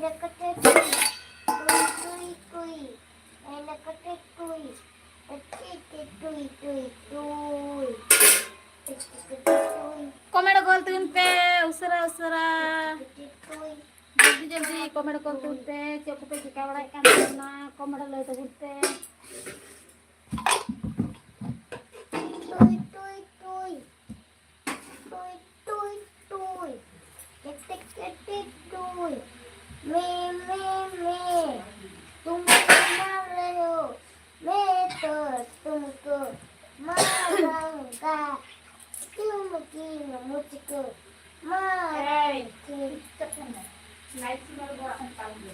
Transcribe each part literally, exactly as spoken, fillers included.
ᱨᱟᱠᱟᱴᱟ ᱴᱩᱭ, ᱴᱩᱭ, ᱴᱩᱭ, ᱴᱩᱭ᱾ ᱮ ᱨᱟᱠᱟᱴᱟ ᱴᱩᱭ, ᱴᱩᱭ, ᱴᱩᱭ, ᱴᱩᱭ, ᱴᱩᱭ᱾ Comment ᱜᱚᱞ ᱛᱟᱵᱚᱱ ᱯᱮ, ᱩᱥᱟᱹᱨᱟ ᱩᱥᱟᱹᱨᱟ᱾ ᱡᱚᱞᱫᱤ ᱡᱚᱞᱫᱤ ᱠᱚᱢᱮᱱᱴ ᱜᱚᱞ ᱛᱟᱵᱚᱱ ᱯᱮ, ᱪᱮᱫ ᱠᱚᱯᱮ ᱪᱤᱠᱟ ᱵᱟᱲᱟᱭᱮᱫ ᱠᱟᱱ ᱛᱟᱵᱚᱱᱟ, ᱠᱚᱢᱮᱱᱴ ᱞᱟᱹᱭ ᱛᱟᱵᱚᱱ ᱯᱮ᱾ ᱴᱩᱭ, ᱴᱩᱭ, ᱴᱩᱭ᱾ ᱴᱩᱭ, ᱴᱩᱭ, ᱴᱩᱭ᱾ ᱠᱮᱴᱮᱡ, ᱠᱮᱴᱮᱡ, ᱴᱩᱭ᱾ ᱢᱮ, ᱢᱮ, ᱢᱮ᱾ ᱛᱩᱢᱵᱟ ᱢᱟᱨᱮᱭᱳ᱾ ᱢᱮ ᱛᱚ ᱛᱩᱢᱠᱳ ᱢᱟᱨᱟᱝᱜᱟ᱾ ᱛᱩᱢᱠᱤ ᱢᱩᱪᱠᱳ ᱢᱟᱨᱟᱝ᱾ ᱮᱭ, ᱪᱩᱯ ᱛᱟᱦᱮᱱ ᱢᱮ᱾ ᱱᱟᱭᱤᱴ ᱥᱤᱢᱟᱨ ᱵᱚᱲᱟ ᱠᱷᱟᱱ ᱛᱟᱞ ᱜᱮ᱾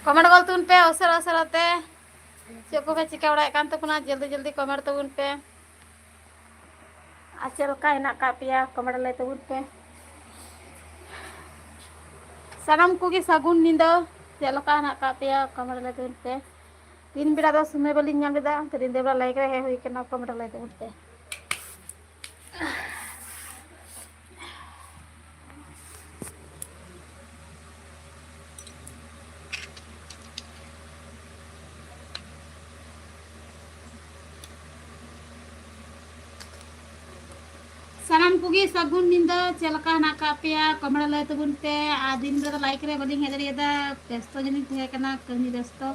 ᱠᱚᱢᱮᱱᱴ ᱜᱚᱞ ᱛᱟᱵᱚᱱ ᱯᱮ ᱩᱥᱟᱹᱨᱟ ᱩᱥᱟᱹᱨᱟ ᱛᱮ᱾ ᱪᱮᱫ ᱠᱚᱯᱮ ᱪᱤᱠᱟᱹ ᱵᱟᱲᱟᱭᱮᱫ ᱠᱟᱱ ᱛᱟᱵᱚᱱᱟ? ᱡᱚᱞᱫᱤ ᱡᱚᱞᱫᱤ ᱠᱚᱢᱮᱱᱴ ᱛᱟᱵᱚᱱ ᱯᱮ᱾ ᱟᱨ ᱪᱮᱫ ᱞᱮᱠᱟ ᱦᱮᱱᱟᱜ ᱟᱠᱟᱫ ᱯᱮᱭᱟ? ᱠᱚᱢᱮᱱᱴ ᱞᱟᱹᱭ ᱛᱟᱵᱚᱱ ᱯᱮ᱾ ᱥᱟᱱᱟᱢ ᱠᱚᱜᱮ ᱥᱟᱹᱜᱩᱱ ᱧᱤᱫᱟᱹ᱾ ᱪᱮᱫ ᱞᱮᱠᱟ ᱦᱮᱱᱟᱜ ᱟᱠᱟᱫ ᱯᱮᱭᱟ? ᱠᱚᱢᱮᱱᱴ ᱞᱟᱹᱭ ᱛᱟᱵᱚᱱ ᱯᱮ᱾ ᱛᱤᱱ ᱵᱮᱲᱟ ᱫᱚ ᱥᱚᱢᱚᱭ ᱵᱟᱹᱞᱤᱧ ᱧᱟᱢ ᱞᱮᱫᱟ, ᱛᱚ ᱧᱤᱫᱟᱹ ᱵᱮᱲᱟ ᱞᱟᱭᱤᱵᱷ ᱨᱮ ᱦᱮᱡ ᱦᱩᱭ ᱠᱟᱱᱟ, ᱠᱚᱢᱮᱱᱴ ᱞᱟᱹᱭ ᱛᱟᱵᱚᱱ ᱯᱮ᱾ ᱥᱟᱱᱟᱢ ᱠᱚᱜᱮ ᱥᱟᱹᱜᱩᱱ ᱧᱤᱫᱟᱹ᱾ ᱪᱮᱫ ᱞᱮᱠᱟ ᱦᱮᱱᱟᱜ ᱟᱠᱟᱫ ᱯᱮᱭᱟ? ᱠᱚᱢᱮᱱᱴ ᱞᱟᱹᱭ ᱛᱟᱵᱚᱱ ᱯᱮ᱾ ᱟᱨ ᱫᱤᱱ ᱵᱮᱲᱟ ᱫᱚ ᱞᱟᱭᱤᱵᱷ ᱨᱮ ᱵᱟᱹᱞᱤᱧ ᱦᱮᱡ ᱫᱟᱲᱮᱭᱟᱫᱟ, ᱵᱮᱥᱛᱚ ᱡᱟᱹᱱᱤᱡ ᱛᱟᱦᱮᱸ ᱠᱟᱱᱟ, ᱠᱟᱹᱢᱤ ᱵᱮᱥᱛᱚ᱾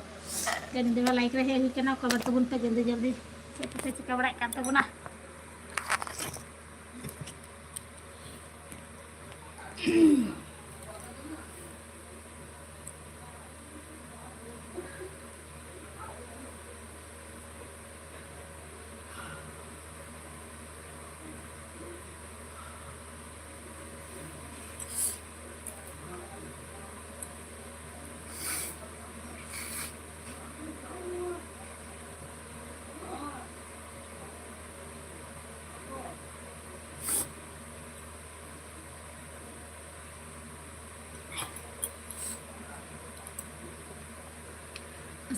ᱛᱚ ᱧᱤᱫᱟᱹ ᱵᱮᱲᱟ ᱞᱟᱭᱤᱵᱷ ᱨᱮ ᱦᱮᱡ ᱦᱩᱭ ᱠᱟᱱᱟ᱾ ᱠᱚᱢᱮᱱᱴ ᱛᱟᱵᱚᱱ ᱯᱮ ᱡᱚᱞᱫᱤ ᱡᱚᱞᱫᱤ, ᱪᱮᱫ ᱠᱚᱯᱮ ᱪᱤᱠᱟᱹ ᱵᱟᱲᱟᱭᱮᱫ ᱠᱟᱱ ᱛᱟᱵᱚᱱᱟ?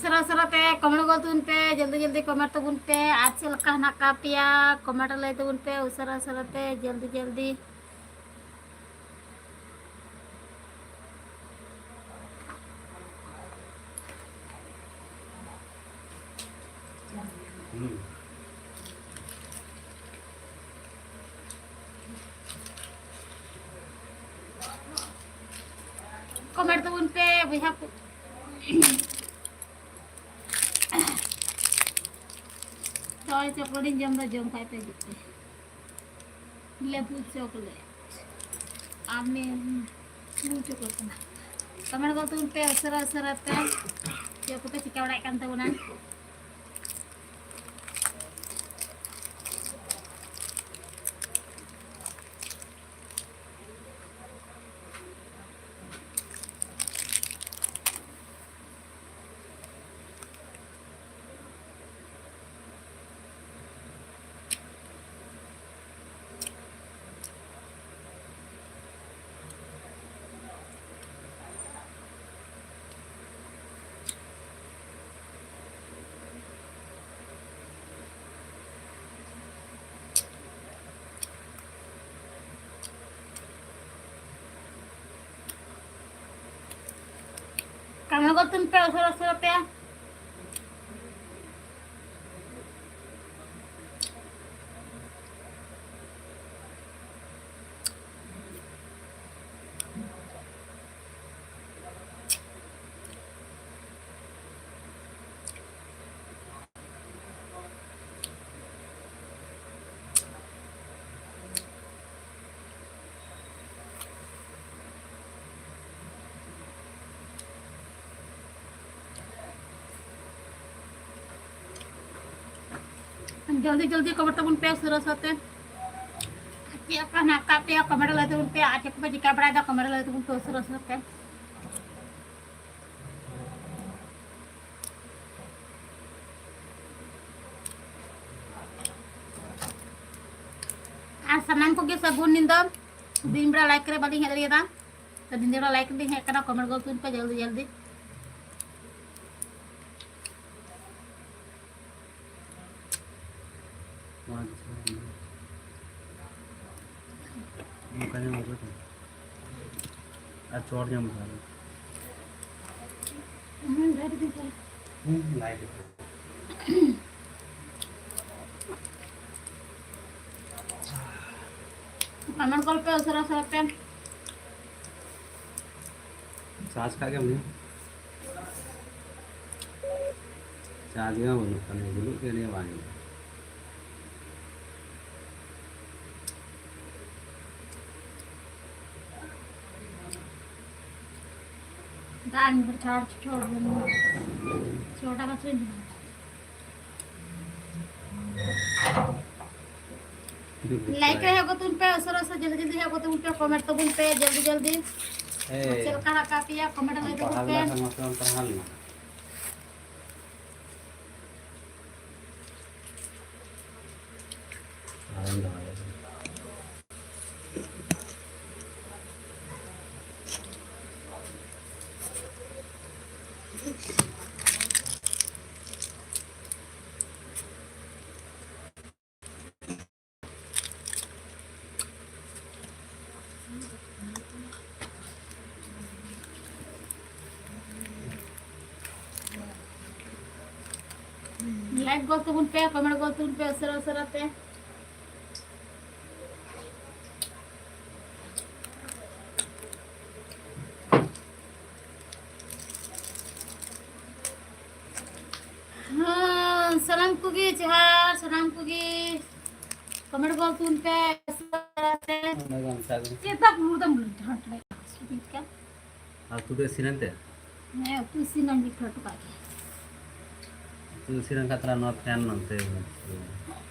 ᱩᱥᱟᱹᱨᱟ ᱩᱥᱟᱹᱨᱟ ᱛᱮ ᱠᱚᱢᱮᱱᱴ ᱜᱚᱫ ᱛᱟᱵᱚᱱ ᱯᱮ, ᱡᱚᱞᱫᱤ ᱡᱚᱞᱫᱤ ᱠᱚᱢᱮᱱᱴ ᱛᱟᱵᱚᱱ ᱯᱮ᱾ ᱟᱨ ᱪᱮᱫ ᱞᱮᱠᱟ ᱦᱮᱱᱟᱜ ᱟᱠᱟᱫ ᱯᱮᱭᱟ, ᱠᱚᱢᱮᱱᱴ ᱨᱮ ᱞᱟᱹᱭ ᱛᱟᱵᱚᱱ ᱯᱮ ᱩᱥᱟᱹᱨᱟ ᱩᱥᱟᱹᱨᱟ ᱛᱮ, ᱡᱚᱞᱫᱤ ᱡᱚᱞᱫᱤ᱾ ᱠᱚᱢᱮᱱᱴ ᱛᱟᱵᱚᱱ ᱯᱮ ᱵᱚᱭᱦᱟ ᱠᱚ᱾ ᱪᱚᱭ ᱪᱚᱠᱞᱮᱴ ᱤᱧ ᱡᱚᱢ ᱫᱟ, ᱡᱚᱢ ᱠᱷᱟᱡ ᱯᱮ ᱦᱤᱡᱩᱜ ᱯᱮ᱾ ᱞᱮᱵᱩ ᱪᱚᱠᱞᱮᱴ᱾ ᱟᱢᱮᱢ ᱞᱮᱵᱩ ᱪᱚᱠᱞᱮᱴ ᱠᱟᱱᱟ᱾ ᱠᱚᱢᱮᱱᱴ ᱜᱚᱫ ᱛᱟᱵᱚᱱ ᱯᱮ ᱩᱥᱟᱹᱨᱟ ᱩᱥᱟᱹᱨᱟ ᱛᱮ᱾ ᱪᱮᱫ ᱠᱚᱯᱮ ᱪᱤᱠᱟᱹ ᱵᱟᱲᱟᱭᱮᱫ ᱠᱟᱱ ᱛᱟᱵᱚᱱᱟ? ᱠᱟᱹᱢᱤ ᱜᱚᱫ ᱛᱟᱵᱚᱱ ᱯᱮ ᱩᱥᱟᱹᱨᱟ ᱩᱥᱟᱹᱨᱟ ᱛᱮ᱾ ᱡᱚᱞᱫᱤ ᱡᱚᱞᱫᱤ ᱠᱚᱢᱮᱱᱴ ᱛᱟᱵᱚᱱ ᱯᱮ ᱩᱥᱟᱹᱨᱟ ᱩᱥᱟᱹᱨᱟ ᱛᱮ᱾ ᱪᱮᱫ ᱞᱮᱠᱟ ᱦᱮᱱᱟᱜ ᱟᱠᱟᱫ ᱯᱮᱭᱟ ᱠᱚᱢᱮᱱᱴ ᱨᱮ ᱞᱟᱹᱭ ᱛᱟᱵᱚᱱ ᱯᱮ, ᱟᱨ ᱪᱮᱫ ᱠᱚᱯᱮ ᱪᱤᱠᱟᱹ ᱵᱟᱲᱟᱭᱮᱫᱟ ᱠᱚᱢᱮᱱᱴ ᱨᱮ ᱞᱟᱹᱭ ᱛᱟᱵᱚᱱ ᱯᱮ ᱩᱥᱟᱹᱨᱟ ᱩᱥᱟᱹᱨᱟ ᱛᱮ᱾ ᱟᱨ ᱥᱟᱱᱟᱢ ᱠᱚᱜᱮ ᱥᱟᱹᱜᱩᱱ ᱧᱤᱫᱟᱹ᱾ ᱫᱤᱱ ᱵᱮᱲᱟ ᱞᱟᱭᱤᱵᱷ ᱨᱮ ᱵᱟᱹᱞᱤᱧ ᱦᱮᱡ ᱫᱟᱲᱮᱭᱟᱫᱟ, ᱛᱚ ᱧᱤᱫᱟᱹ ᱵᱮᱲᱟ ᱞᱟᱭᱤᱵᱷ ᱨᱮᱞᱤᱧ ᱦᱮᱡ ᱟᱠᱟᱱᱟ, ᱠᱚᱢᱮᱱᱴ ᱜᱚᱫ ᱛᱟᱵᱚᱱ ᱯᱮ ᱡᱚᱞᱫᱤ ᱡᱚᱞᱫᱤ᱾ ᱟᱪᱪᱷᱟ᱾ ᱚᱱᱠᱟ ᱧᱟᱢ ᱠᱟᱫᱟ᱾ ᱟᱨ ᱪᱚᱴ ᱧᱟᱢ ᱠᱟᱫᱟ᱾ ᱦᱩᱸ, ᱞᱟᱭᱤᱴ ᱠᱚ᱾ ᱠᱚᱢᱮᱱᱴ ᱜᱚᱞᱯᱮ ᱩᱥᱟᱹᱨᱟ ᱩᱥᱟᱹᱨᱟ ᱯᱮ᱾ ᱪᱟᱨᱡᱽ ᱠᱟᱜ ᱜᱮ ᱩᱱᱤ᱾ ᱪᱟᱨᱡᱽ ᱜᱮ ᱵᱟᱹᱱᱩᱜ ᱠᱟᱱᱟ, ᱡᱩᱞᱩᱜ ᱜᱮ ᱱᱤᱭᱟᱹ ᱵᱟᱝ ᱡᱩᱞᱩᱜ᱾ ᱫᱟᱜ ᱧᱩ ᱪᱷᱟᱲ ᱪᱷᱚᱲ ᱵᱚᱱ ᱧᱩ᱾ ᱪᱷᱚ ᱴᱟᱠᱟ ᱪᱷᱚᱭ ᱧᱩ᱾ ᱞᱟᱭᱤᱠ ᱨᱮ ᱦᱮᱡ ᱜᱚᱫᱚᱜ ᱯᱮ, ᱩᱥᱟᱹᱨᱟ ᱩᱥᱟᱹᱨᱟ ᱡᱚᱞᱫᱤ ᱡᱚᱞᱫᱤ ᱦᱮᱡ ᱜᱚᱫᱚᱜ ᱯᱮ, ᱠᱚᱢᱮᱱᱴ ᱛᱟᱵᱚᱱ ᱯᱮ ᱡᱚᱞᱫᱤ ᱡᱚᱞᱫᱤ᱾ ᱦᱮᱸ᱾ ᱪᱮᱫ ᱞᱮᱠᱟ ᱨᱟᱠᱟᱵ ᱯᱮᱭᱟ ᱠᱚᱢᱮᱱᱴ ᱞᱟᱹᱭ ᱛᱟᱵᱚᱱ ᱯᱮ᱾ ᱯᱟᱲᱦᱟᱣ ᱞᱮᱱᱟ ᱥᱮ ᱢᱟᱥᱴᱟᱨ ᱯᱟᱲᱦᱟᱣ ᱞᱮᱱᱟ? ᱟᱨ ᱫᱚᱦᱚᱭᱟ᱾ ᱞᱟᱭᱤᱠ ᱜᱚᱫ ᱛᱟᱵᱚᱱ ᱯᱮ, ᱠᱚᱢᱮᱱᱴ ᱜᱚᱫ ᱛᱟᱵᱚᱱ ᱯᱮ ᱩᱥᱟᱹᱨᱟ ᱩᱥᱟᱹᱨᱟ ᱛᱮ᱾ ᱦᱮᱸ, ᱥᱟᱱᱟᱢ ᱠᱚᱜᱮ ᱡᱚᱦᱟᱨ, ᱥᱟᱱᱟᱢ ᱠᱚᱜᱮ ᱠᱚᱢᱮᱱᱴ ᱜᱚᱫ ᱛᱟᱵᱚᱱ ᱯᱮ ᱩᱥᱟᱹᱨᱟ ᱛᱮ᱾ ᱚᱸᱰᱮ ᱜᱮ ᱚᱱᱠᱟ ᱜᱮ᱾ ᱪᱮᱫᱟᱜ ᱵᱩᱞᱩ ᱫᱟᱢ ᱵᱩᱞᱩ ᱡᱟᱦᱟᱸ ᱴᱨᱟᱭ ᱠᱟᱱᱟ᱾ ᱟᱨ ᱩᱛᱩ ᱫᱚ ᱤᱥᱤᱱ ᱮᱱ ᱛᱮ? ᱦᱮᱸ, ᱩᱛᱩ ᱤᱥᱤᱱ ᱟᱹᱧ ᱡᱚᱛᱚ ᱦᱚᱴᱚ ᱠᱟᱜ ᱜᱮ᱾ ᱩᱛᱩ ᱤᱥᱤᱱ ᱮᱱ ᱠᱷᱟᱱ ᱛᱟᱦᱞᱮ ᱱᱚᱣᱟ ᱯᱷᱮᱱ ᱱᱚᱱᱛᱮ᱾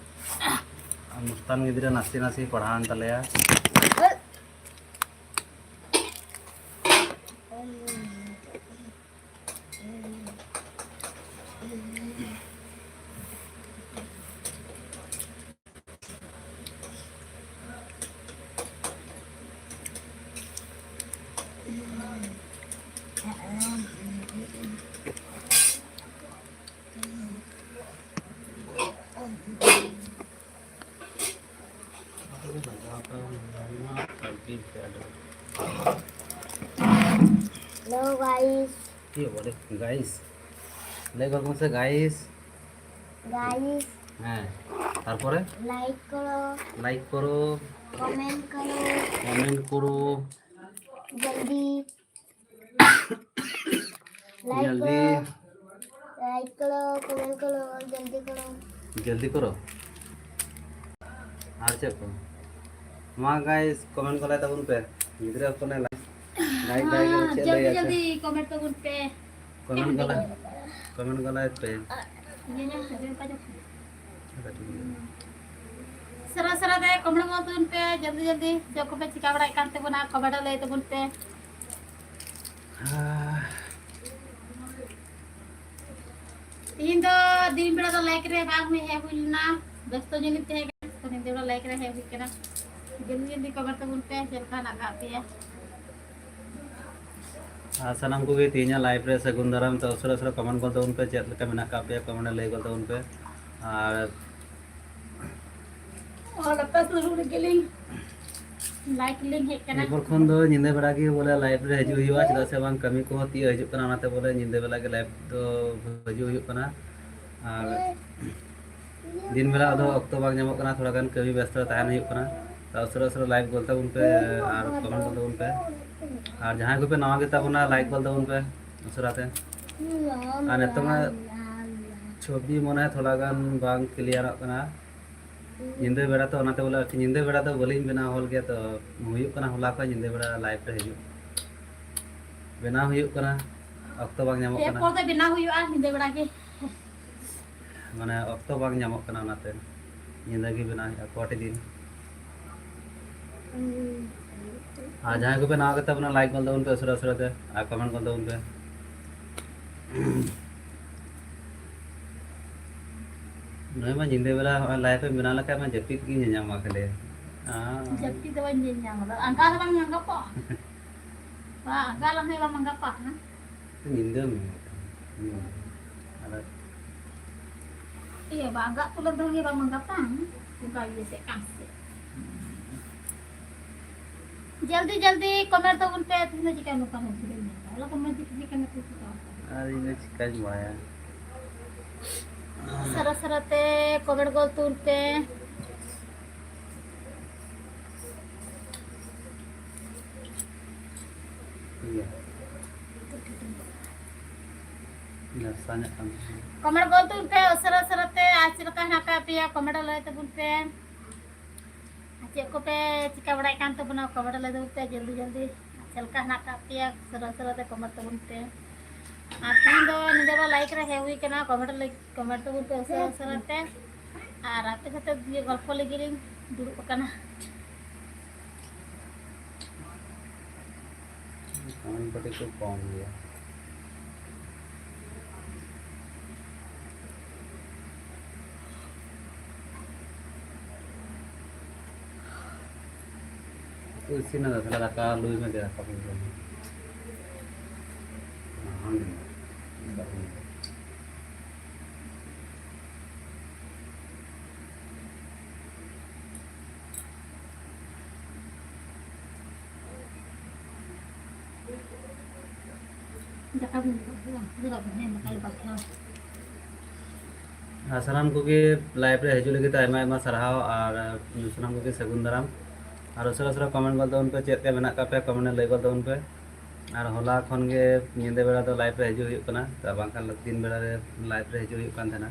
ᱟᱨ ᱢᱩᱥᱛᱟᱱ ᱜᱤᱫᱽᱨᱟᱹ ᱱᱟᱥᱮ ᱱᱟᱥᱮ ᱯᱟᱲᱦᱟᱣ ᱮᱱ ᱛᱟᱞᱮᱭᱟ᱾ Hello guys. কি বলে গাইস? লাইক করুন সে গাইস। গাইস। হ্যাঁ, তারপরে লাইক করো। লাইক করো। কমেন্ট করো। কমেন্ট করো। জলদি। লাইক জলদি। করো। লাইক করো, কমেন্ট করো, জলদি করো। জলদি করো। আর ᱪᱮᱫ ᱠᱚ? ᱢᱟ ᱜᱟᱭᱤᱥ, ᱠᱚᱢᱮᱱᱴ ᱜᱚᱞᱟᱭ ᱛᱟᱵᱚᱱ ᱯᱮ᱾ ᱜᱤᱫᱽᱨᱟᱹ ᱦᱚᱯᱚᱱᱮ ᱞᱟᱭᱤᱠ, ᱞᱟᱭᱤᱠ, ᱞᱟᱭᱤᱠ ᱦᱮᱸ, ᱪᱮᱫ ᱞᱟᱹᱭ ᱡᱚᱞᱫᱤ ᱟᱪᱪᱷᱟ? ᱡᱚᱞᱫᱤ ᱠᱚᱢᱮᱱᱴ ᱛᱟᱵᱚᱱ ᱯᱮ᱾ ᱠᱚᱢᱮᱱᱴ ᱜᱚᱞᱟᱭ, ᱠᱚᱢᱮᱱᱴ ᱜᱚᱞᱟᱭ ᱯᱮ᱾ ᱤᱭᱟᱹ ᱧᱮᱞ ᱯᱮ, ᱡᱚᱞᱫᱤ ᱠᱟᱡᱚ ᱯᱮ᱾ ᱟᱪᱪᱷᱟ, ᱴᱷᱤᱠ ᱜᱮᱭᱟ᱾ ᱥᱟᱨᱟ ᱥᱟᱨᱟ ᱨᱮ ᱠᱚᱢᱮᱱᱴ ᱜᱚᱞ ᱛᱟᱵᱚᱱ ᱯᱮ, ᱡᱚᱞᱫᱤ ᱡᱚᱞᱫᱤ᱾ ᱪᱮᱫ ᱠᱚᱯᱮ ᱪᱤᱠᱟ ᱵᱟᱲᱟᱭᱮᱫ ᱠᱟᱱ ᱛᱟᱵᱚᱱᱟ, ᱠᱚᱢᱮᱱᱴ ᱞᱟᱹᱭ ᱛᱟᱵᱚᱱ ᱯᱮ᱾ ᱛᱤᱦᱤᱧ ᱫᱚ ᱫᱤᱱ ᱵᱮᱲᱟ ᱫᱚ ᱞᱟᱭᱤᱠ ᱨᱮ ᱵᱟᱝ ᱦᱩᱭ, ᱦᱮᱡ ᱦᱩᱭ ᱞᱮᱱᱟ, ᱵᱮᱥᱛᱚ ᱧᱚᱜ ᱤᱧ ᱛᱟᱦᱮᱸ ᱠᱟᱱᱟ, ᱛᱚ ᱧᱤᱫᱟᱹ ᱵᱮᱲᱟ ᱞᱟᱭᱤᱠ ᱨᱮ ᱦᱮᱡ ᱦᱩᱭ ᱠᱟᱱᱟ᱾ ᱡᱚᱞᱫᱤ ᱡᱚᱞᱫᱤ ᱠᱚᱢᱮᱱᱴ ᱛᱟᱵᱚᱱ ᱯᱮ, ᱪᱮᱫ ᱞᱮᱠᱟ ᱦᱮᱱᱟᱜ ᱟᱠᱟᱫ ᱯᱮᱭᱟ᱾ ᱟᱨ ᱥᱟᱱᱟᱢ ᱠᱚᱜᱮ ᱛᱮᱦᱮᱧᱟᱜ ᱞᱟᱭᱤᱵᱷ ᱨᱮ ᱥᱟᱹᱜᱩᱱ ᱫᱟᱨᱟᱢ᱾ ᱛᱚ ᱩᱥᱟᱹᱨᱟ ᱩᱥᱟᱹᱨᱟ ᱠᱚᱢᱮᱱᱴ ᱜᱚᱫ ᱛᱟᱵᱚᱱ ᱯᱮ, ᱪᱮᱫ ᱞᱮᱠᱟ ᱢᱮᱱᱟᱜ ᱟᱠᱟᱫ ᱯᱮᱭᱟ, ᱠᱚᱢᱮᱱᱴ ᱨᱮ ᱞᱟᱹᱭ ᱜᱚᱫ ᱛᱟᱵᱚᱱ ᱯᱮ᱾ ᱟᱨ ᱚ, ᱞᱟᱛᱟᱨ ᱥᱩᱨ ᱨᱮᱜᱮᱞᱤᱧ ᱞᱟᱭᱤᱵᱷ ᱞᱤᱧ ᱦᱮᱡ ᱠᱟᱱᱟ᱾ ᱮᱨᱯᱚᱨ ᱠᱷᱚᱱ ᱫᱚ ᱧᱤᱫᱟᱹ ᱵᱮᱲᱟ ᱜᱮ ᱵᱚᱞᱮ ᱞᱟᱭᱤᱵᱷ ᱨᱮ ᱦᱤᱡᱩᱜ ᱦᱩᱭᱩᱜᱼᱟ, ᱪᱮᱫᱟᱜ ᱥᱮ ᱵᱟᱝ ᱠᱟᱹᱢᱤ ᱠᱚᱦᱚᱸ ᱛᱤᱭᱳᱜ ᱦᱤᱡᱩᱜ ᱠᱟᱱᱟ, ᱚᱱᱟᱛᱮ ᱵᱚᱞᱮ ᱧᱤᱫᱟᱹ ᱵᱮᱲᱟ ᱜᱮ ᱞᱟᱭᱤᱵᱷ ᱫᱚ ᱦᱤᱡᱩᱜ ᱦᱩᱭᱩᱜ ᱠᱟᱱᱟ᱾ ᱟᱨ ᱫᱤᱱ ᱵᱮᱲᱟ ᱫᱚ ᱚᱠᱛᱚ ᱵᱟᱝ ᱧᱟᱢᱚᱜ ᱠᱟᱱᱟ, ᱛᱷᱚᱲᱟ ᱜᱟᱱ ᱠᱟᱹᱢᱤ ᱵᱮᱥᱛᱚ ᱨᱮ ᱛᱟᱦᱮᱱ ᱦᱩᱭᱩᱜ ᱠᱟᱱᱟ᱾ ᱛᱚ ᱩᱥᱟᱹᱨᱟ ᱩᱥᱟᱹᱨᱟ ᱞᱟᱭᱤᱵᱷ ᱜᱚᱫ ᱛᱟᱵᱚᱱ ᱯᱮ ᱟᱨ ᱠᱚᱢᱮᱱᱴ ᱜᱚᱫ ᱛᱟᱵᱚᱱ ᱯᱮ᱾ ᱟᱨ ᱡᱟᱦᱟᱸᱭ ᱠᱚᱯᱮ ᱱᱟᱣᱟ ᱜᱮᱛᱟ ᱵᱚᱱᱟ, ᱞᱟᱭᱤᱠ ᱜᱚᱫ ᱛᱟᱵᱚᱱ ᱯᱮ ᱩᱥᱟᱹᱨᱟ ᱛᱮ᱾ ᱟᱨ ᱱᱤᱛᱚᱝ ᱢᱟ ᱪᱷᱚᱵᱤ ᱢᱚᱱᱮ ᱦᱚᱭ ᱛᱷᱚᱲᱟ ᱜᱟᱱ ᱵᱟᱝ ᱠᱞᱤᱭᱟᱨᱚᱜ ᱠᱟᱱᱟ᱾ ᱧᱤᱫᱟᱹ ᱵᱮᱲᱟ ᱛᱚ, ᱚᱱᱟᱛᱮ ᱵᱚᱞᱮ ᱟᱨᱠᱤ ᱧᱤᱫᱟᱹ ᱵᱮᱲᱟ ᱫᱚ ᱵᱟᱹᱞᱤᱧ ᱵᱮᱱᱟᱣ ᱦᱚᱞ ᱜᱮᱭᱟ, ᱛᱚ ᱦᱩᱭᱩᱜ ᱠᱟᱱᱟ ᱦᱚᱞᱟ ᱠᱷᱚᱱ ᱧᱤᱫᱟᱹ ᱵᱮᱲᱟ ᱞᱟᱭᱤᱵᱷ ᱨᱮ ᱦᱤᱡᱩᱜ ᱵᱮᱱᱟᱣ ᱦᱩᱭᱩᱜ ᱠᱟᱱᱟ, ᱚᱠᱛᱚ ᱵᱟᱝ ᱧᱟᱢᱚᱜ ᱠᱟᱱᱟ᱾ ᱮᱨᱯᱚᱨ ᱫᱚ ᱵᱮᱱᱟᱣ ᱦᱩᱭᱩᱜᱼᱟ ᱧᱤᱫᱟᱹ ᱵᱮᱲᱟ ᱜᱮ᱾ ᱢᱟᱱᱮ ᱚᱠᱛᱚ ᱵᱟᱝ ᱧᱟᱢᱚᱜ ᱠᱟᱱᱟ, ᱚᱱᱟᱛᱮ ᱧᱤᱫᱟᱹ ᱜᱮ ᱵᱮᱱᱟᱣ ᱦᱩᱭᱩᱜᱼᱟ ᱠᱚᱴᱤ ᱫᱤᱱ᱾ ᱟᱨ ᱡᱟᱦᱟᱸᱭ ᱠᱚᱯᱮ ᱱᱟᱣᱟ ᱜᱮᱛᱟ ᱵᱚᱱᱟ, ᱞᱟᱭᱤᱠ ᱜᱚᱫ ᱛᱟᱵᱚᱱ ᱯᱮ ᱩᱥᱟᱹᱨᱟ ᱩᱥᱟᱹᱨᱟ ᱛᱮ, ᱟᱨ ᱠᱚᱢᱮᱱᱴ ᱜᱚᱫ ᱛᱟᱵᱚᱱ ᱯᱮ᱾ ᱱᱚᱜᱼᱚᱭ ᱢᱟ ᱧᱤᱫᱟᱹ ᱵᱮᱲᱟ ᱦᱚᱸᱜᱼᱚᱭ ᱞᱟᱭᱤᱵᱷ ᱮᱢ ᱵᱮᱱᱟᱣ ᱞᱮᱠᱷᱟᱡ ᱢᱟ ᱡᱟᱹᱯᱤᱫ ᱜᱮ ᱧᱮᱧᱟᱢᱟ ᱠᱷᱟᱹᱞᱤ᱾ ᱟᱸ᱾ ᱡᱟᱹᱯᱤᱫ ᱫᱚ ᱵᱟᱹᱧ ᱧᱮᱧᱟᱢᱟ, ᱟᱸᱜᱟ ᱦᱚᱸ ᱵᱟᱝ ᱟᱸᱜᱟᱯᱟ᱾ ᱵᱟ, ᱟᱸᱜᱟ ᱞᱟᱝ ᱦᱩᱭᱩᱜᱼᱟ, ᱵᱟᱝ ᱟᱸᱜᱟᱯᱟ, ᱦᱮᱸ? ᱧᱤᱫᱟᱹ ᱢᱮᱱᱟᱜᱼᱟ᱾ ᱧᱤᱫᱟᱹ᱾ ᱟᱫᱚ ᱤᱭᱟᱹ, ᱵᱟᱝ ᱟᱸᱜᱟᱜ ᱛᱩᱞᱟᱹ ᱫᱚ ᱦᱩᱭᱩᱜᱼᱟ, ᱵᱟᱝ ᱟᱸᱜᱟᱯᱟ, ᱦᱮᱸ? ᱚᱱᱠᱟ ᱤᱭᱟᱹ ᱥᱮᱫ, ᱠᱟᱱ ᱥᱮᱫ᱾ ᱡᱚᱞᱫᱤ ᱡᱚᱞᱫᱤ ᱠᱚᱢᱮᱱᱴ ᱛᱟᱵᱚᱱ ᱯᱮ, ᱛᱮᱦᱮᱧ ᱫᱚ ᱪᱤᱠᱟᱹ ᱱᱚᱝᱠᱟ ᱦᱚᱸ ᱵᱷᱤᱲ ᱢᱮᱱᱟᱜᱼᱟ? ᱦᱚᱞᱟ ᱠᱚᱢᱮᱱᱴ ᱫᱚ ᱪᱤᱠᱟᱹ ᱠᱟᱱᱟ ᱠᱚ ᱪᱤᱠᱟᱹ? ᱟᱨ ᱤᱧ ᱫᱚ ᱪᱤᱠᱟᱹᱧ ᱵᱟᱲᱟᱭᱟ? ᱥᱟᱨᱟ ᱥᱟᱨᱟ ᱛᱮ ᱠᱚᱢᱮᱱᱴ ᱜᱚᱞ ᱛᱩᱞ ᱯᱮ᱾ ᱤᱭᱟᱹ᱾ ᱱᱟᱥᱟᱧᱚᱜ ᱠᱟᱱ ᱛᱟᱦᱮᱸᱱᱟ᱾ ᱠᱚᱢᱮᱱᱴ ᱜᱚᱞ ᱛᱩᱞ ᱯᱮ ᱩᱥᱟᱹᱨᱟ ᱩᱥᱟᱹᱨᱟ ᱛᱮ, ᱟᱨ ᱪᱮᱫ ᱞᱮᱠᱟ ᱦᱮᱱᱟᱜ ᱟᱠᱟᱫ ᱯᱮᱭᱟ ᱠᱚᱢᱮᱱᱴ ᱞᱟᱹᱭ ᱛᱟᱵᱚᱱ ᱯᱮ᱾ ᱟᱨ ᱪᱮᱫ ᱠᱚᱯᱮ ᱪᱤᱠᱟ ᱵᱟᱲᱟᱭᱮᱫ ᱠᱟᱱ ᱛᱟᱵᱚᱱᱟ, ᱠᱚᱢᱮᱱᱴ ᱞᱟᱹᱭ ᱛᱟᱵᱚᱱ ᱯᱮ ᱡᱚᱞᱫᱤ ᱡᱚᱞᱫᱤ᱾ ᱪᱮᱫ ᱞᱮᱠᱟ ᱦᱮᱱᱟᱜ ᱟᱠᱟᱫ ᱯᱮᱭᱟ, ᱩᱥᱟᱹᱨᱟ ᱩᱥᱟᱹᱨᱟ ᱛᱮ ᱠᱚᱢᱮᱱᱴ ᱛᱟᱵᱚᱱ ᱯᱮ᱾ ᱟᱨ ᱛᱮᱦᱮᱧ ᱫᱚ ᱧᱤᱫᱟᱹ ᱵᱮᱲᱟ ᱞᱟᱭᱤᱵᱷ ᱨᱮ ᱦᱮᱡ ᱦᱩᱭ ᱠᱟᱱᱟ, ᱠᱚᱢᱮᱱᱴ ᱞᱟᱹᱜᱤᱫ, ᱠᱚᱢᱮᱱᱴ ᱛᱟᱵᱚᱱ ᱯᱮ ᱩᱥᱟᱹᱨᱟ ᱩᱥᱟᱹᱨᱟ ᱛᱮ᱾ ᱟᱨ ᱟᱯᱮ ᱥᱟᱛᱮ ᱜᱚᱞᱯᱚ ᱞᱟᱹᱜᱤᱫ ᱞᱤᱧ ᱫᱩᱲᱩᱵ ᱟᱠᱟᱱᱟ᱾ ᱠᱚᱢᱮᱱᱴ ᱠᱟᱹᱴᱤᱡ ᱠᱚ ᱠᱚᱢ ᱜᱮᱭᱟ᱾ ᱤᱥᱤᱱ ᱮᱱᱟ, ᱛᱟᱦᱞᱮ ᱫᱟᱠᱟ ᱞᱩᱭ ᱢᱮ, ᱫᱮ, ᱫᱟᱠᱟ ᱵᱚᱱ ᱡᱚᱢᱟ᱾ ᱫᱟᱠᱟ ᱵᱚᱱ ᱡᱚᱢᱟ, ᱦᱮᱸ, ᱫᱟᱠᱟ ᱞᱮ ᱵᱟᱯᱷᱟᱣᱟ᱾ ᱟᱨ ᱥᱟᱱᱟᱢ ᱠᱚᱜᱮ ᱞᱟᱭᱤᱵᱷ ᱨᱮ ᱦᱤᱡᱩᱜ ᱞᱟᱹᱜᱤᱫ ᱛᱮ ᱟᱭᱢᱟ ᱟᱭᱢᱟ ᱥᱟᱨᱦᱟᱣ, ᱟᱨ ᱥᱟᱱᱟᱢ ᱠᱚᱜᱮ ᱥᱟᱹᱜᱩᱱ ᱫᱟᱨᱟᱢ᱾ ᱟᱨ ᱩᱥᱟᱹᱨᱟ ᱩᱥᱟᱹᱨᱟ ᱠᱚᱢᱮᱱᱴ ᱜᱚᱫ ᱛᱟᱵᱚᱱ ᱯᱮ, ᱪᱮᱫ ᱞᱮᱠᱟ ᱢᱮᱱᱟᱜ ᱟᱠᱟᱫ ᱯᱮᱭᱟ ᱠᱚᱢᱮᱱᱴ ᱨᱮ ᱞᱟᱹᱭ ᱜᱚᱫ ᱛᱟᱵᱚᱱ ᱯᱮ᱾ ᱟᱨ ᱦᱚᱞᱟ ᱠᱷᱚᱱ ᱜᱮ ᱧᱤᱫᱟᱹ ᱵᱮᱲᱟ ᱫᱚ ᱞᱟᱭᱤᱵᱷ ᱨᱮ ᱦᱤᱡᱩᱜ ᱦᱩᱭᱩᱜ ᱠᱟᱱᱟ, ᱛᱟ ᱵᱟᱝᱠᱷᱟᱱ ᱫᱤᱱ ᱵᱮᱲᱟ ᱨᱮ ᱞᱟᱭᱤᱵᱷ ᱨᱮ ᱦᱤᱡᱩᱜ ᱦᱩᱭᱩᱜ ᱠᱟᱱ ᱛᱟᱦᱮᱱᱟ᱾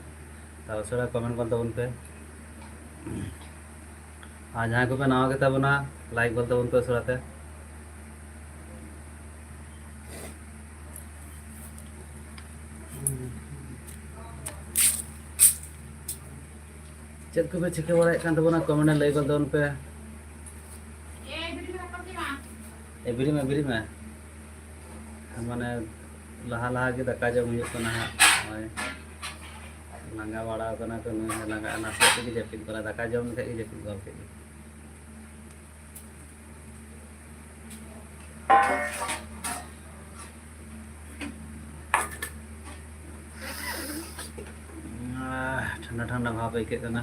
ᱛᱟ ᱩᱥᱟᱹᱨᱟ ᱠᱚᱢᱮᱱᱴ ᱜᱚᱫ ᱛᱟᱵᱚᱱ ᱯᱮ᱾ ᱟᱨ ᱡᱟᱦᱟᱸᱭ ᱠᱚᱯᱮ ᱱᱟᱣᱟ ᱜᱮᱛᱟ ᱵᱚᱱᱟ, ᱞᱟᱭᱤᱠ ᱜᱚᱫ ᱛᱟᱵᱚᱱ ᱯᱮ ᱩᱥᱟᱹᱨᱟ ᱛᱮ᱾ ᱪᱮᱫ ᱠᱚᱯᱮ ᱪᱤᱠᱟᱹ ᱵᱟᱲᱟᱭᱮᱫ ᱠᱟᱱ ᱛᱟᱵᱚᱱᱟ, ᱠᱚᱢᱮᱱᱴ ᱨᱮ ᱞᱟᱹᱭ ᱜᱚᱫ ᱛᱟᱵᱚᱱ ᱯᱮ᱾ ᱮ, ᱵᱮᱨᱮᱫ ᱢᱮ, ᱵᱮᱨᱮᱫ ᱢᱮ᱾ ᱢᱟᱱᱮ, ᱞᱟᱦᱟ ᱞᱟᱦᱟ ᱜᱮ ᱫᱟᱠᱟ ᱡᱚᱢ ᱦᱩᱭᱩᱜ ᱠᱟᱱᱟ ᱦᱟᱸᱜ᱾ ᱱᱚᱜᱼᱚᱭ ᱞᱟᱸᱜᱟ ᱵᱟᱲᱟᱣ ᱠᱟᱱᱟ ᱠᱚ, ᱱᱩᱭ ᱦᱚᱸ ᱞᱟᱸᱜᱟ, ᱱᱟᱥᱮᱭᱟᱜ ᱛᱮᱜᱮ ᱡᱟᱹᱯᱤᱫ ᱠᱟᱱᱟ, ᱫᱟᱠᱟ ᱡᱚᱢ ᱞᱮᱠᱷᱟᱡ ᱜᱮ ᱡᱟᱹᱯᱤᱫ ᱜᱚᱫ ᱠᱮᱫ ᱜᱮ᱾ ᱟᱦ, ᱴᱷᱟᱱᱰᱟ ᱴᱷᱟᱱᱰᱟ ᱵᱷᱟᱵᱽ ᱟᱹᱭᱠᱟᱹᱜ ᱠᱟᱱᱟ᱾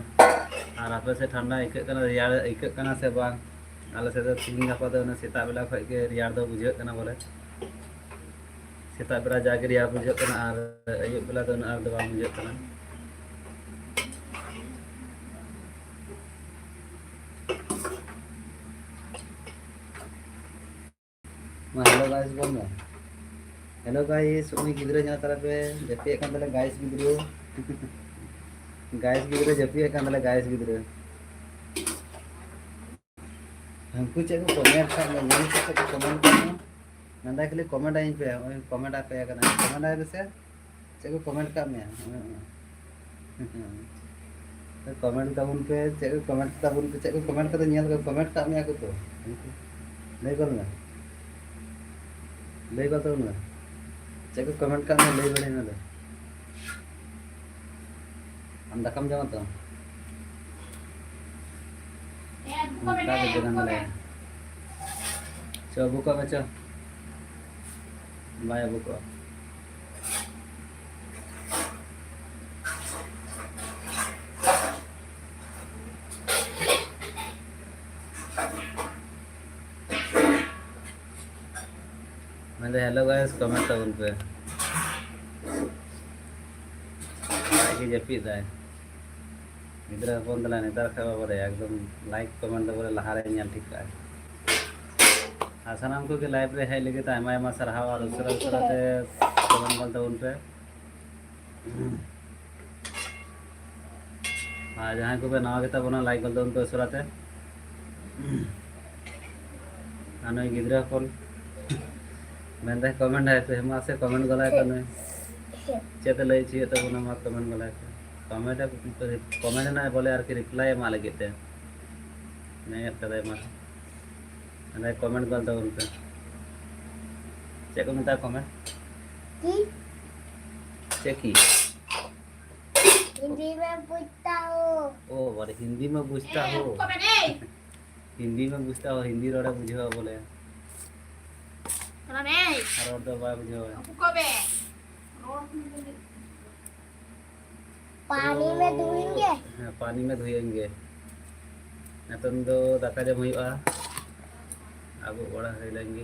ᱟᱨ ᱟᱯᱮ ᱥᱮᱫ ᱴᱷᱟᱱᱰᱟ ᱟᱹᱭᱠᱟᱹᱜ ᱠᱟᱱᱟ, ᱨᱮᱭᱟᱲ ᱟᱹᱭᱠᱟᱹᱜ ᱠᱟᱱᱟ ᱥᱮ ᱵᱟᱝ? ᱟᱞᱮ ᱥᱮᱫ ᱫᱚ ᱛᱤᱦᱤᱧ ᱜᱟᱯᱟ ᱫᱚ ᱚᱱᱟ ᱥᱮᱛᱟᱜ ᱵᱮᱞᱟ ᱠᱷᱚᱡ ᱜᱮ ᱨᱮᱭᱟᱲ ᱫᱚ ᱵᱩᱡᱷᱟᱹᱜ ᱠᱟᱱᱟ ᱵᱚᱞᱮ᱾ ᱥᱮᱛᱟᱜ ᱵᱮᱲᱟ ᱡᱟᱜᱮ ᱨᱮᱭᱟᱲ ᱵᱩᱡᱷᱟᱹᱜ ᱠᱟᱱᱟ, ᱟᱨ ᱟᱹᱭᱩᱵ ᱵᱮᱞᱟ ᱫᱚ ᱩᱱᱟᱹᱜ ᱟᱸᱴ ᱫᱚ ᱵᱟᱝ ᱵᱩᱡᱷᱟᱹᱜ ᱠᱟᱱᱟ᱾ ᱢᱟ hello guys ᱵᱚᱞ ᱢᱮ᱾ Hello guys, ᱩᱱᱤ ᱜᱤᱫᱽᱨᱟᱹ ᱧᱮᱞ ᱛᱟᱨᱟ ᱯᱮ, ᱡᱟᱹᱯᱤᱫ ᱮᱫ ᱠᱟᱱ ᱛᱟᱞᱮ guys ᱜᱤᱫᱽᱨᱟᱹ᱾ Guys ᱜᱤᱫᱽᱨᱟᱹ ᱡᱟᱹᱯᱤᱫ ᱮᱫ ᱠᱟᱱ ᱛᱟᱞᱮ guys ᱜᱤᱫᱽᱨᱟᱹ᱾ ᱦᱟᱹᱱᱠᱩ ᱪᱮᱫ ᱠᱚ comment ᱠᱟᱜ ᱢᱮ, ᱧᱮᱞ ᱯᱮ ᱪᱮᱫ ᱠᱚ comment ᱠᱟᱜ ᱢᱮ᱾ ᱢᱮᱱᱫᱟᱭ ᱠᱷᱟᱹᱞᱤ comment ᱟᱹᱧ ᱯᱮ, ᱱᱚᱜᱼᱚᱭ comment ᱟᱯᱮ ᱠᱟᱱᱟ, comment ᱟᱭ ᱯᱮᱥᱮ᱾ ᱪᱮᱫ ᱠᱚ comment ᱠᱟᱜ ᱢᱮᱭᱟ? Comment ᱛᱟᱵᱚᱱ ᱯᱮ, ᱪᱮᱫ ᱠᱚ comment ᱛᱟᱵᱚᱱ ᱯᱮ, ᱪᱮᱫ ᱠᱚ comment ᱠᱟᱛᱮ ᱧᱮᱞ ᱠᱚ comment ᱠᱟᱜ ᱢᱮᱭᱟ ᱠᱚ ᱛᱚ᱾ ᱞᱟᱹᱭ ᱜᱚᱫ ᱢᱮ, ᱞᱟᱹᱭ ᱜᱚᱫ ᱛᱟᱵᱚᱱ ᱢᱮ, ᱪᱮᱫ ᱠᱚ comment ᱠᱟᱜ ᱢᱮᱭᱟ, ᱞᱟᱹᱭ ᱵᱟᱲᱟᱭ ᱢᱮ ᱟᱫᱚ᱾ ᱟᱢ ᱫᱟᱠᱟᱢ ᱡᱚᱢᱟ ᱛᱚ? ᱦᱮᱸ, ᱟᱹᱜᱩ ᱠᱚ ᱢᱮ, ᱚᱱᱠᱟ ᱜᱮ ᱦᱮᱸ, ᱫᱤᱱᱟᱹᱢ ᱟᱹᱜᱩ ᱠᱚ ᱢᱮ᱾ ᱦᱤᱞᱳᱜ᱾ ᱪᱚ, ᱟᱹᱜᱩ ᱠᱟᱜ ᱢᱮ, ᱪᱚ᱾ ᱵᱟᱭ ᱟᱹᱜᱩ ᱠᱚᱜᱼᱟ᱾ ᱢᱮᱱᱫᱟ, hello guys, comment ᱛᱟᱵᱚᱱ ᱯᱮ᱾ ᱟᱡ ᱜᱮ ᱡᱟᱹᱯᱤᱫ ᱫᱟᱭ᱾ ᱜᱤᱫᱽᱨᱟᱹ ᱦᱚᱯᱚᱱ ᱫᱚ ᱱᱮᱛᱟᱨ ᱠᱷᱟᱡ ᱵᱟᱵᱟᱨᱮ ᱮᱠᱫᱚᱢ like comment ᱫᱚ ᱵᱚᱞᱮ ᱞᱟᱦᱟᱨᱮ ᱧᱮᱞ ᱴᱷᱤᱠ ᱠᱟᱜᱼᱟᱭ᱾ ᱟᱨ ᱥᱟᱱᱟᱢ ᱠᱚᱜᱮ live ᱨᱮ ᱦᱮᱡ ᱞᱟᱹᱜᱤᱫ ᱛᱮ ᱟᱭᱢᱟ ᱟᱭᱢᱟ ᱥᱟᱨᱦᱟᱣ, ᱟᱨ ᱩᱥᱟᱹᱨᱟ ᱩᱥᱟᱹᱨᱟ ᱛᱮ comment ᱜᱚᱫ ᱛᱟᱵᱚᱱ ᱯᱮ᱾ ᱟᱨ ᱡᱟᱦᱟᱸᱭ ᱠᱚᱯᱮ ᱱᱟᱣᱟ ᱜᱮᱛᱟ ᱵᱚᱱᱟ, like ᱜᱚᱫ ᱛᱟᱵᱚᱱ ᱯᱮ ᱩᱥᱟᱹᱨᱟ ᱛᱮ᱾ ᱟᱨ ᱱᱩᱭ ᱜᱤᱫᱽᱨᱟᱹ ᱦᱚᱯᱚᱱ ᱢᱮᱱᱫᱟᱭ, comment ᱟᱭ ᱯᱮ, ᱢᱟᱥᱮ comment ᱜᱚᱞᱟᱭ ᱯᱮ ᱱᱩᱭ᱾ ᱪᱮᱫ ᱮ ᱞᱟᱹᱭ ᱦᱚᱪᱚᱭᱮᱫ ᱛᱟᱵᱚᱱᱟ, ᱢᱟ comment ᱜᱚᱞᱟᱭ ᱯᱮ᱾ Comment ᱮ, comment ᱮᱱᱟᱭ ᱵᱚᱞᱮ ᱟᱨᱠᱤ reply ᱮᱢᱟᱜ ᱞᱟᱹᱜᱤᱫ ᱛᱮ᱾ ᱢᱮᱱᱮᱫ ᱠᱟᱫᱟᱭ, ᱢᱟ ᱢᱮᱱᱫᱟᱭ comment ᱜᱚᱞ ᱛᱟᱵᱚᱱ ᱯᱮ᱾ ᱪᱮᱫ ᱠᱚ ᱢᱮᱛᱟᱜᱼᱟ comment? ᱪᱮᱫ ᱠᱤ? हिंदी में पूछता हूँ। ओ, ᱵᱟᱨᱮ ᱦᱤᱱᱫᱤ ᱢᱮ ᱵᱩᱡᱷᱛᱟ ᱦᱳ᱾ ᱦᱤᱱᱫᱤ ᱢᱮ ᱵᱩᱡᱷᱛᱟ ᱦᱳ, ᱦᱤᱱᱫᱤ ᱨᱚᱲᱮ ᱵᱩᱡᱷᱟᱹᱣᱟ ᱵᱚᱞᱮ᱾ ᱟᱨ ᱨᱚᱲ ᱫᱚ ᱵᱟᱭ ᱵᱩᱡᱷᱟᱹᱣᱟ᱾ ᱯᱟᱱᱤ ᱢᱮ ᱫᱷᱩᱭᱮᱝᱜᱮ᱾ ᱦᱮᱸ, ᱯᱟᱱᱤ ᱢᱮ ᱫᱷᱩᱭᱮᱝᱜᱮ᱾ ᱱᱤᱛᱚᱝ ᱫᱚ ᱫᱟᱠᱟ ᱡᱚᱢ ᱦᱩᱭᱩᱜᱼᱟ᱾ ᱟᱹᱜᱩ ᱵᱟᱲᱟ ᱦᱩᱭ ᱞᱮᱱ ᱜᱮ᱾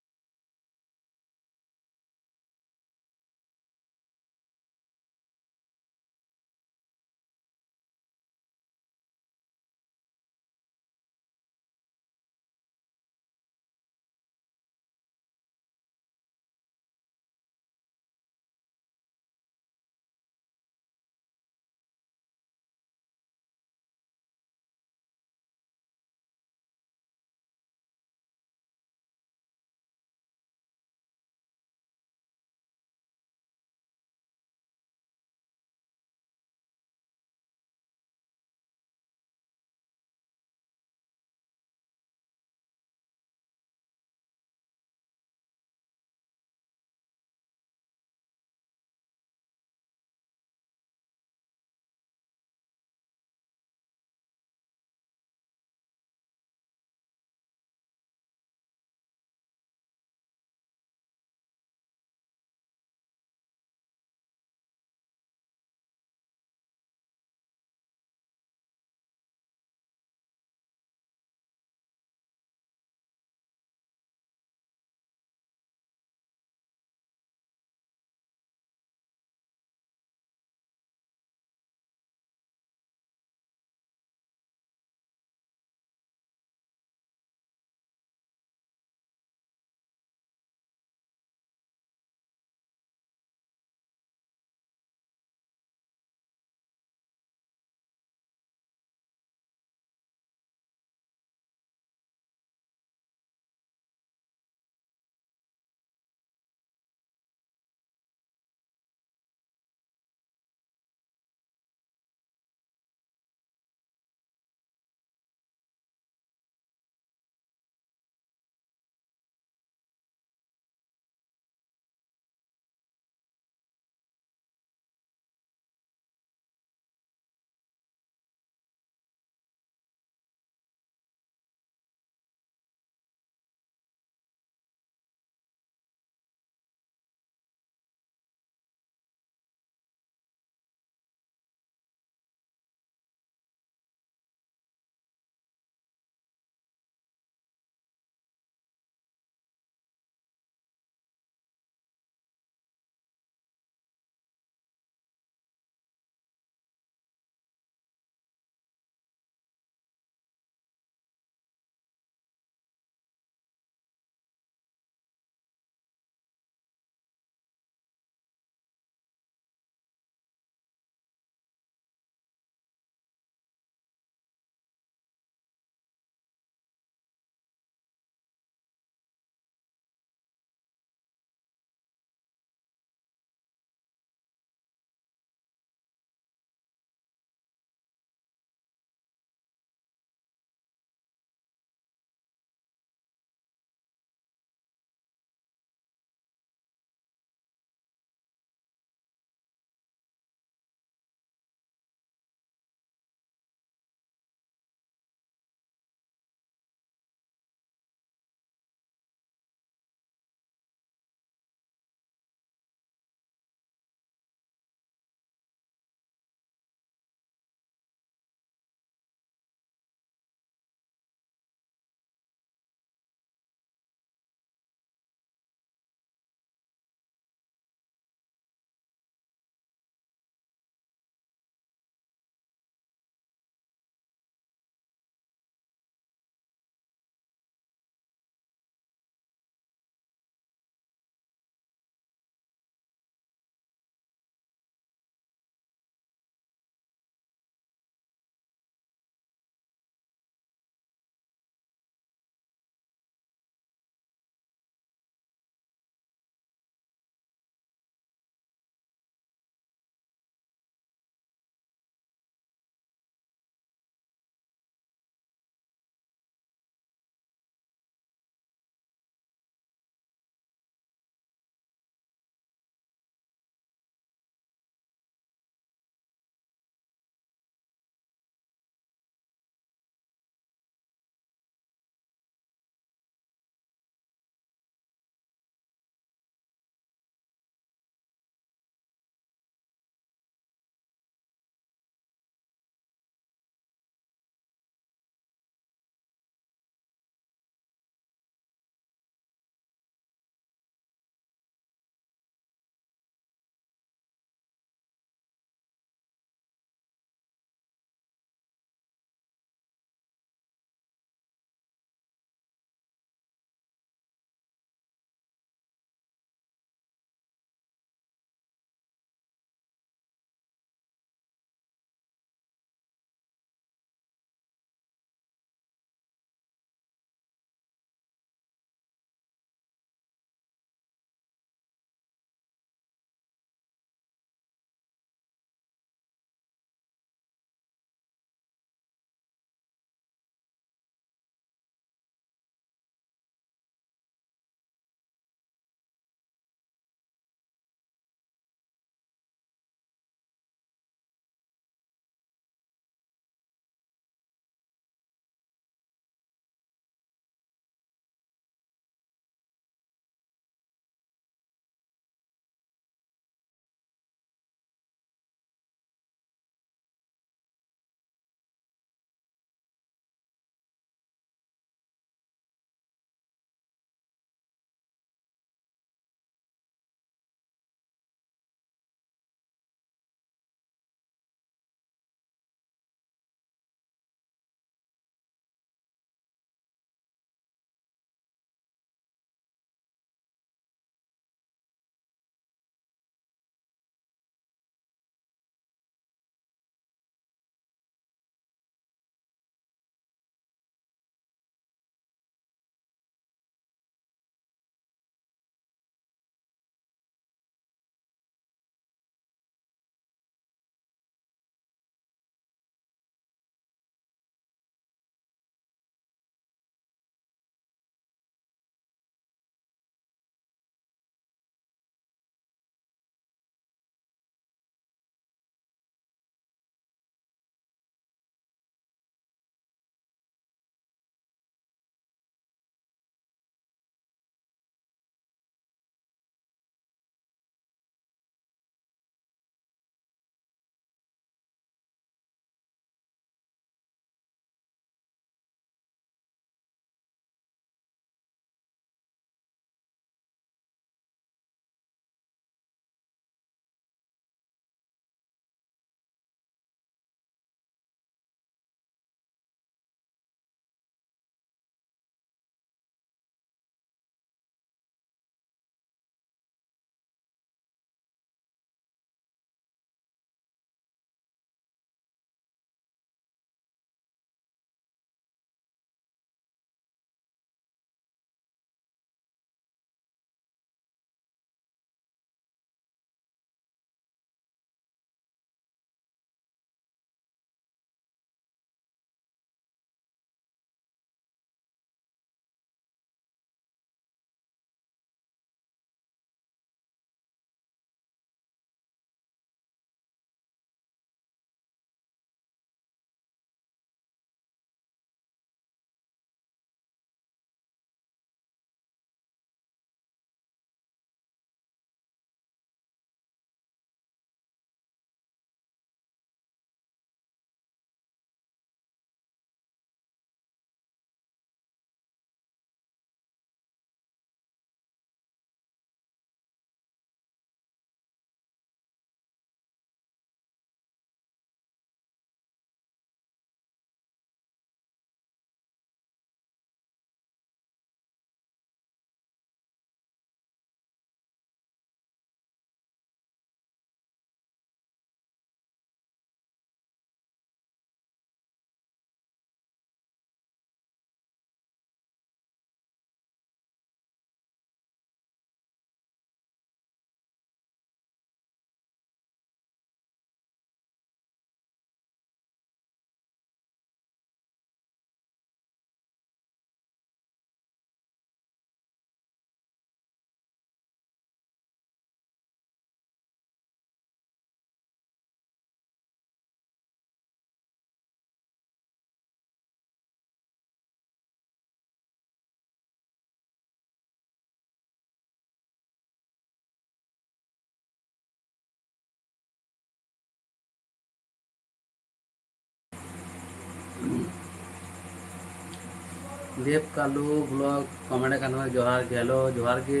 ᱫᱮᱵ ᱠᱟᱞᱩ ᱵᱞᱚᱜ ᱠᱚᱢᱮᱱᱴ ᱠᱟᱱ ᱛᱟᱵᱚᱱᱟ, ᱡᱚᱦᱟᱨ ᱜᱮ, ᱦᱮᱞᱳ, ᱡᱚᱦᱟᱨ ᱜᱮ᱾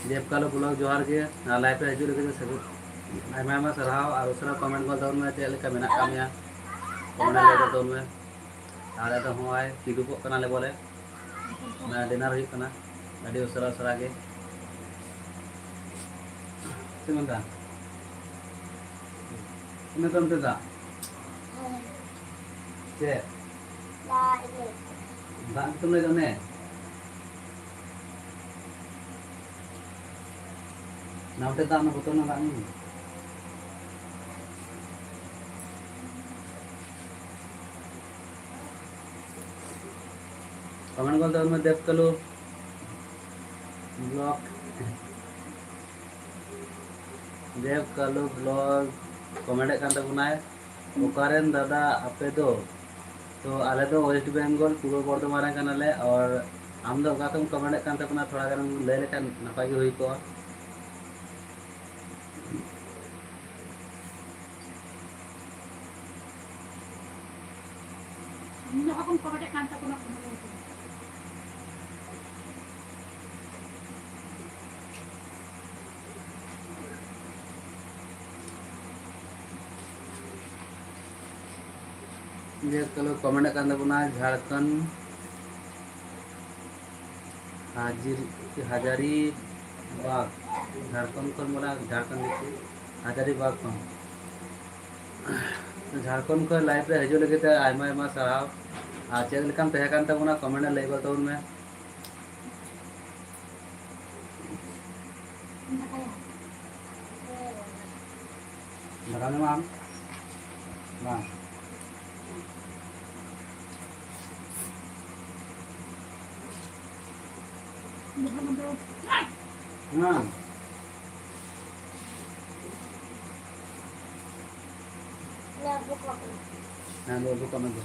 ᱫᱮᱵ ᱠᱟᱞᱩ ᱵᱞᱚᱜ, ᱡᱚᱦᱟᱨ ᱜᱮ᱾ ᱟᱨ ᱞᱟᱭᱤᱵᱷ ᱨᱮ ᱦᱤᱡᱩᱜ ᱞᱟᱹᱜᱤᱫ ᱛᱮ ᱥᱟᱹᱜᱩᱱ, ᱟᱭᱢᱟ ᱟᱭᱢᱟ ᱥᱟᱨᱦᱟᱣ᱾ ᱟᱨ ᱩᱥᱟᱹᱨᱟ ᱠᱚᱢᱮᱱᱴ ᱜᱚᱫ ᱛᱟᱵᱚᱱ ᱢᱮ, ᱪᱮᱫ ᱞᱮᱠᱟ ᱢᱮᱱᱟᱜ ᱟᱠᱟᱫ ᱢᱮᱭᱟ, ᱠᱚᱢᱮᱱᱴ ᱞᱟᱹᱭ ᱜᱚᱫ ᱛᱟᱵᱚᱱ ᱢᱮ᱾ ᱟᱞᱮ ᱫᱚ ᱱᱚᱜᱼᱚᱭ ᱠᱤᱫᱩᱵᱚᱜ ᱠᱟᱱᱟᱞᱮ ᱵᱚᱞᱮ, ᱢᱟᱱᱮ ᱰᱤᱱᱟᱨ ᱦᱩᱭᱩᱜ ᱠᱟᱱᱟ, ᱟᱹᱰᱤ ᱩᱥᱟᱹᱨᱟ ᱩᱥᱟᱹᱨᱟ ᱜᱮ᱾ ᱪᱮᱫ ᱢᱮᱱᱫᱟ? ᱤᱱᱟᱹ ᱛᱟᱭᱚᱢ ᱛᱮ ᱫᱟᱜ᱾ ᱪᱮᱫ? ᱫᱟᱜ ᱜᱮᱛᱚᱢ ᱞᱟᱹᱭ ᱫᱟ ᱚᱱᱮ᱾ ᱱᱟᱣᱟ ᱛᱮ ᱫᱟᱜ ᱢᱮ, ᱵᱚᱛᱚᱞ ᱨᱮᱱᱟᱜ ᱫᱟᱜ ᱧᱩ ᱢᱮ᱾ ᱠᱚᱢᱮᱱᱴ ᱜᱚᱫ ᱛᱟᱵᱚᱱ ᱢᱮ, ᱫᱮᱵ ᱠᱟᱞᱩ ᱵᱞᱚᱜ᱾ ᱫᱮᱵ ᱠᱟᱞᱩ ᱵᱞᱚᱜ ᱠᱚᱢᱮᱱᱴ ᱮᱫ ᱠᱟᱱ ᱛᱟᱵᱚᱱᱟᱭ, "ᱚᱠᱟᱨᱮᱱ ᱫᱟᱫᱟ ᱟᱯᱮ ᱫᱚ?" ᱛᱚ ᱟᱞᱮ ᱫᱚ ᱳᱭᱮᱥᱴ ᱵᱮᱝᱜᱚᱞ, ᱯᱩᱨᱵᱚ ᱵᱚᱨᱫᱷᱚᱢᱟᱱ ᱨᱮᱱ ᱠᱟᱱᱟᱞᱮ᱾ ᱟᱨ ᱟᱢ ᱫᱚ ᱚᱠᱟ ᱠᱷᱚᱱ ᱠᱚᱢᱮᱱᱴ ᱮᱫ ᱠᱟᱱ ᱛᱟᱵᱚᱱᱟ, ᱛᱷᱚᱲᱟ ᱜᱟᱱᱮᱢ ᱞᱟᱹᱭ ᱞᱮᱠᱷᱟᱱ ᱱᱟᱯᱟᱭ ᱜᱮ ᱦᱩᱭ ᱠᱚᱜᱼᱟ᱾ ᱤᱧ ᱫᱚ ᱚᱠᱟ ᱠᱷᱚᱱ ᱠᱚᱢᱮᱱᱴ ᱮᱫ ᱠᱟᱱ ᱛᱟᱵᱚᱱᱟ, ᱠᱚᱢᱮᱱᱴ ᱢᱮ᱾ ᱡᱮ ᱠᱚᱞᱮ ᱠᱚᱢᱮᱱᱴ ᱠᱟᱱ ᱛᱟᱵᱚᱱᱟ, ᱡᱷᱟᱲᱠᱷᱚᱸᱰ ᱦᱟᱡᱤᱨ-, ᱦᱟᱡᱟᱨᱤ ᱵᱟᱜᱽ, ᱡᱷᱟᱲᱠᱷᱚᱸᱰ ᱠᱷᱚᱱ ᱵᱚᱞᱮ, ᱡᱷᱟᱲᱠᱷᱚᱸᱰ ᱰᱤᱥᱴᱨᱤᱠᱴ ᱦᱟᱡᱟᱨᱤ ᱵᱟᱜᱽ ᱠᱷᱚᱱ᱾ ᱡᱷᱟᱲᱠᱷᱚᱸᱰ ᱠᱷᱚᱱ ᱞᱟᱭᱤᱵᱷ ᱨᱮ ᱦᱤᱡᱩᱜ ᱞᱟᱹᱜᱤᱫ ᱛᱮ ᱟᱭᱢᱟ ᱟᱭᱢᱟ ᱥᱟᱨᱦᱟᱣ᱾ ᱟᱨ ᱪᱮᱫ ᱞᱮᱠᱟᱢ ᱛᱟᱦᱮᱸ ᱠᱟᱱ ᱛᱟᱵᱚᱱᱟ, ᱠᱚᱢᱮᱱᱴ ᱨᱮ ᱞᱟᱹᱭ ᱜᱚᱫ ᱛᱟᱵᱚᱱ ᱢᱮ᱾ ᱫᱟᱠᱟ ᱡᱚᱢᱟᱢ? ᱵᱟᱝ᱾ ᱦᱮᱸ᱾ ᱦᱮᱸ, ᱞᱟᱹᱭ ᱟᱹᱜᱩ ᱠᱟᱜ ᱢᱮ ᱫᱚ᱾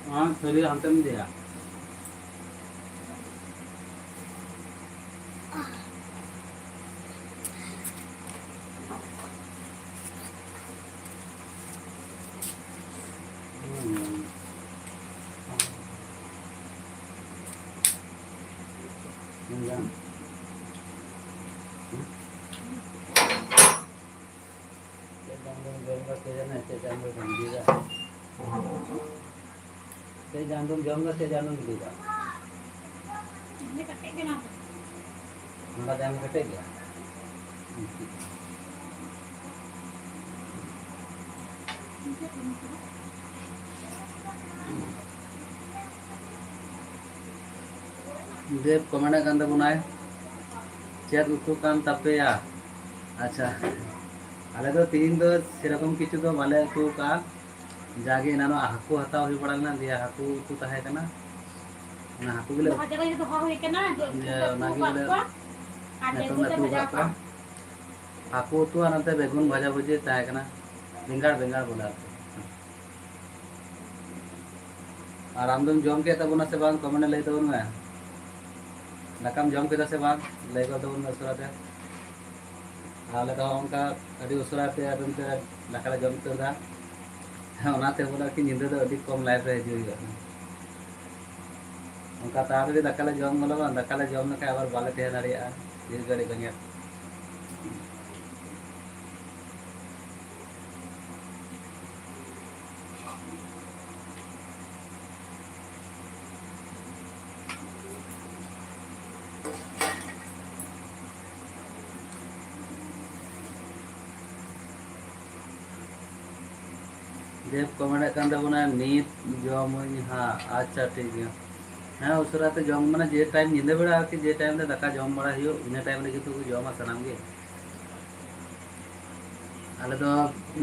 ᱚᱱᱟ ᱛᱷᱟᱹᱨᱤ ᱦᱟᱱᱛᱮᱢ ᱤᱫᱤᱭᱟ᱾ ᱪᱮᱫ ᱡᱟᱝ ᱫᱚᱢ ᱡᱚᱢ ᱫᱟ ᱠᱮ ᱡᱟᱱᱮ, ᱪᱮᱫ ᱡᱟᱝ ᱫᱚᱢ ᱜᱤᱰᱤᱭᱮᱫᱟ? ᱪᱮᱫ ᱡᱟᱝ ᱫᱚᱢ ᱡᱚᱢ ᱫᱟ, ᱪᱮᱫ ᱡᱟᱝ ᱫᱚᱢ ᱜᱤᱰᱤᱭᱮᱫᱟ? ᱚᱱᱟ ᱡᱟᱝ ᱠᱮᱴᱮᱡ ᱜᱮᱭᱟ? ᱫᱮᱵ ᱠᱚᱢᱮᱱᱴ ᱠᱟᱱ ᱛᱟᱵᱚᱱᱟᱭ, "ᱪᱮᱫ ᱩᱛᱩ ᱠᱟᱱ ᱛᱟᱯᱮᱭᱟ?" ᱟᱪᱪᱷᱟ, ᱟᱞᱮ ᱫᱚ ᱛᱤᱦᱤᱧ ᱫᱚ ᱥᱮᱨᱚᱠᱚᱢ ᱠᱤᱪᱷᱩ ᱫᱚ ᱵᱟᱞᱮ ᱩᱛᱩ ᱟᱠᱟᱫᱼᱟ, ᱡᱟᱜᱮ ᱮᱱᱟᱱᱚᱜ ᱦᱟᱹᱠᱩ ᱦᱟᱛᱟᱣ ᱦᱩᱭ ᱵᱟᱲᱟ ᱞᱮᱱᱟ, ᱫᱤᱭᱮ ᱦᱟᱹᱠᱩ ᱩᱛᱩ ᱛᱟᱦᱮᱸ ᱠᱟᱱᱟ, ᱚᱱᱟ ᱦᱟᱹᱠᱩ ᱜᱮᱞᱮ ᱵᱷᱟᱡᱟ ᱞᱟᱹᱜᱤᱫ ᱫᱚᱦᱚ ᱦᱩᱭ ᱠᱟᱱᱟ, ᱡᱮ ᱩᱛᱩ ᱤᱭᱟᱹ, ᱠᱚ ᱚᱱᱟ ᱩᱛᱩ ᱜᱮ ᱟᱠᱟᱫ ᱵᱚᱞᱮ ᱠᱚᱣᱟ ᱟᱨ ᱱᱤᱛᱚᱝ ᱞᱮ ᱞᱮ ᱩᱛᱩ ᱵᱷᱟᱡᱟ ᱟᱠᱟᱫ ᱠᱚᱣᱟ᱾ ᱠᱚᱣᱟ᱾ ᱦᱟᱹᱠᱩ ᱩᱛᱩ ᱟᱨ ᱱᱚᱛᱮ ᱵᱮᱜᱩᱱ ᱵᱷᱟᱡᱟ ᱵᱷᱩᱡᱤ ᱛᱟᱦᱮᱸ ᱠᱟᱱᱟ, ᱵᱮᱸᱜᱟᱲ, ᱵᱮᱸᱜᱟᱲ ᱵᱚᱞᱮ ᱟᱨᱠᱤ᱾ ᱟᱨ ᱟᱢ ᱫᱚᱢ ᱡᱚᱢ ᱠᱮᱫ ᱛᱟᱵᱚᱱᱟ ᱥᱮ ᱵᱟᱝ? ᱠᱚᱢᱮᱱᱴ ᱨᱮ ᱞᱟᱹᱭ ᱛᱟᱵᱚᱱ ᱢᱮ᱾ ᱫᱟᱠᱟᱢ ᱡᱚᱢ ᱠᱮᱫᱟ ᱥᱮ ᱵᱟᱝ? ᱞᱟᱹᱭ ᱜᱚᱫ ᱛᱟᱵᱚᱱ ᱢᱮ ᱩᱥᱟᱹᱨᱟ ᱛᱮ᱾ ᱟᱞᱮ ᱫᱚ ᱚᱱᱠᱟ ᱟᱹᱰᱤ ᱩᱥᱟᱹᱨᱟ ᱛᱮ ᱟᱫᱚ ᱱᱚᱛᱮ ᱫᱟᱠᱟ ᱞᱮ ᱡᱚᱢ ᱩᱛᱟᱹᱨ ᱮᱫᱟ᱾ ᱦᱮᱸ, ᱚᱱᱟᱛᱮ ᱵᱚᱞᱮ ᱟᱨᱠᱤ ᱧᱤᱫᱟᱹ ᱫᱚ ᱟᱹᱰᱤ ᱠᱚᱢ ᱞᱟᱭᱤᱵᱷ ᱨᱮ ᱦᱤᱡᱩᱜ ᱦᱩᱭᱩᱜᱼᱟ᱾ ᱚᱱᱠᱟ ᱛᱟᱲᱟᱛᱟᱲᱤ ᱫᱟᱠᱟ ᱞᱮ ᱡᱚᱢ ᱜᱚᱫᱟ ᱵᱟᱝ, ᱫᱟᱠᱟ ᱞᱮ ᱡᱚᱢ ᱞᱮᱠᱷᱟᱱ ᱟᱵᱟᱨ ᱵᱟᱞᱮ ᱛᱟᱦᱮᱸ ᱫᱟᱲᱮᱭᱟᱜᱼᱟ ᱰᱷᱮᱨ ᱜᱷᱟᱹᱲᱤᱡ ᱵᱮᱸᱜᱮᱫ᱾ ᱫᱮᱵ ᱠᱚᱢᱮᱱᱴ ᱠᱟᱱ ᱛᱟᱵᱚᱱᱟ, "ᱱᱤᱛ ᱡᱚᱢᱟᱹᱧ ᱦᱟᱸᱜ᱾" ᱟᱪᱪᱷᱟ, ᱴᱷᱤᱠ ᱜᱮᱭᱟ᱾ ᱦᱮᱸ, ᱩᱥᱟᱹᱨᱟ ᱛᱮ ᱡᱚᱢ, ᱢᱟᱱᱮ ᱡᱮ ᱴᱟᱭᱤᱢ ᱧᱤᱫᱟᱹ ᱵᱮᱲᱟ ᱟᱨᱠᱤ, ᱡᱮ ᱴᱟᱭᱤᱢ ᱨᱮ ᱫᱟᱠᱟ ᱡᱚᱢ ᱵᱟᱲᱟ ᱦᱩᱭᱩᱜ, ᱤᱱᱟᱹ ᱴᱟᱭᱤᱢ ᱨᱮᱜᱮ ᱛᱚ ᱠᱚ ᱡᱚᱢᱟ ᱥᱟᱱᱟᱢ ᱜᱮ᱾ ᱟᱞᱮ ᱫᱚ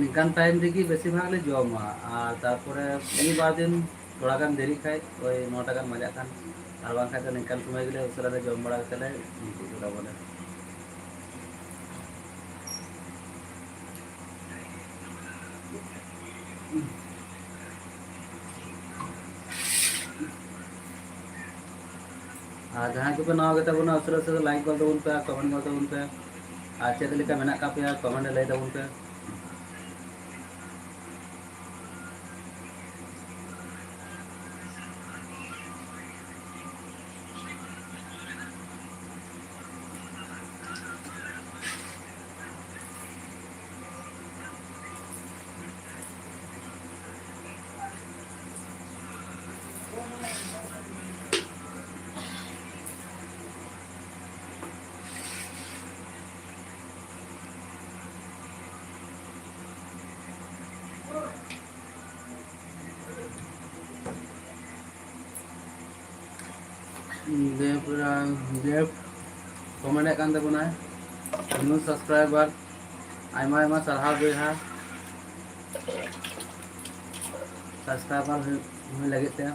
ᱱᱤᱝᱠᱟᱱ ᱴᱟᱭᱤᱢ ᱨᱮᱜᱮ ᱵᱮᱥᱤᱨ ᱵᱷᱟᱜᱽ ᱞᱮ ᱡᱚᱢᱟ, ᱟᱨ ᱛᱟᱨᱯᱚᱨᱮ ᱢᱤᱫ ᱵᱟᱨ ᱫᱤᱱ ᱛᱷᱚᱲᱟ ᱜᱟᱱ ᱫᱮᱨᱤᱜ ᱠᱷᱟᱡ ᱳᱭ ᱱᱚᱴᱟ ᱜᱟᱱ ᱵᱟᱡᱟᱜ ᱠᱷᱟᱱ, ᱟᱨ ᱵᱟᱝᱠᱷᱟᱡ ᱫᱚ ᱱᱤᱝᱠᱟᱱ ᱥᱚᱢᱚᱭ ᱜᱮᱞᱮ ᱩᱥᱟᱹᱨᱟ ᱞᱮ ᱡᱚᱢ ᱵᱟᱲᱟ ᱠᱟᱛᱮ ᱞᱮ ᱜᱤᱛᱤᱡ ᱜᱚᱫᱚᱜ ᱵᱚᱞᱮ᱾ ᱟᱨ ᱡᱟᱦᱟᱸᱭ ᱠᱚᱯᱮ ᱱᱟᱣᱟ ᱜᱮᱛᱟ ᱵᱚᱱᱟ, ᱩᱥᱟᱹᱨᱟ ᱩᱥᱟᱹᱨᱟ ᱞᱟᱭᱤᱠ ᱜᱚᱫ ᱛᱟᱵᱚᱱ ᱯᱮ, ᱠᱚᱢᱮᱱᱴ ᱜᱚᱫ ᱛᱟᱵᱚᱱ ᱯᱮ, ᱟᱨ ᱪᱮᱫ ᱞᱮᱠᱟ ᱢᱮᱱᱟᱜ ᱟᱠᱟᱫ ᱯᱮᱭᱟ ᱠᱚᱢᱮᱱᱴ ᱨᱮ ᱞᱟᱹᱭ ᱛᱟᱵᱚᱱ ᱯᱮ᱾ ᱫᱮᱵᱽ ᱨᱟᱡᱽ ᱫᱮᱵᱽ ᱠᱚᱢᱮᱱᱴ ᱮᱫ ᱠᱟᱱ ᱛᱟᱵᱚᱱᱟᱭ, ᱱᱤᱭᱩ ᱥᱟᱵᱥᱠᱨᱟᱭᱵᱟᱨ, ᱟᱭᱢᱟ ᱟᱭᱢᱟ ᱥᱟᱨᱦᱟᱣ ᱵᱚᱭᱦᱟ, ᱥᱟᱵᱥᱠᱨᱟᱭᱵᱟᱨ ᱦᱩᱭ ᱦᱩᱭ ᱞᱟᱹᱜᱤᱫ ᱛᱮ᱾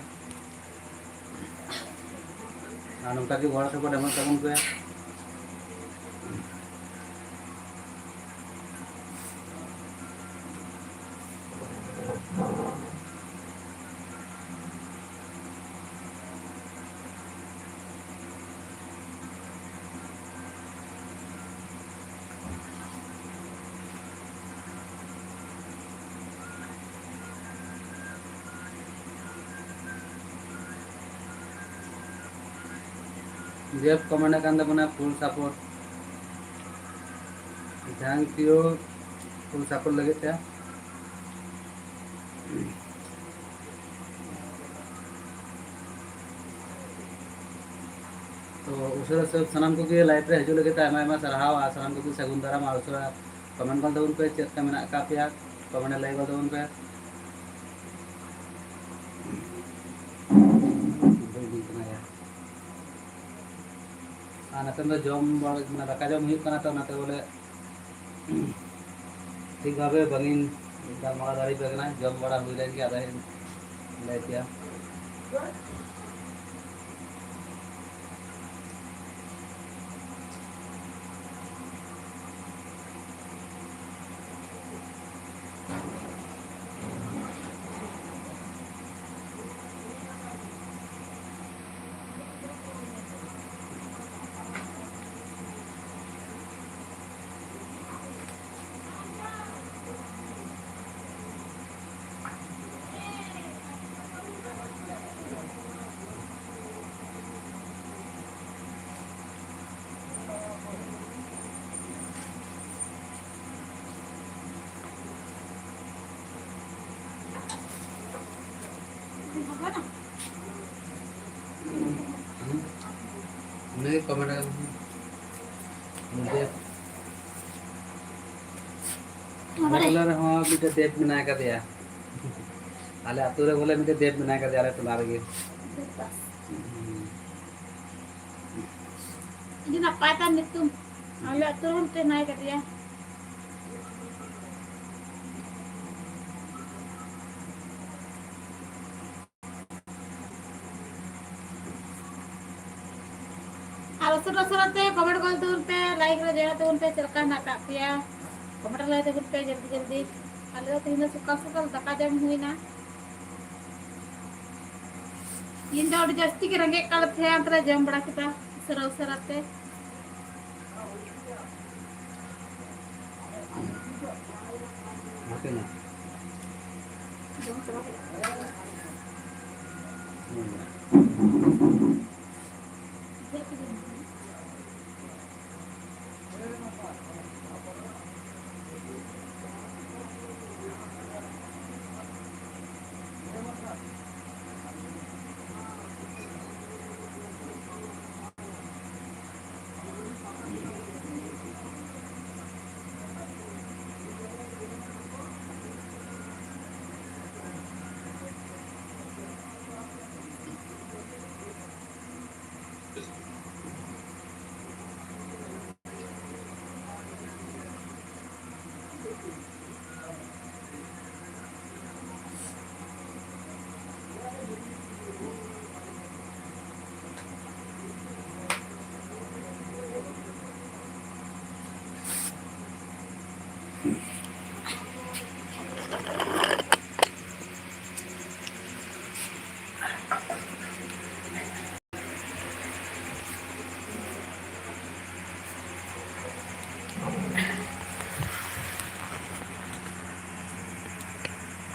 ᱟᱨ ᱱᱚᱝᱠᱟ ᱜᱮ ᱜᱚᱲᱚ ᱥᱚᱯᱚᱦᱚᱫ ᱮᱢᱚᱜ ᱛᱟᱵᱚᱱ ᱯᱮ᱾ ᱡᱮᱵᱽ ᱠᱚᱢᱮᱱᱴ ᱠᱟᱱ ᱛᱟᱵᱚᱱᱟ, full support, thank you full support ᱞᱟᱹᱜᱤᱫ ᱛᱮ᱾ ᱛᱚ ᱩᱥᱟᱹᱨᱟ ᱥᱟᱹᱛ ᱥᱟᱱᱟᱢ ᱠᱚᱜᱮ ᱞᱟᱭᱤᱵᱷ ᱨᱮ ᱦᱤᱡᱩᱜ ᱞᱟᱹᱜᱤᱫ ᱛᱮ ᱟᱭᱢᱟ ᱟᱭᱢᱟ ᱥᱟᱨᱦᱟᱣ ᱟᱨ ᱥᱟᱱᱟᱢ ᱠᱚᱜᱮ ᱥᱟᱹᱜᱩᱱ ᱫᱟᱨᱟᱢ᱾ ᱟᱨ ᱩᱥᱟᱹᱨᱟ ᱠᱚᱢᱮᱱᱴ ᱜᱚᱫ ᱛᱟᱵᱚᱱ ᱯᱮ, ᱪᱮᱫ ᱞᱮᱠᱟ ᱢᱮᱱᱟᱜ ᱟᱠᱟᱫ ᱯᱮᱭᱟ, ᱠᱚᱢᱮᱱᱴ ᱨᱮ ᱞᱟᱹᱭ ᱜᱚᱫ ᱛᱟᱵᱚᱱ ᱯᱮ᱾ ᱟᱨ ᱱᱤᱛᱚᱝ ᱫᱚ ᱡᱚᱢ ᱵᱟᱲᱟ, ᱢᱟᱱᱮ ᱫᱟᱠᱟ ᱡᱚᱢ ᱦᱩᱭᱩᱜ ᱠᱟᱱᱟ, ᱛᱚ ᱚᱱᱟᱛᱮ ᱵᱚᱞᱮ ᱴᱷᱤᱠ ᱵᱷᱟᱵᱮ ᱵᱟᱹᱞᱤᱧ ᱜᱟᱞᱢᱟᱨᱟᱣ ᱫᱟᱲᱮᱭᱟᱯᱮ ᱠᱟᱱᱟ᱾ ᱡᱚᱢ ᱵᱟᱲᱟ ᱦᱩᱭ ᱞᱮᱱ ᱜᱮ ᱟᱫᱚᱧ ᱞᱟᱹᱭ ᱯᱮᱭᱟ᱾ ᱩᱱᱤ ᱠᱚᱢᱮᱱᱴ ᱟᱠᱟᱫᱟ᱾ ᱫᱮᱵᱽ᱾ ᱟᱞᱮ ᱴᱚᱞᱟ ᱨᱮᱦᱚᱸ ᱢᱤᱫᱴᱮᱡ ᱫᱮᱵᱽ ᱢᱮᱱᱟᱭ ᱠᱟᱫᱮᱭᱟ᱾ ᱟᱞᱮ ᱟᱹᱛᱩ ᱨᱮ ᱵᱚᱞᱮ ᱢᱤᱫᱴᱮᱡ ᱫᱮᱵᱽ ᱢᱮᱱᱟᱭ ᱠᱟᱫᱮᱭᱟ, ᱟᱞᱮ ᱴᱚᱞᱟ ᱨᱮᱜᱮ᱾ ᱦᱩᱸ᱾ ᱟᱹᱰᱤ ᱱᱟᱯᱟᱭ ᱛᱟᱭ ᱧᱩᱛᱩᱢ᱾ ᱟᱞᱮ ᱟᱹᱛᱩ ᱨᱮᱦᱚᱸ ᱢᱤᱫᱴᱮᱱ ᱦᱮᱱᱟᱭ ᱠᱟᱫᱮᱭᱟ᱾ ᱟᱨ ᱩᱥᱟᱹᱨᱟ ᱩᱥᱟᱹᱨᱟ ᱛᱮ comment ᱜᱚᱫ ᱛᱟᱵᱚᱱ ᱯᱮ, like ᱨᱮ join ᱛᱟᱵᱚᱱ ᱯᱮ, ᱪᱮᱫ ᱞᱮᱠᱟ ᱦᱮᱱᱟᱜ ᱟᱠᱟᱫ ᱯᱮᱭᱟ? Comment ᱨᱮ ᱞᱟᱹᱭ ᱛᱟᱵᱚᱱ ᱯᱮ ᱡᱚᱞᱫᱤ ᱡᱚᱞᱫᱤ᱾ ᱟᱞᱮ ᱫᱚ ᱛᱮᱦᱮᱧ ᱫᱚ ᱥᱚᱠᱟᱞ ᱥᱚᱠᱟᱞ ᱫᱟᱠᱟ ᱡᱚᱢ ᱦᱩᱭᱱᱟ᱾ ᱤᱧ ᱫᱚ ᱟᱹᱰᱤ ᱡᱟᱹᱥᱛᱤ ᱜᱮ ᱨᱮᱸᱜᱮᱡ ᱠᱟᱫ ᱛᱟᱦᱮᱸ, ᱚᱱᱟᱛᱮ ᱞᱮ ᱡᱚᱢ ᱵᱟᱲᱟ ᱠᱮᱫᱟ ᱩᱥᱟᱹᱨᱟ ᱩᱥᱟᱹᱨᱟ ᱛᱮ᱾ ᱦᱟᱯᱮ ᱱᱟ᱾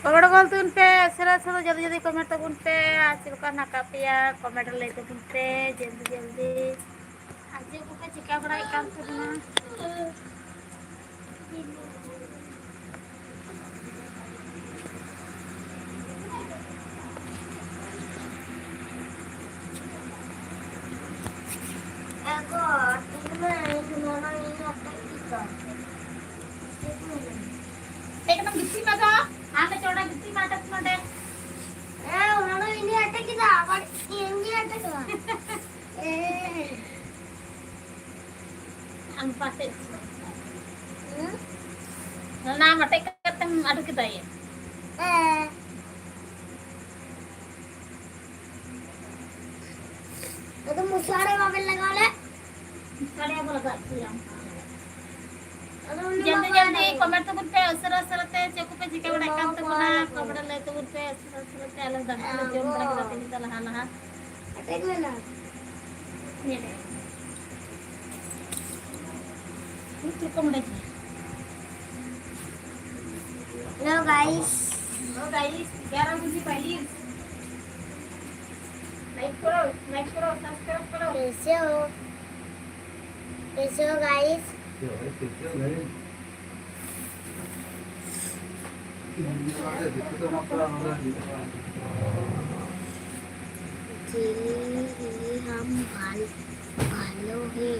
Comment ᱜᱚᱫ ᱛᱟᱵᱚᱱ ᱯᱮ, ᱩᱥᱟᱹᱨᱟ ᱩᱥᱟᱹᱨᱟ ᱡᱚᱞᱫᱤ ᱡᱚᱞᱫᱤ comment ᱛᱟᱵᱚᱱ ᱯᱮ᱾ ᱟᱨ ᱪᱮᱫ ᱞᱮᱠᱟ ᱦᱮᱱᱟᱜ ᱟᱠᱟᱫ ᱯᱮᱭᱟ, comment ᱨᱮ ᱞᱟᱹᱭ ᱛᱟᱵᱚᱱ ᱯᱮ ᱡᱚᱞᱫᱤ ᱡᱚᱞᱫᱤ᱾ ᱟᱨ ᱪᱮᱫ ᱠᱚᱯᱮ ᱪᱤᱠᱟ ᱵᱟᱲᱟᱭᱮᱫ ᱠᱟᱱ ᱛᱟᱵᱚᱱᱟ? ᱮᱠᱫᱚᱢ ᱜᱤᱛᱤᱡ ᱢᱮ ᱫᱚ᱾ ᱦᱟᱸᱰᱮ ᱪᱚᱴᱟ ᱜᱤᱛᱤᱡ ᱢᱮ, ᱟᱴᱮᱫ ᱱᱚᱰᱮ᱾ ᱦᱮᱸ, ᱚᱱᱟ ᱫᱚ ᱤᱧ ᱟᱴᱮᱫ ᱠᱮᱫᱟ, ᱟᱵᱟᱨ ᱤᱧ ᱜᱮ ᱟᱴᱮᱫ ᱠᱮᱫᱟ᱾ ᱮ᱾ ᱟᱢ ᱯᱟᱴᱮᱡ᱾ ᱦᱩᱸ? ᱚᱱᱟ ᱢᱟᱴᱮᱡ ᱠᱟᱛᱮᱢ ᱟᱹᱰᱩ ᱠᱮᱫᱟ ᱭᱟ᱾ ᱦᱮᱸ᱾ ᱟᱫᱚ ᱢᱚᱥᱞᱟ ᱨᱮ ᱵᱟᱵᱮᱱ ᱞᱟᱜᱟᱣ ᱞᱮᱫ? ᱢᱚᱥᱞᱟ ᱨᱮ ᱵᱟᱵᱮᱱ ᱞᱟᱜᱟᱣ ᱞᱮᱫ᱾ ᱟᱫᱚ ᱚᱱᱟ ᱡᱚᱞᱫᱤ ᱵᱟᱵᱮᱱ ᱡᱚᱞᱫᱤ ᱞᱟᱜᱟᱣ᱾ ᱠᱚᱢᱮᱱᱴ ᱛᱟᱵᱚᱱ ᱯᱮ, ᱩᱥᱟᱹᱨᱟ ᱩᱥᱟᱹᱨᱟ ᱛᱮ ᱪᱮᱫ ᱠᱚᱯᱮ ᱪᱤᱠᱟᱹ ᱵᱟᱲᱟᱭᱮᱫ ᱠᱟᱱ ᱛᱟᱵᱚᱱᱟ, ᱠᱚᱢᱮᱱᱴ ᱨᱮ ᱞᱟᱹᱭ ᱛᱟᱵᱚᱱ ᱯᱮ, ᱩᱥᱟᱹᱨᱟ ᱩᱥᱟᱹᱨᱟ ᱛᱮ᱾ ᱟᱞᱮ ᱫᱟᱠᱟ ᱞᱮ ᱡᱚᱢ ᱵᱟᱲᱟ ᱠᱮᱫᱟ ᱛᱮᱦᱮᱧ ᱫᱚ ᱞᱟᱦᱟ ᱞᱟᱦᱟ᱾ ᱟᱴᱮᱫ ᱢᱮ ᱱᱟ᱾ ᱧᱮᱞ ᱢᱮ᱾ ᱢᱤᱫ ᱨᱚᱠᱚᱢ ᱚᱸᱰᱮ ᱜᱮ᱾ Hello guys. Hello guys, ग्यारह बजे पहले। लाइक करो, लाइक करो, सब्सक्राइब करो। कैसे हो? कैसे हो गाइस? जी, हम ভালো, ভালো ही।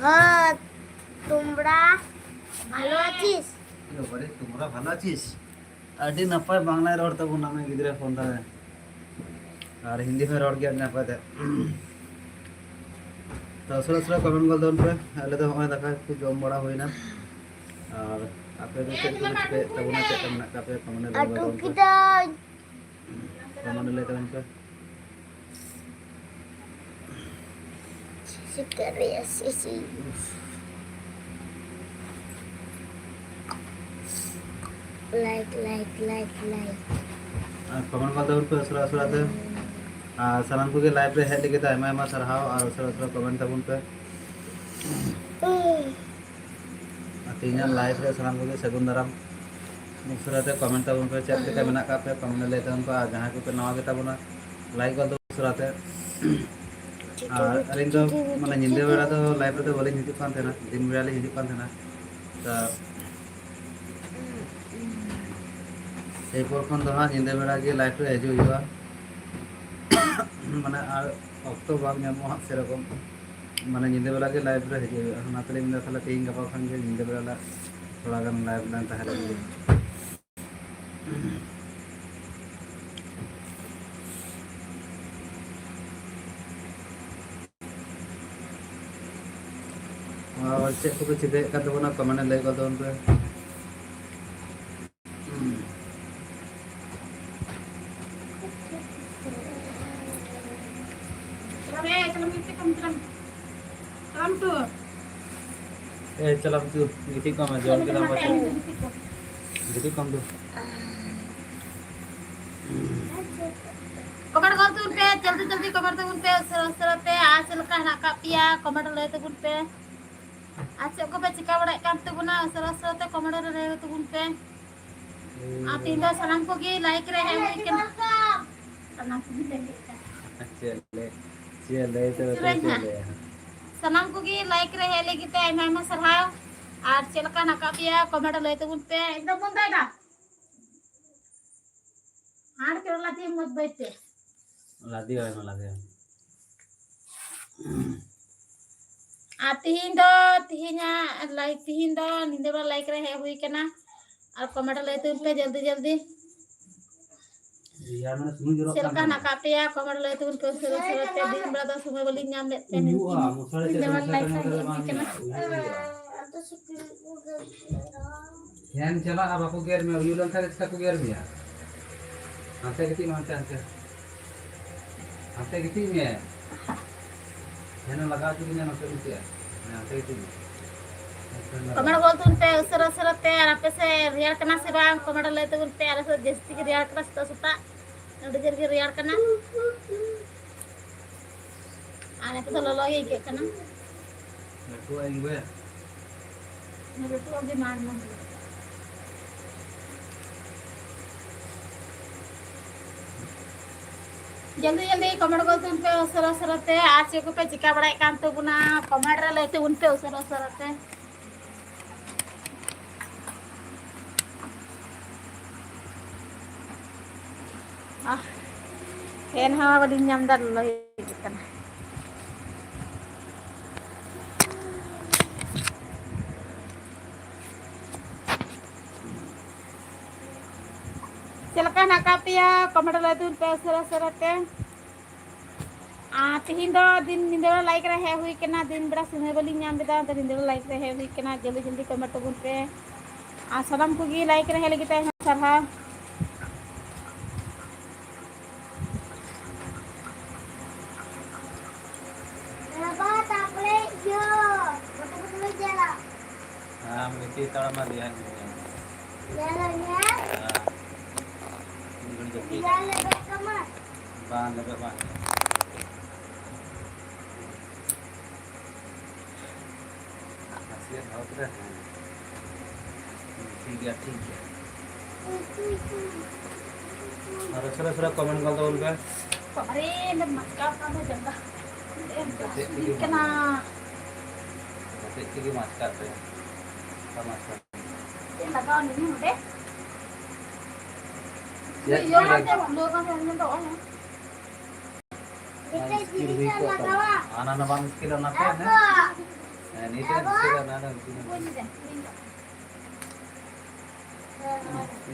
ও, তোমরা ভালো আছিস? এবারে তোমরা ভালো আছিস? ᱟᱹᱰᱤ ᱱᱟᱯᱟᱭ ᱵᱟᱝᱞᱟᱭ ᱨᱚᱲ ᱛᱟᱵᱚᱱᱟ ᱩᱱᱤ ᱜᱤᱫᱽᱨᱟᱹ ᱯᱷᱳᱱ ᱫᱟᱨᱮ᱾ ᱟᱨ ᱦᱤᱱᱫᱤ ᱦᱚᱸᱭ ᱨᱚᱲ ᱜᱮᱭᱟ ᱟᱹᱰᱤ ᱱᱟᱯᱟᱭ ᱛᱮ᱾ ᱛᱚ ᱩᱥᱟᱹᱨᱟ ᱩᱥᱟᱹᱨᱟ ᱠᱚᱢᱮᱱᱴ ᱜᱚᱫ ᱛᱟᱵᱚᱱ ᱯᱮ᱾ ᱟᱞᱮ ᱫᱚ ᱦᱚᱸᱜᱼᱚᱭ ᱫᱟᱠᱟ ᱠᱚ ᱡᱚᱢ ᱵᱟᱲᱟ ᱦᱩᱭᱱᱟ᱾ ᱟᱨ ᱟᱯᱮ ᱫᱚ ᱪᱮᱫ ᱠᱚᱯᱮ ᱪᱤᱠᱟᱹᱭᱮᱫ ᱛᱟᱵᱚᱱᱟ, ᱪᱮᱫ ᱞᱮᱠᱟ ᱢᱮᱱᱟᱜ ᱠᱟᱜ ᱯᱮᱭᱟ, ᱠᱚᱢᱮᱱᱴ ᱨᱮ ᱞᱟᱹᱭ ᱛᱟᱵᱚᱱ ᱯᱮ᱾ ᱟᱴᱩ ᱠᱤᱫᱟᱹᱧ᱾ ᱠᱚᱢᱮᱱᱴ ᱨᱮ ᱞᱟᱹᱭ ᱛᱟᱵᱚᱱ ᱯᱮ᱾ ᱥᱤᱠᱟᱹᱨᱤᱭᱟᱹ ᱥᱤᱥᱤ᱾ Like, like, like, like. ᱟᱨ ᱠᱚᱢᱮᱱᱴ ᱜᱚᱫ ᱛᱟᱵᱚᱱ ᱯᱮ ᱩᱥᱟᱹᱨᱟ ᱩᱥᱟᱹᱨᱟ ᱛᱮ᱾ ᱟᱨ ᱥᱟᱱᱟᱢ ᱠᱚᱜᱮ ᱞᱟᱭᱤᱵᱷ ᱨᱮ ᱦᱮᱡ ᱞᱟᱹᱜᱤᱫ ᱛᱮ ᱟᱭᱢᱟ ᱟᱭᱢᱟ ᱥᱟᱨᱦᱟᱣ, ᱟᱨ ᱩᱥᱟᱹᱨᱟ ᱩᱥᱟᱹᱨᱟ ᱠᱚᱢᱮᱱᱴ ᱛᱟᱵᱚᱱ ᱯᱮ᱾ ᱟᱨ ᱛᱮᱦᱮᱧᱟᱜ ᱞᱟᱭᱤᱵᱷ ᱨᱮ ᱥᱟᱱᱟᱢ ᱠᱚᱜᱮ ᱥᱟᱹᱜᱩᱱ ᱫᱟᱨᱟᱢ᱾ ᱩᱥᱟᱹᱨᱟ ᱛᱮ ᱠᱚᱢᱮᱱᱴ ᱛᱟᱵᱚᱱ ᱯᱮ, ᱪᱮᱫ ᱞᱮᱠᱟ ᱢᱮᱱᱟᱜ ᱠᱟᱜ ᱯᱮ, ᱠᱚᱢᱮᱱᱴ ᱨᱮ ᱞᱟᱹᱭ ᱛᱟᱵᱚᱱ ᱯᱮ᱾ ᱟᱨ ᱡᱟᱦᱟᱸᱭ ᱠᱚᱯᱮ ᱱᱟᱣᱟ ᱜᱮ ᱛᱟᱵᱚᱱᱟ, ᱞᱟᱭᱤᱠ ᱜᱚᱫ ᱩᱥᱟᱹᱨᱟ ᱛᱮ᱾ ᱟᱨ ᱟᱹᱞᱤᱧ ᱫᱚ ᱢᱟᱱᱮ ᱧᱤᱫᱟᱹ ᱵᱮᱲᱟ ᱫᱚ ᱞᱟᱭᱤᱵᱷ ᱨᱮᱫᱚ ᱵᱟᱹᱞᱤᱧ ᱦᱤᱡᱩᱜ ᱠᱟᱱ ᱛᱟᱦᱮᱱᱟ, ᱫᱤᱱ ᱵᱮᱲᱟ ᱞᱤᱧ ᱦᱤᱡᱩᱜ ᱠᱟᱱ ᱛᱟᱦᱮᱱᱟ᱾ ᱛᱚ ᱮᱨᱯᱚᱨ ᱠᱷᱚᱱ ᱫᱚ ᱦᱟᱸᱜ ᱧᱤᱫᱟᱹ ᱵᱮᱲᱟ ᱜᱮ ᱞᱟᱭᱤᱵᱷ ᱨᱮ ᱦᱤᱡᱩᱜ ᱦᱩᱭᱩᱜᱼᱟ᱾ ᱢᱟᱱᱮ ᱟᱨ ᱚᱠᱛᱚ ᱵᱟᱝ ᱧᱟᱢᱚᱜᱼᱟ ᱦᱟᱸᱜ ᱥᱮᱨᱚᱠᱚᱢ, ᱢᱟᱱᱮ ᱧᱤᱫᱟᱹ ᱵᱮᱲᱟ ᱜᱮ ᱞᱟᱭᱤᱵᱷ ᱨᱮ ᱦᱤᱡᱩᱜ ᱦᱩᱭᱩᱜᱼᱟ᱾ ᱚᱱᱟᱛᱮᱞᱤᱧ ᱢᱮᱱᱫᱟ ᱛᱟᱦᱚᱞᱮ ᱛᱮᱦᱮᱧ ᱜᱟᱯᱟ ᱠᱷᱚᱱ ᱜᱮ ᱧᱤᱫᱟᱹ ᱵᱮᱲᱟ ᱞᱮ ᱛᱷᱚᱲᱟ ᱜᱟᱱ ᱞᱟᱭᱤᱵᱷ ᱞᱮᱱ ᱛᱟᱦᱮᱸ ᱞᱮᱱ ᱜᱮ᱾ ᱟᱨ ᱪᱮᱫ ᱠᱚᱯᱮ ᱪᱤᱠᱟᱹᱭᱮᱫ ᱠᱟᱱ ᱛᱟᱵᱚᱱᱟ, ᱠᱚᱢᱮᱱᱴ ᱨᱮ ᱞᱟᱹᱭ ᱜᱚᱫ ᱛᱟᱵᱚᱱ ᱯᱮ᱾ ᱮ, ᱪᱟᱞᱟᱜ ᱢᱮ, ᱜᱤᱛᱤᱡ ᱠᱚᱜ ᱢᱮ ᱫᱩ᱾ ᱜᱤᱛᱤᱡ ᱠᱚᱜ ᱢᱮ ᱫᱩ᱾ ᱠᱚᱢᱮᱱᱴ ᱜᱚᱫ ᱛᱟᱵᱚᱱ ᱯᱮ, ᱡᱚᱞᱫᱤ ᱡᱚᱞᱫᱤ ᱠᱚᱢᱮᱱᱴ ᱛᱟᱵᱚᱱ ᱯᱮ, ᱩᱥᱟᱹᱨᱟ ᱩᱥᱟᱹᱨᱟ ᱛᱮ᱾ ᱟᱨ ᱪᱮᱫ ᱞᱮᱠᱟ ᱦᱮᱱᱟᱜ ᱟᱠᱟᱫ ᱯᱮᱭᱟ, ᱠᱚᱢᱮᱱᱴ ᱨᱮ ᱞᱟᱹᱭ ᱛᱟᱵᱚᱱ ᱯᱮ᱾ ᱟᱨ ᱪᱮᱫ ᱠᱚᱯᱮ ᱪᱤᱠᱟ ᱵᱟᱲᱟᱭᱮᱫ ᱠᱟᱱ ᱛᱟᱵᱚᱱᱟ, ᱩᱥᱟᱹᱨᱟ ᱩᱥᱟᱹᱨᱟ ᱛᱮ ᱠᱚᱢᱮᱱᱴ ᱨᱮ ᱞᱟᱹᱭ ᱛᱟᱵᱚᱱ ᱯᱮ᱾ ᱟᱨ ᱛᱮᱦᱮᱧ ᱫᱚ ᱥᱟᱱᱟᱢ ᱠᱚᱜᱮ ᱞᱟᱭᱤᱠ ᱨᱮ ᱦᱮᱡ ᱦᱩᱭ ᱠᱟᱱᱟ᱾ ᱥᱟᱱᱟᱢ ᱠᱚᱜᱮ ᱞᱟᱭᱤᱠ ᱨᱮ᱾ ᱪᱮᱫ ᱞᱟᱹᱭ, ᱪᱮᱫ ᱞᱟᱹᱭ ᱛᱮ ᱪᱮᱫ ᱞᱟᱹᱭ ᱵᱟᱠᱚ ᱦᱟᱸᱜ? ᱞᱟᱹᱭᱟ? ᱥᱟᱱᱟᱢ ᱠᱚᱜᱮ ᱞᱟᱭᱤᱠ ᱨᱮ ᱦᱮᱡ ᱞᱟᱹᱜᱤᱫ ᱛᱮ ᱟᱭᱢᱟ ᱟᱭᱢᱟ ᱥᱟᱨᱦᱟᱣ᱾ ᱟᱨ ᱪᱮᱫ ᱞᱮᱠᱟ ᱦᱮᱱᱟᱜ ᱟᱠᱟᱫ ᱯᱮᱭᱟ, ᱠᱚᱢᱮᱱᱴ ᱨᱮ ᱞᱟᱹᱭ ᱛᱟᱵᱚᱱ ᱯᱮ᱾ ᱮᱠᱫᱚᱢ ᱵᱚᱱᱫᱚᱭ ᱫᱟ᱾ ᱦᱟᱸᱰ ᱠᱮᱨᱚᱞᱟ ᱛᱮ ᱢᱚᱡᱽ ᱵᱟᱹᱭ ᱛᱮ᱾ ᱞᱟᱫᱮ ᱦᱚᱭ ᱢᱟ, ᱞᱟᱫᱮ ᱦᱚᱭ᱾ ᱟᱨ ᱛᱤᱦᱤᱧ ᱫᱚ, ᱛᱤᱦᱤᱧᱟᱜ ᱞᱟᱭᱤᱠ, ᱛᱤᱦᱤᱧ ᱫᱚ ᱧᱤᱫᱟᱹ ᱵᱮᱲᱟ ᱞᱟᱭᱤᱠ ᱨᱮ ᱦᱮᱡ ᱦᱩᱭ ᱠᱟᱱᱟ᱾ ᱟᱨ ᱠᱚᱢᱮᱱᱴ ᱨᱮ ᱞᱟᱹᱭ ᱛᱟᱵᱚᱱ ᱯᱮ ᱡᱚᱞᱫᱤ ᱡᱚᱞᱫᱤ᱾ ᱨᱮᱭᱟᱲ ᱢᱟᱱᱮ ᱥᱩᱱᱩᱢ ᱡᱚᱨᱚᱜ ᱪᱮᱫ ᱠᱟᱱ ᱞᱮᱠᱟ ᱛᱟᱦᱮᱸᱱᱟ᱾ ᱦᱮᱱᱟᱜ ᱟᱠᱟᱫ ᱯᱮᱭᱟ? ᱠᱚᱢᱮᱱᱴ ᱞᱟᱹᱭ ᱛᱟᱵᱚᱱ ᱯᱮ ᱩᱥᱟᱹᱨᱟ ᱩᱥᱟᱹᱨᱟ ᱛᱮ, ᱫᱤᱱ ᱵᱮᱲᱟ ᱫᱚ ᱥᱚᱢᱚᱭ ᱵᱟᱹᱞᱤᱧ ᱧᱟᱢ ᱞᱮᱫ ᱛᱮ ᱩᱭᱩᱜᱼᱟ, ᱱᱤᱛ ᱢᱚᱥᱟᱨᱤ ᱛᱮ ᱫᱚᱢᱮ ᱢᱚᱥᱟᱨᱤ ᱞᱟᱭᱤᱠ ᱠᱷᱟᱱ ᱦᱮᱡ ᱫᱚ ᱦᱩᱭ ᱵᱟᱝ ᱠᱟᱱᱟ᱾ ᱦᱩᱭᱩᱜᱼᱟ᱾ ᱯᱷᱮᱱ ᱪᱟᱞᱟᱜᱼᱟ, ᱵᱟᱠᱚ ᱜᱮᱨ ᱢᱮᱭᱟ, ᱩᱭᱩ ᱞᱮᱱᱠᱷᱟᱱ ᱪᱮᱠᱟ ᱠᱚ ᱜᱮᱨ ᱢᱮᱭᱟ? ᱦᱟᱱᱛᱮ ᱜᱤᱛᱤᱡ ᱢᱮ, ᱦᱟᱱᱛᱮ, ᱦᱟᱱᱛᱮ᱾ ᱦᱟᱱᱛᱮ ᱜᱤᱛᱤᱡ ᱢᱮ᱾ ᱯᱷᱮᱱ ᱮ ᱞᱟᱜᱟᱣ ᱦᱚᱪᱚ ᱠᱤᱧᱟ ᱱᱚᱛᱮ ᱢᱤᱫᱴᱮᱡ᱾ ᱦᱮᱸ, ᱦᱟᱱᱛᱮ ᱜᱤᱛᱤᱡ ᱢᱮ᱾ ᱠᱚᱢᱮᱱᱴ ᱜᱚᱞ ᱛᱟᱵᱚᱱ ᱯᱮ ᱩᱥᱟᱹᱨᱟ ᱩᱥᱟᱹᱨᱟ ᱛᱮ, ᱟᱨ ᱟᱯᱮ ᱥᱮᱫ ᱨᱮᱭᱟᱲ ᱠᱟᱱᱟ ᱥᱮ ᱵᱟᱝ? ᱠᱚᱢᱮᱱᱴ ᱨᱮ ᱞᱟᱹᱭ ᱛᱟᱵᱚᱱ ᱯᱮ, ᱟᱞᱮ ᱥᱮᱫ ᱡᱟᱹᱥᱛᱤ ᱜᱮ ᱨᱮᱭᱟᱲ ᱠᱟᱱᱟ ᱥᱮᱛᱟᱜ ᱥᱮᱛᱟᱜ᱾ ᱟᱹᱰᱤ ᱡᱳᱨ ᱜᱮ ᱨᱮᱭᱟᱲ ᱠᱟᱱᱟ᱾ ᱟᱨ ᱱᱤᱛᱚᱜ ᱫᱚ ᱞᱚᱞᱚ ᱜᱮ ᱟᱹᱭᱠᱟᱹᱜ ᱠᱟᱱᱟ᱾ ᱞᱟᱹᱴᱩᱣᱟᱜ ᱤᱧ ᱜᱚᱭᱟ᱾ ᱞᱟᱹᱴᱩᱣᱟᱜ ᱜᱮ ᱢᱟᱨ ᱢᱟᱨ᱾ ᱡᱚᱞᱫᱤ ᱡᱚᱞᱫᱤ ᱠᱚᱢᱮᱱᱴ ᱜᱚᱫ ᱛᱟᱵᱚᱱ ᱯᱮ ᱩᱥᱟᱹᱨᱟ ᱩᱥᱟᱹᱨᱟ ᱛᱮ, ᱟᱨ ᱪᱮᱫ ᱠᱚᱯᱮ ᱪᱤᱠᱟ ᱵᱟᱲᱟᱭᱮᱫ ᱠᱟᱱ ᱛᱟᱵᱚᱱᱟ, ᱠᱚᱢᱮᱱᱴ ᱨᱮ ᱞᱟᱹᱭ ᱛᱟᱵᱚᱱ ᱯᱮ ᱩᱥᱟᱹᱨᱟ ᱩᱥᱟᱹᱨᱟ ᱛᱮ᱾ ᱟᱦ, ᱯᱷᱮᱱ ᱦᱟᱣᱟ ᱵᱟᱹᱞᱤᱧ ᱧᱟᱢ ᱮᱫᱟ, ᱞᱚᱞᱚ ᱜᱮ ᱟᱹᱭᱠᱟᱹᱜ ᱠᱟᱱᱟ᱾ ᱪᱮᱫ ᱞᱮᱠᱟ ᱦᱮᱱᱟᱜ ᱟᱠᱟᱫ ᱯᱮᱭᱟ? ᱠᱚᱢᱮᱱᱴ ᱞᱟᱹᱭ ᱛᱟᱵᱚᱱ ᱯᱮ ᱩᱥᱟᱹᱨᱟ ᱩᱥᱟᱹᱨᱟ ᱛᱮ᱾ ᱟᱨ ᱛᱤᱦᱤᱧ ᱫᱚ ᱫᱤᱱ ᱧᱤᱫᱟᱹ ᱵᱮᱲᱟ ᱞᱟᱭᱤᱠ ᱨᱮ ᱦᱮᱡ ᱦᱩᱭ ᱠᱟᱱᱟ, ᱫᱤᱱ ᱵᱮᱲᱟ ᱥᱚᱢᱚᱭ ᱵᱟᱹᱞᱤᱧ ᱧᱟᱢ ᱞᱮᱫᱟ, ᱟᱫᱚ ᱧᱤᱫᱟᱹ ᱵᱮᱲᱟ ᱞᱟᱭᱤᱠ ᱨᱮ ᱦᱮᱡ ᱦᱩᱭ ᱠᱟᱱᱟ᱾ ᱡᱚᱞᱫᱤ ᱡᱚᱞᱫᱤ ᱠᱚᱢᱮᱱᱴ ᱛᱟᱵᱚᱱ ᱯᱮ, ᱟᱨ ᱥᱟᱱᱟᱢ ᱠᱚᱜᱮ ᱞᱟᱭᱤᱠ ᱨᱮ ᱦᱮᱡ ᱞᱟᱹᱜᱤᱫ ᱛᱮ ᱟᱭᱢᱟ ᱥᱟᱨᱦᱟᱣ᱾ ᱵᱟᱵᱟ, ᱛᱟᱨᱯᱚᱨᱮ ᱤᱭᱟᱹ, ᱵᱟᱹᱴᱩ ᱵᱟᱹᱴᱩ ᱞᱮ ᱧᱮᱞᱟ᱾ ᱟᱢ ᱜᱤᱛᱤᱡ ᱦᱟᱛᱟᱲ ᱢᱮ, ᱫᱮᱭᱟ ᱜᱤᱛᱤᱡ ᱢᱮ᱾ ᱧᱮᱞ ᱟᱹᱧ, ᱦᱮᱸ? ᱦᱮᱸ᱾ ᱢᱤᱫ ᱜᱷᱟᱹᱲᱤᱡ ᱡᱟᱹᱯᱤᱫ᱾ ᱫᱮᱭᱟ ᱞᱮᱵᱮᱫ ᱠᱟᱢᱟ᱾ ᱵᱟᱝ, ᱞᱮᱵᱮᱫ ᱵᱟᱝ᱾ ᱱᱟᱥᱮᱭᱟᱜ ᱫᱚᱦᱚ ᱠᱮᱫᱟ, ᱦᱮᱸ᱾ ᱴᱷᱤᱠ ᱜᱮᱭᱟ, ᱴᱷᱤᱠ ᱜᱮᱭᱟ᱾ ᱟᱨ ᱩᱥᱟᱹᱨᱟ, ᱩᱥᱟᱹᱨᱟ ᱠᱚᱢᱮᱱᱴ ᱜᱚᱫ ᱛᱟᱵᱚᱱ ᱯᱮ᱾ ᱵᱟᱵᱟᱨᱮ, ᱢᱟᱪᱠᱟᱣ ᱠᱟᱱ ᱫᱚ ᱡᱟᱸᱜᱟ᱾ ᱮᱢ ᱜᱟᱛᱮᱜ ᱛᱮᱜᱮ ᱦᱟᱹᱥᱩᱭᱮᱫ ᱠᱟᱱᱟ᱾ ᱜᱟᱛᱮᱜ ᱛᱮᱜᱮ ᱢᱟᱪᱠᱟᱜ ᱛᱟᱭᱟ᱾ ᱵᱟᱢ ᱢᱟᱪᱠᱟᱜ᱾ ᱪᱮᱫ ᱞᱟᱜᱟᱣ ᱱᱤᱭᱟᱹ ᱱᱚᱰᱮ? ᱪᱮᱫ ᱤᱭᱟᱹ ᱪᱤᱠᱟᱹ ᱠᱟᱱ ᱛᱟᱭᱟ, ᱯᱷᱩᱞᱟᱹᱣ ᱠᱟᱱ ᱛᱟᱭᱟ, ᱧᱮᱞ ᱫᱚ ᱚᱱᱟ᱾ ᱚᱱᱟ ᱥᱠᱤᱞ ᱦᱩᱭ ᱠᱚᱜ ᱛᱟᱢᱟ᱾ ᱦᱟᱱᱟ ᱱᱟ ᱵᱟᱢ ᱥᱠᱤᱞ ᱚᱱᱟ ᱛᱮ, ᱦᱮᱸ? ᱦᱮᱸ, ᱱᱤᱭᱟᱹ ᱛᱮ ᱥᱠᱤᱞ ᱚᱱᱟ ᱫᱚ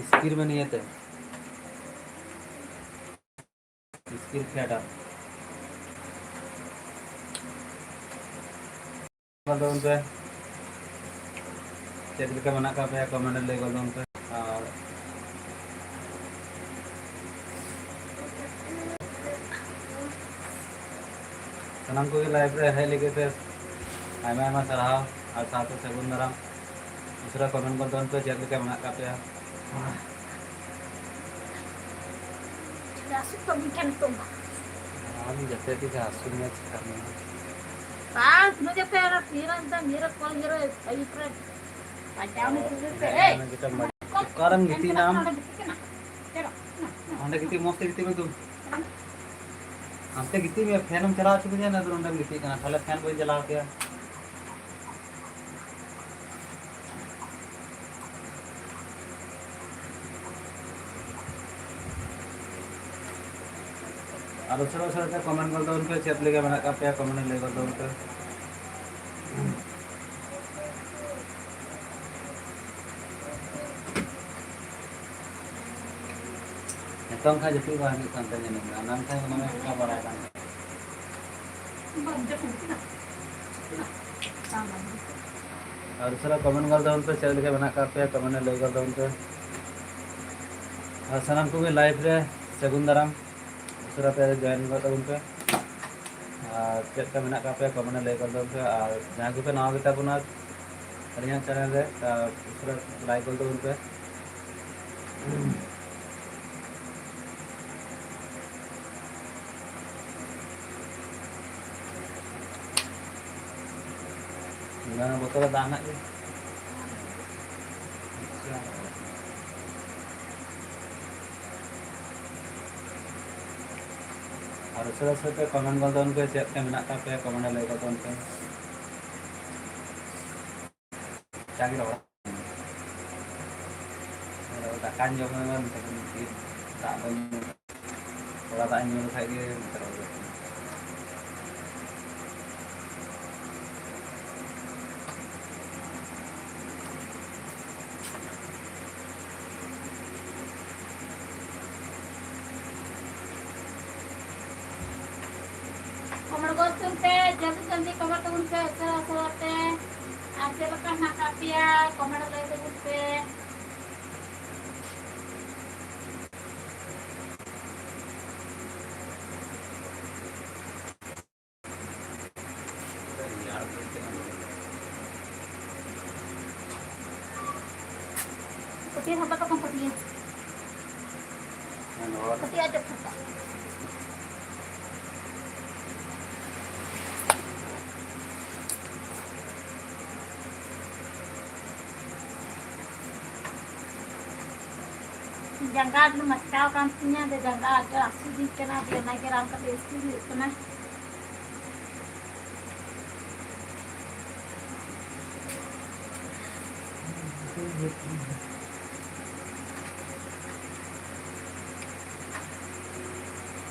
ᱥᱠᱤᱞ ᱢᱮ ᱱᱤᱭᱟᱹ ᱛᱮ᱾ ᱥᱠᱤᱞ ᱯᱷᱮᱰ ᱟᱯ᱾ ᱛᱟᱵᱚᱱ ᱯᱮ᱾ ᱪᱮᱫ ᱞᱮᱠᱟ ᱢᱮᱱᱟᱜ ᱟᱠᱟᱫ ᱯᱮᱭᱟ, ᱠᱚᱢᱮᱱᱴ ᱨᱮ ᱞᱟᱹᱭ ᱜᱚᱫ ᱛᱟᱵᱚᱱ ᱯᱮ᱾ ᱟᱨ ᱥᱟᱱᱟᱢ ᱠᱚᱜᱮ ᱞᱟᱭᱤᱵᱷ ᱨᱮ ᱦᱮᱡ ᱞᱟᱹᱜᱤᱫ ᱛᱮ ᱟᱭᱢᱟ ᱟᱭᱢᱟ ᱥᱟᱨᱦᱟᱣ ᱟᱨ ᱥᱟᱶᱛᱮ ᱥᱟᱹᱜᱩᱱ ᱫᱟᱨᱟᱢ᱾ ᱩᱥᱟᱹᱨᱟ ᱠᱚᱢᱮᱱᱴ ᱜᱚᱫ ᱛᱟᱵᱚᱱ ᱯᱮ, ᱪᱮᱫ ᱞᱮᱠᱟ ᱢᱮᱱᱟᱜ ᱟᱠᱟᱫ ᱯᱮᱭᱟ᱾ ᱟᱹᱥᱩᱞ ᱠᱚ ᱢᱤᱫᱴᱮᱱ ᱱᱤᱛᱚᱜ ᱫᱚ᱾ ᱟᱢ ᱡᱟᱛᱮ ᱛᱮᱜᱮ ᱟᱹᱥᱩᱞ ᱢᱮ, ᱪᱮᱠᱟ ᱢᱮ᱾ ᱵᱟᱝ, ᱱᱩᱭ ᱡᱟᱛᱮ ᱟᱨᱚ ᱛᱤᱨᱮ ᱢᱤᱫᱴᱮᱱ ᱧᱤᱨᱚᱜ ᱠᱚ ᱧᱤᱨᱚᱜ ᱟᱹᱭᱩᱵ ᱨᱮ᱾ ᱵᱟᱡᱟᱣ ᱱᱟ ᱛᱤᱨᱮ ᱛᱮ, ᱦᱮᱸ, ᱮᱭ᱾ ᱚᱱᱟ ᱡᱮᱴᱟ ᱢᱟᱡ-, ᱚᱠᱟᱨᱮᱢ ᱜᱤᱛᱤᱡ ᱮᱱᱟᱢ? ᱚᱸᱰᱮ ᱜᱤᱛᱤᱡ ᱠᱟᱱᱟ᱾ ᱪᱚᱞᱚ, ᱱᱟ, ᱱᱟ᱾ ᱚᱸᱰᱮ ᱜᱤᱛᱤᱡ, ᱢᱚᱡᱽ ᱛᱮ ᱜᱤᱛᱤᱡ ᱢᱮ ᱛᱚ᱾ ᱦᱟᱱᱛᱮ ᱜᱤᱛᱤᱡ ᱢᱮ, ᱯᱷᱮᱱ ᱮᱢ ᱪᱟᱞᱟᱣ ᱦᱚᱪᱚ ᱠᱤᱧᱟ, ᱟᱫᱚ ᱱᱚᱸᱰᱮᱢ ᱜᱤᱛᱤᱡ ᱠᱟᱱᱟ, ᱛᱟᱦᱞᱮ ᱯᱷᱮᱱ ᱵᱟᱹᱧ ᱪᱟᱞᱟᱣ ᱠᱮᱭᱟ᱾ ᱟᱨ ᱩᱥᱟᱹᱨᱟ ᱩᱥᱟᱹᱨᱟ ᱛᱮ ᱠᱚᱢᱮᱱᱴ ᱜᱚᱫ ᱛᱟᱵᱚᱱ ᱯᱮ, ᱪᱮᱫ ᱞᱮᱠᱟ ᱢᱮᱱᱟᱜ ᱟᱠᱟᱫ ᱯᱮᱭᱟ, ᱠᱚᱢᱮᱱᱴ ᱨᱮ ᱞᱟᱹᱭ ᱜᱚᱫ ᱛᱟᱵᱚᱱ ᱯᱮ᱾ ᱱᱤᱛᱚᱝ ᱠᱷᱟᱱ ᱡᱟᱹᱯᱤᱫ ᱵᱟᱝ ᱦᱤᱡᱩᱜ ᱠᱟᱱ ᱛᱟᱹᱞᱤᱧᱟ, ᱮᱱᱟᱝ ᱠᱷᱟᱱ ᱢᱟᱱᱮ ᱚᱱᱠᱟ ᱵᱟᱲᱟᱭ ᱠᱟᱱ ᱛᱟᱦᱮᱸᱫ᱾ ᱟᱨ ᱩᱥᱟᱹᱨᱟ comment ᱜᱚᱫ ᱛᱟᱵᱚᱱ ᱯᱮ, ᱪᱮᱫ ᱞᱮᱠᱟ ᱢᱮᱱᱟᱜ ᱟᱠᱟᱫ ᱯᱮᱭᱟ, comment ᱨᱮ ᱞᱟᱹᱭ ᱜᱚᱫ ᱛᱟᱵᱚᱱ ᱯᱮ᱾ ᱟᱨ ᱥᱟᱱᱟᱢ ᱠᱚᱜᱮ live ᱨᱮ ᱥᱟᱹᱜᱩᱱ ᱫᱟᱨᱟᱢ, ᱩᱥᱟᱹᱨᱟ ᱛᱮ join ᱜᱚᱫ ᱛᱟᱵᱚᱱ ᱯᱮ᱾ ᱟᱨ ᱪᱮᱫ ᱞᱮᱠᱟ ᱢᱮᱱᱟᱜ ᱟᱠᱟᱫ ᱯᱮᱭᱟ, comment ᱨᱮ ᱞᱟᱹᱭ ᱜᱚᱫ ᱛᱟᱵᱚᱱ ᱯᱮ᱾ ᱟᱨ ᱡᱟᱦᱟᱸᱭ ᱠᱚᱯᱮ ᱱᱟᱣᱟ ᱜᱮᱛᱟ ᱵᱚᱱᱟ ᱟᱹᱞᱤᱧᱟᱜ channel ᱨᱮ, ᱟᱨ ᱩᱥᱟᱹᱨᱟ like ᱜᱚᱫ ᱛᱟᱵᱚᱱ ᱯᱮ᱾ ᱚᱱᱟ ᱵᱚᱛᱚᱞ ᱨᱮ ᱫᱟᱜ ᱦᱮᱱᱟᱜ ᱜᱮᱭᱟ᱾ ᱟᱨ ᱩᱥᱟᱹᱨᱟ ᱩᱥᱟᱹᱨᱟ ᱛᱮ comment ᱜᱚᱫ ᱛᱟᱵᱚᱱ ᱯᱮ, ᱪᱮᱫ ᱞᱮᱠᱟ ᱢᱮᱱᱟᱜ ᱟᱠᱟᱫ ᱯᱮᱭᱟ, comment ᱨᱮ ᱞᱟᱹᱭ ᱜᱚᱫ ᱛᱟᱵᱚᱱ ᱯᱮ᱾ ᱪᱟ ᱜᱮ ᱨᱚᱦᱚᱲ᱾ ᱫᱟᱠᱟᱧ ᱡᱚᱢ ᱠᱮᱫᱟ, ᱱᱤᱛᱚᱜ ᱫᱚ ᱫᱟᱜ ᱵᱟᱹᱧ ᱧᱩ ᱠᱟᱫᱟ᱾ ᱛᱷᱚᱲᱟ ᱫᱟᱜ ᱤᱧ ᱧᱩ ᱞᱮᱠᱷᱟᱡ ᱜᱮ ᱱᱚᱛᱮ ᱨᱚᱦᱚᱲ ᱜᱚᱫᱚᱜ ᱠᱟᱱᱟ᱾ Comment ᱜᱚᱫ ᱛᱟᱵᱚᱱ ᱯᱮ, ᱡᱚᱞᱫᱤ ᱡᱚᱞᱫᱤ comment ᱛᱟᱵᱚᱱ ᱯᱮ, ᱩᱥᱟᱹᱨᱟ ᱩᱥᱟᱹᱨᱟ ᱛᱮ᱾ ᱟᱨ ᱪᱮᱫ ᱞᱮᱠᱟ ᱦᱮᱱᱟᱜ ᱟᱠᱟᱫ ᱯᱮᱭᱟ, comment ᱞᱟᱹᱭ ᱛᱟᱵᱚᱱ ᱯᱮ᱾ ᱯᱟᱹᱴᱭᱟᱹ ᱥᱟᱵ ᱠᱟᱛᱮ ᱠᱚᱢ ᱯᱟᱹᱴᱭᱟᱹ᱾ ᱯᱟᱹᱴᱭᱟᱹ ᱟᱴᱮᱫ ᱠᱟᱛᱮ᱾ ᱡᱟᱸᱜᱟ ᱫᱚ ᱢᱟᱪᱠᱟᱣ ᱠᱟᱱ ᱛᱤᱧᱟ, ᱡᱮ ᱡᱟᱸᱜᱟ ᱟᱹᱰᱤ ᱦᱟᱹᱥᱩ ᱤᱫᱤᱧ ᱠᱟᱱᱟ, ᱡᱮ ᱚᱱᱟᱜᱮ ᱨᱟᱱ ᱠᱟᱛᱮ ᱤᱥᱠᱤ ᱦᱩᱭᱩᱜ ᱠᱟᱱᱟ᱾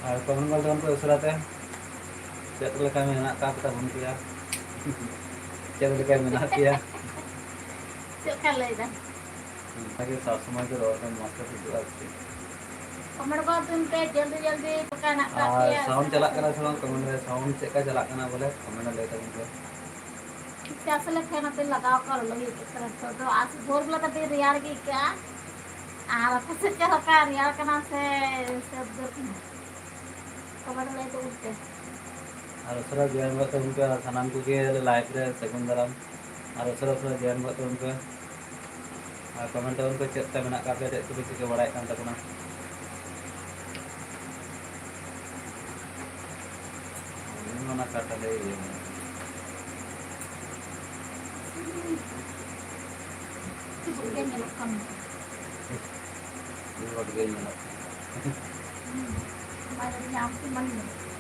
ᱟᱨ comment ᱜᱚᱫ ᱛᱟᱵᱚᱱ ᱯᱮ ᱩᱥᱟᱹᱨᱟ ᱛᱮ, ᱪᱮᱫ ᱞᱮᱠᱟ ᱢᱮᱱᱟᱜ ᱟᱠᱟᱫ ᱛᱟᱵᱚᱱ ᱯᱮᱭᱟ, ᱪᱮᱫ ᱞᱮᱠᱟ ᱢᱮᱱᱟᱜ ᱯᱮᱭᱟ᱾ ᱪᱮᱫ ᱞᱮᱠᱟ ᱞᱟᱹᱭ ᱫᱟ? ᱚᱱᱠᱟ ᱜᱮ ᱥᱚᱵ ᱥᱚᱢᱚᱭ ᱜᱮ ᱨᱚᱲ ᱫᱚ ᱢᱚᱡᱽ ᱛᱮ ᱦᱤᱡᱩᱜᱼᱟ ᱟᱨᱠᱤ᱾ ᱠᱚᱢᱮᱱᱴ ᱜᱚᱫ ᱯᱮ ᱡᱚᱞᱫᱤ ᱡᱚᱞᱫᱤ, ᱪᱮᱫ ᱞᱮᱠᱟ ᱦᱮᱱᱟᱜ ᱟᱠᱟᱫ ᱟᱨ ᱯᱮᱭᱟ? ᱥᱟᱣᱩᱱᱰ ᱪᱟᱞᱟᱜ ᱠᱟᱱᱟ ᱥᱮ ᱵᱟᱝ, ᱠᱚᱢᱮᱱᱴ ᱨᱮ ᱥᱟᱣᱩᱱᱰ ᱪᱮᱫ ᱞᱮᱠᱟ ᱪᱟᱞᱟᱜ ᱠᱟᱱᱟ ᱵᱚᱞᱮ ᱠᱚᱢᱮᱱᱴ ᱨᱮ ᱞᱟᱹᱭ ᱛᱟᱵᱚᱱ ᱯᱮ᱾ ᱴᱷᱤᱠ ᱥᱮ, ᱟᱥᱚᱞᱮ ᱯᱷᱮᱱ ᱟᱛᱮ ᱞᱟᱜᱟᱣ ᱠᱟᱜ ᱞᱚᱞᱚ ᱦᱩᱭᱩᱜ ᱠᱟᱱᱟ ᱱᱤᱛᱚᱜ ᱫᱚ, ᱟᱨ ᱵᱷᱳᱨ ᱵᱮᱞᱟ ᱫᱚ ᱟᱹᱰᱤ ᱨᱮᱭᱟᱲ ᱜᱮ ᱟᱹᱭᱠᱟᱹᱜᱼᱟ᱾ ᱟᱨ ᱟᱯᱮ ᱥᱮᱫ ᱪᱮᱫ ᱞᱮᱠᱟ, ᱨᱮᱭᱟᱲ ᱠᱟᱱᱟ ᱥᱮ ᱥᱮ ᱩᱫᱽᱜᱟᱹᱨ ᱠᱟᱱᱟ? ᱠᱚᱢᱮᱱᱴ ᱨᱮ ᱞᱟᱹᱭ ᱛᱟᱵᱚᱱ ᱯᱮ᱾ ᱟᱨ ᱩᱥᱟᱹᱨᱟ ᱡᱚᱭᱮᱱ ᱜᱚᱫ ᱛᱟᱵᱚᱱ ᱯᱮ, ᱟᱨ ᱥᱟᱱᱟᱢ ᱠᱚᱜᱮ ᱞᱟᱭᱤᱵᱷ ᱨᱮ ᱥᱟᱹᱜᱩᱱ ᱫᱟᱨᱟᱢ᱾ ᱟᱨ ᱩᱥᱟᱹᱨᱟ ᱩᱥᱟᱹᱨᱟ ᱡᱚᱭᱮᱱ ᱜᱚᱫ ᱛᱟᱵᱚᱱ ᱯᱮ᱾ ᱟᱨ ᱠᱚᱢᱮᱱᱴ ᱛᱟᱵᱚᱱ ᱯᱮ, ᱪᱮᱫ ᱛᱮ ᱢᱮᱱᱟᱜ ᱟᱠᱟᱫ ᱯᱮᱭᱟ, ᱪᱮᱫ ᱠᱚᱯᱮ ᱪᱤᱠᱟᱹ ᱵᱟᱲᱟᱭᱮᱫ ᱠᱟᱱ ᱛᱟᱵᱚᱱᱟ᱾ ᱚᱱᱟ ᱠᱟᱛᱷᱟ ᱞᱟᱹᱭ ᱦᱩᱭᱩᱜᱼᱟ᱾ ᱪᱮᱫ ᱜᱮ ᱧᱮᱞᱚᱜ ᱠᱟᱱ ᱫᱚ᱾ ᱢᱤᱫ ᱦᱚᱲ ᱜᱮ ᱧᱮᱞᱚᱜ ᱠᱟᱱᱟ᱾ ᱦᱩᱸ᱾ ᱵᱟᱭ ᱧᱟᱢ ᱠᱤ ᱵᱟᱝ ᱧᱮᱞᱚᱜ ᱠᱟᱱᱟ?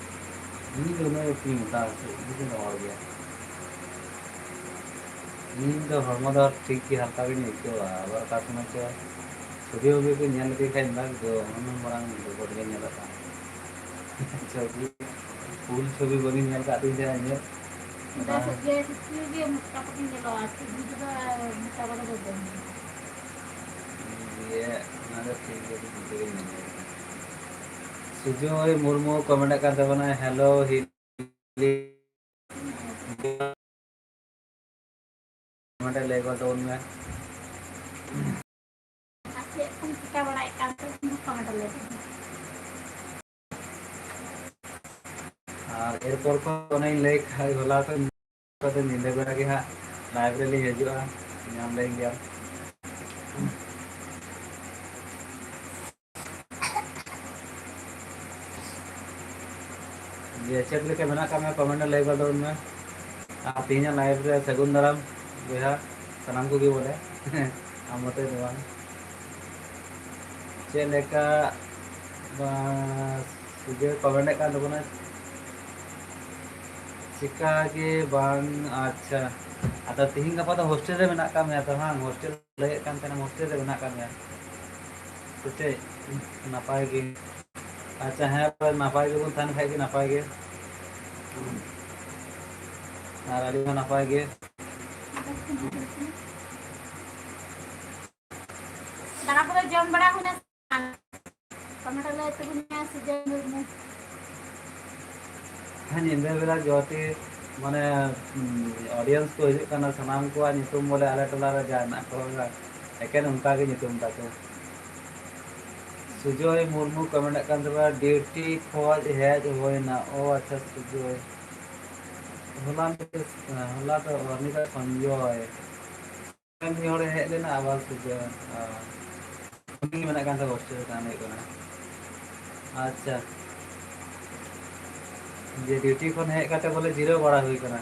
ᱩᱱᱤ ᱫᱚ ᱩᱱᱟᱹᱜ ᱮᱠᱴᱩ ᱢᱚᱴᱟ ᱥᱮ ᱩᱱᱤ ᱫᱚ ᱦᱚᱲ ᱜᱮ᱾ ᱤᱧ ᱫᱚ ᱦᱚᱲᱢᱚ ᱫᱚ ᱴᱷᱤᱠ ᱜᱮ ᱦᱟᱞᱠᱟ ᱜᱤᱧ ᱟᱹᱭᱠᱟᱹᱣᱟ, ᱟᱵᱟᱨ ᱚᱠᱟ ᱥᱚᱢᱚᱭ ᱪᱚ ᱪᱷᱚᱵᱤ ᱩᱵᱤ ᱠᱚ ᱧᱮᱞ ᱞᱮᱫᱮ ᱠᱷᱟᱡ ᱢᱮᱱᱫᱟ ᱫᱚ ᱩᱱᱟᱹᱜ ᱢᱟᱨᱟᱝ ᱨᱳᱵᱚᱴ ᱜᱮ ᱧᱮᱞᱚᱜ ᱠᱟᱱᱟ᱾ ᱪᱷᱚᱵᱤ, ᱯᱷᱩᱞ ᱪᱷᱚᱵᱤ ᱵᱟᱹᱞᱤᱧ ᱧᱮᱞ ᱠᱟᱜ ᱛᱤᱧ ᱛᱟᱦᱮᱸᱫ ᱤᱧᱟᱹᱜ᱾ ᱵᱮᱥ ᱜᱮ, ᱥᱤᱥᱤᱨ ᱜᱮ ᱢᱚᱴᱟ ᱠᱚ ᱧᱮᱞᱚᱜᱼᱟ, ᱴᱷᱤᱠ ᱜᱮ ᱛᱚᱵᱮ ᱢᱚᱴᱟ ᱠᱚᱫᱚ ᱵᱟᱹᱧ ᱧᱮᱞᱟ᱾ ᱫᱤᱭᱮ ᱚᱱᱟ ᱫᱚ ᱴᱷᱤᱠ ᱜᱮ, ᱴᱷᱤᱠ ᱜᱮ ᱧᱮᱞᱚᱜᱼᱟ᱾ ᱥᱩᱡᱚᱭ ᱢᱩᱨᱢᱩ ᱠᱚᱢᱮᱱᱴ ᱠᱟᱱ ᱛᱟᱵᱚᱱᱟᱭ, "ᱦᱮᱞᱳ ᱦᱤᱞᱤ", ᱱᱚᱰᱮ ᱞᱟᱹᱭ ᱜᱚᱫ ᱛᱟᱵᱚᱱ ᱢᱮ᱾ ᱟᱨ ᱪᱮᱫ ᱠᱚᱢ ᱪᱤᱠᱟ ᱵᱟᱲᱟᱭᱮᱫ ᱠᱟᱱ ᱛᱮ ᱩᱱᱠᱩ ᱠᱚᱢᱮᱱᱴ ᱞᱟᱹᱭ ᱛᱟᱵᱚᱱ ᱢᱮ᱾ ᱟᱨ ᱮᱨᱯᱚᱨ ᱠᱷᱚᱱ ᱚᱱᱮᱧ ᱞᱟᱹᱭ ᱠᱷᱟᱡ ᱦᱚᱞᱟ ᱠᱷᱚᱱ ᱧᱤᱫᱟᱹ ᱵᱮᱲᱟ ᱜᱮ ᱦᱟᱸᱜ ᱞᱟᱭᱤᱵᱷ ᱨᱮᱞᱤᱧ ᱦᱤᱡᱩᱜᱼᱟ, ᱧᱟᱢ ᱞᱮᱱ ᱜᱮᱭᱟᱢ᱾ ᱡᱮ ᱪᱮᱫ ᱞᱮᱠᱟ ᱢᱮᱱᱟᱜ ᱟᱠᱟᱫ ᱢᱮᱭᱟ ᱠᱚᱢᱮᱱᱴ ᱨᱮ ᱞᱟᱹᱭ ᱜᱚᱫ ᱢᱮ᱾ ᱟᱨ ᱛᱮᱦᱮᱧᱟᱜ ᱞᱟᱭᱤᱵᱷ ᱨᱮ ᱥᱟᱹᱜᱩᱱ ᱫᱟᱨᱟᱢ ᱵᱚᱭᱦᱟ, ᱥᱟᱱᱟᱢ ᱠᱚᱜᱮ ᱵᱚᱞᱮ᱾ ᱟᱢ ᱢᱚᱛᱚᱡ ᱫᱚ ᱵᱟᱝ᱾ ᱪᱮᱫ ᱞᱮᱠᱟ, ᱵᱟ, ᱥᱩᱡᱚᱭ ᱠᱚᱢᱮᱱᱴ ᱮᱫ ᱠᱟᱱ ᱛᱟᱵᱚᱱᱟ᱾ ᱪᱮᱠᱟ ᱜᱮ ᱵᱟᱝ, ᱟᱪᱪᱷᱟ᱾ ᱟᱫᱚ ᱛᱤᱦᱤᱧ ᱜᱟᱯᱟ ᱫᱚ ᱦᱳᱥᱴᱮᱞ ᱨᱮ ᱢᱮᱱᱟᱜ ᱟᱠᱟᱫ ᱢᱮᱭᱟ ᱛᱚ, ᱵᱟᱝ? ᱦᱳᱥᱴᱮᱞ ᱞᱟᱹᱭᱮᱫ ᱠᱟᱱ ᱛᱟᱦᱮᱱᱟ, ᱦᱳᱥᱴᱮᱞ ᱨᱮ ᱢᱮᱱᱟᱜ ᱟᱠᱟᱫ ᱢᱮᱭᱟ᱾ ᱥᱮ ᱪᱮᱫ? ᱱᱟᱯᱟᱭ ᱜᱮ᱾ ᱟᱪᱪᱷᱟ, ᱦᱮᱸ, ᱛᱚᱵᱮ ᱱᱟᱯᱟᱭ ᱜᱮᱵᱚᱱ ᱛᱟᱦᱮᱱ ᱠᱷᱟᱡ ᱜᱮ ᱱᱟᱯᱟᱭ ᱜᱮ᱾ ᱟᱨ ᱟᱹᱞᱤᱧ ᱦᱚᱸ ᱱᱟᱯᱟᱭ ᱜᱮ᱾ ᱫᱟᱠᱟ ᱠᱚᱫᱚ ᱡᱚᱢ ᱵᱟᱲᱟ ᱦᱩᱭᱱᱟ ᱥᱮ ᱵᱟᱝ? ᱟᱢ ᱢᱤᱫᱴᱟᱝ ᱞᱟᱹᱭ ᱛᱟᱵᱚᱱ ᱢᱮ, ᱥᱤᱡᱚᱭ ᱢᱩᱨᱢᱩ᱾ ᱦᱮᱸ, ᱧᱤᱫᱟᱹ ᱵᱮᱲᱟ ᱡᱚᱴᱤ, ᱢᱟᱱᱮ, ᱩᱸ, audience ᱠᱚ ᱦᱤᱡᱩᱜ ᱠᱟᱱᱟ, ᱥᱟᱱᱟᱢ ᱠᱚᱣᱟᱜ ᱧᱩᱛᱩᱢ ᱵᱚᱞᱮ ᱟᱞᱮ ᱴᱚᱞᱟ ᱨᱮ ᱡᱟ ᱦᱮᱱᱟᱜ ᱠᱚᱣᱟ, ᱮᱠᱮᱱ ᱚᱱᱠᱟ ᱜᱮ ᱧᱩᱛᱩᱢ ᱛᱟᱠᱚ᱾ ᱥᱩᱡᱚᱭ ᱢᱩᱨᱢᱩ ᱠᱚ ᱢᱮᱱᱮᱫ ᱠᱟᱱ ᱛᱟᱵᱚᱱᱟ, duty ᱠᱷᱚᱡ ᱦᱮᱡ ᱦᱩᱭᱱᱟ᱾ ᱚ, ᱟᱪᱪᱷᱟ, ᱥᱩᱡᱚᱭ᱾ ᱦᱚᱞᱟ ᱢᱤᱫᱴᱮᱡ, ᱦᱚᱞᱟ ᱫᱚ ᱩᱱᱤ ᱫᱚ ᱥᱚᱧᱡᱚᱭ᱾ ᱢᱤᱫ ᱦᱚᱲᱮ ᱦᱮᱡ ᱞᱮᱱᱟ, ᱟᱵᱟᱨ ᱥᱩᱡᱚᱭ᱾ ᱚ, ᱩᱱᱤ ᱜᱮ ᱢᱮᱱᱮᱫ ᱠᱟᱱ ᱛᱟᱦᱮᱸ hostel ᱨᱮ ᱛᱟᱦᱮᱱ ᱦᱩᱭᱩᱜ ᱠᱟᱱᱟ᱾ ᱟᱪᱪᱷᱟ, ᱡᱮ duty ᱠᱷᱚᱱ ᱦᱮᱡ ᱠᱟᱛᱮ ᱵᱚᱞᱮ ᱡᱤᱨᱟᱹᱣ ᱵᱟᱲᱟ ᱦᱩᱭ ᱠᱟᱱᱟ᱾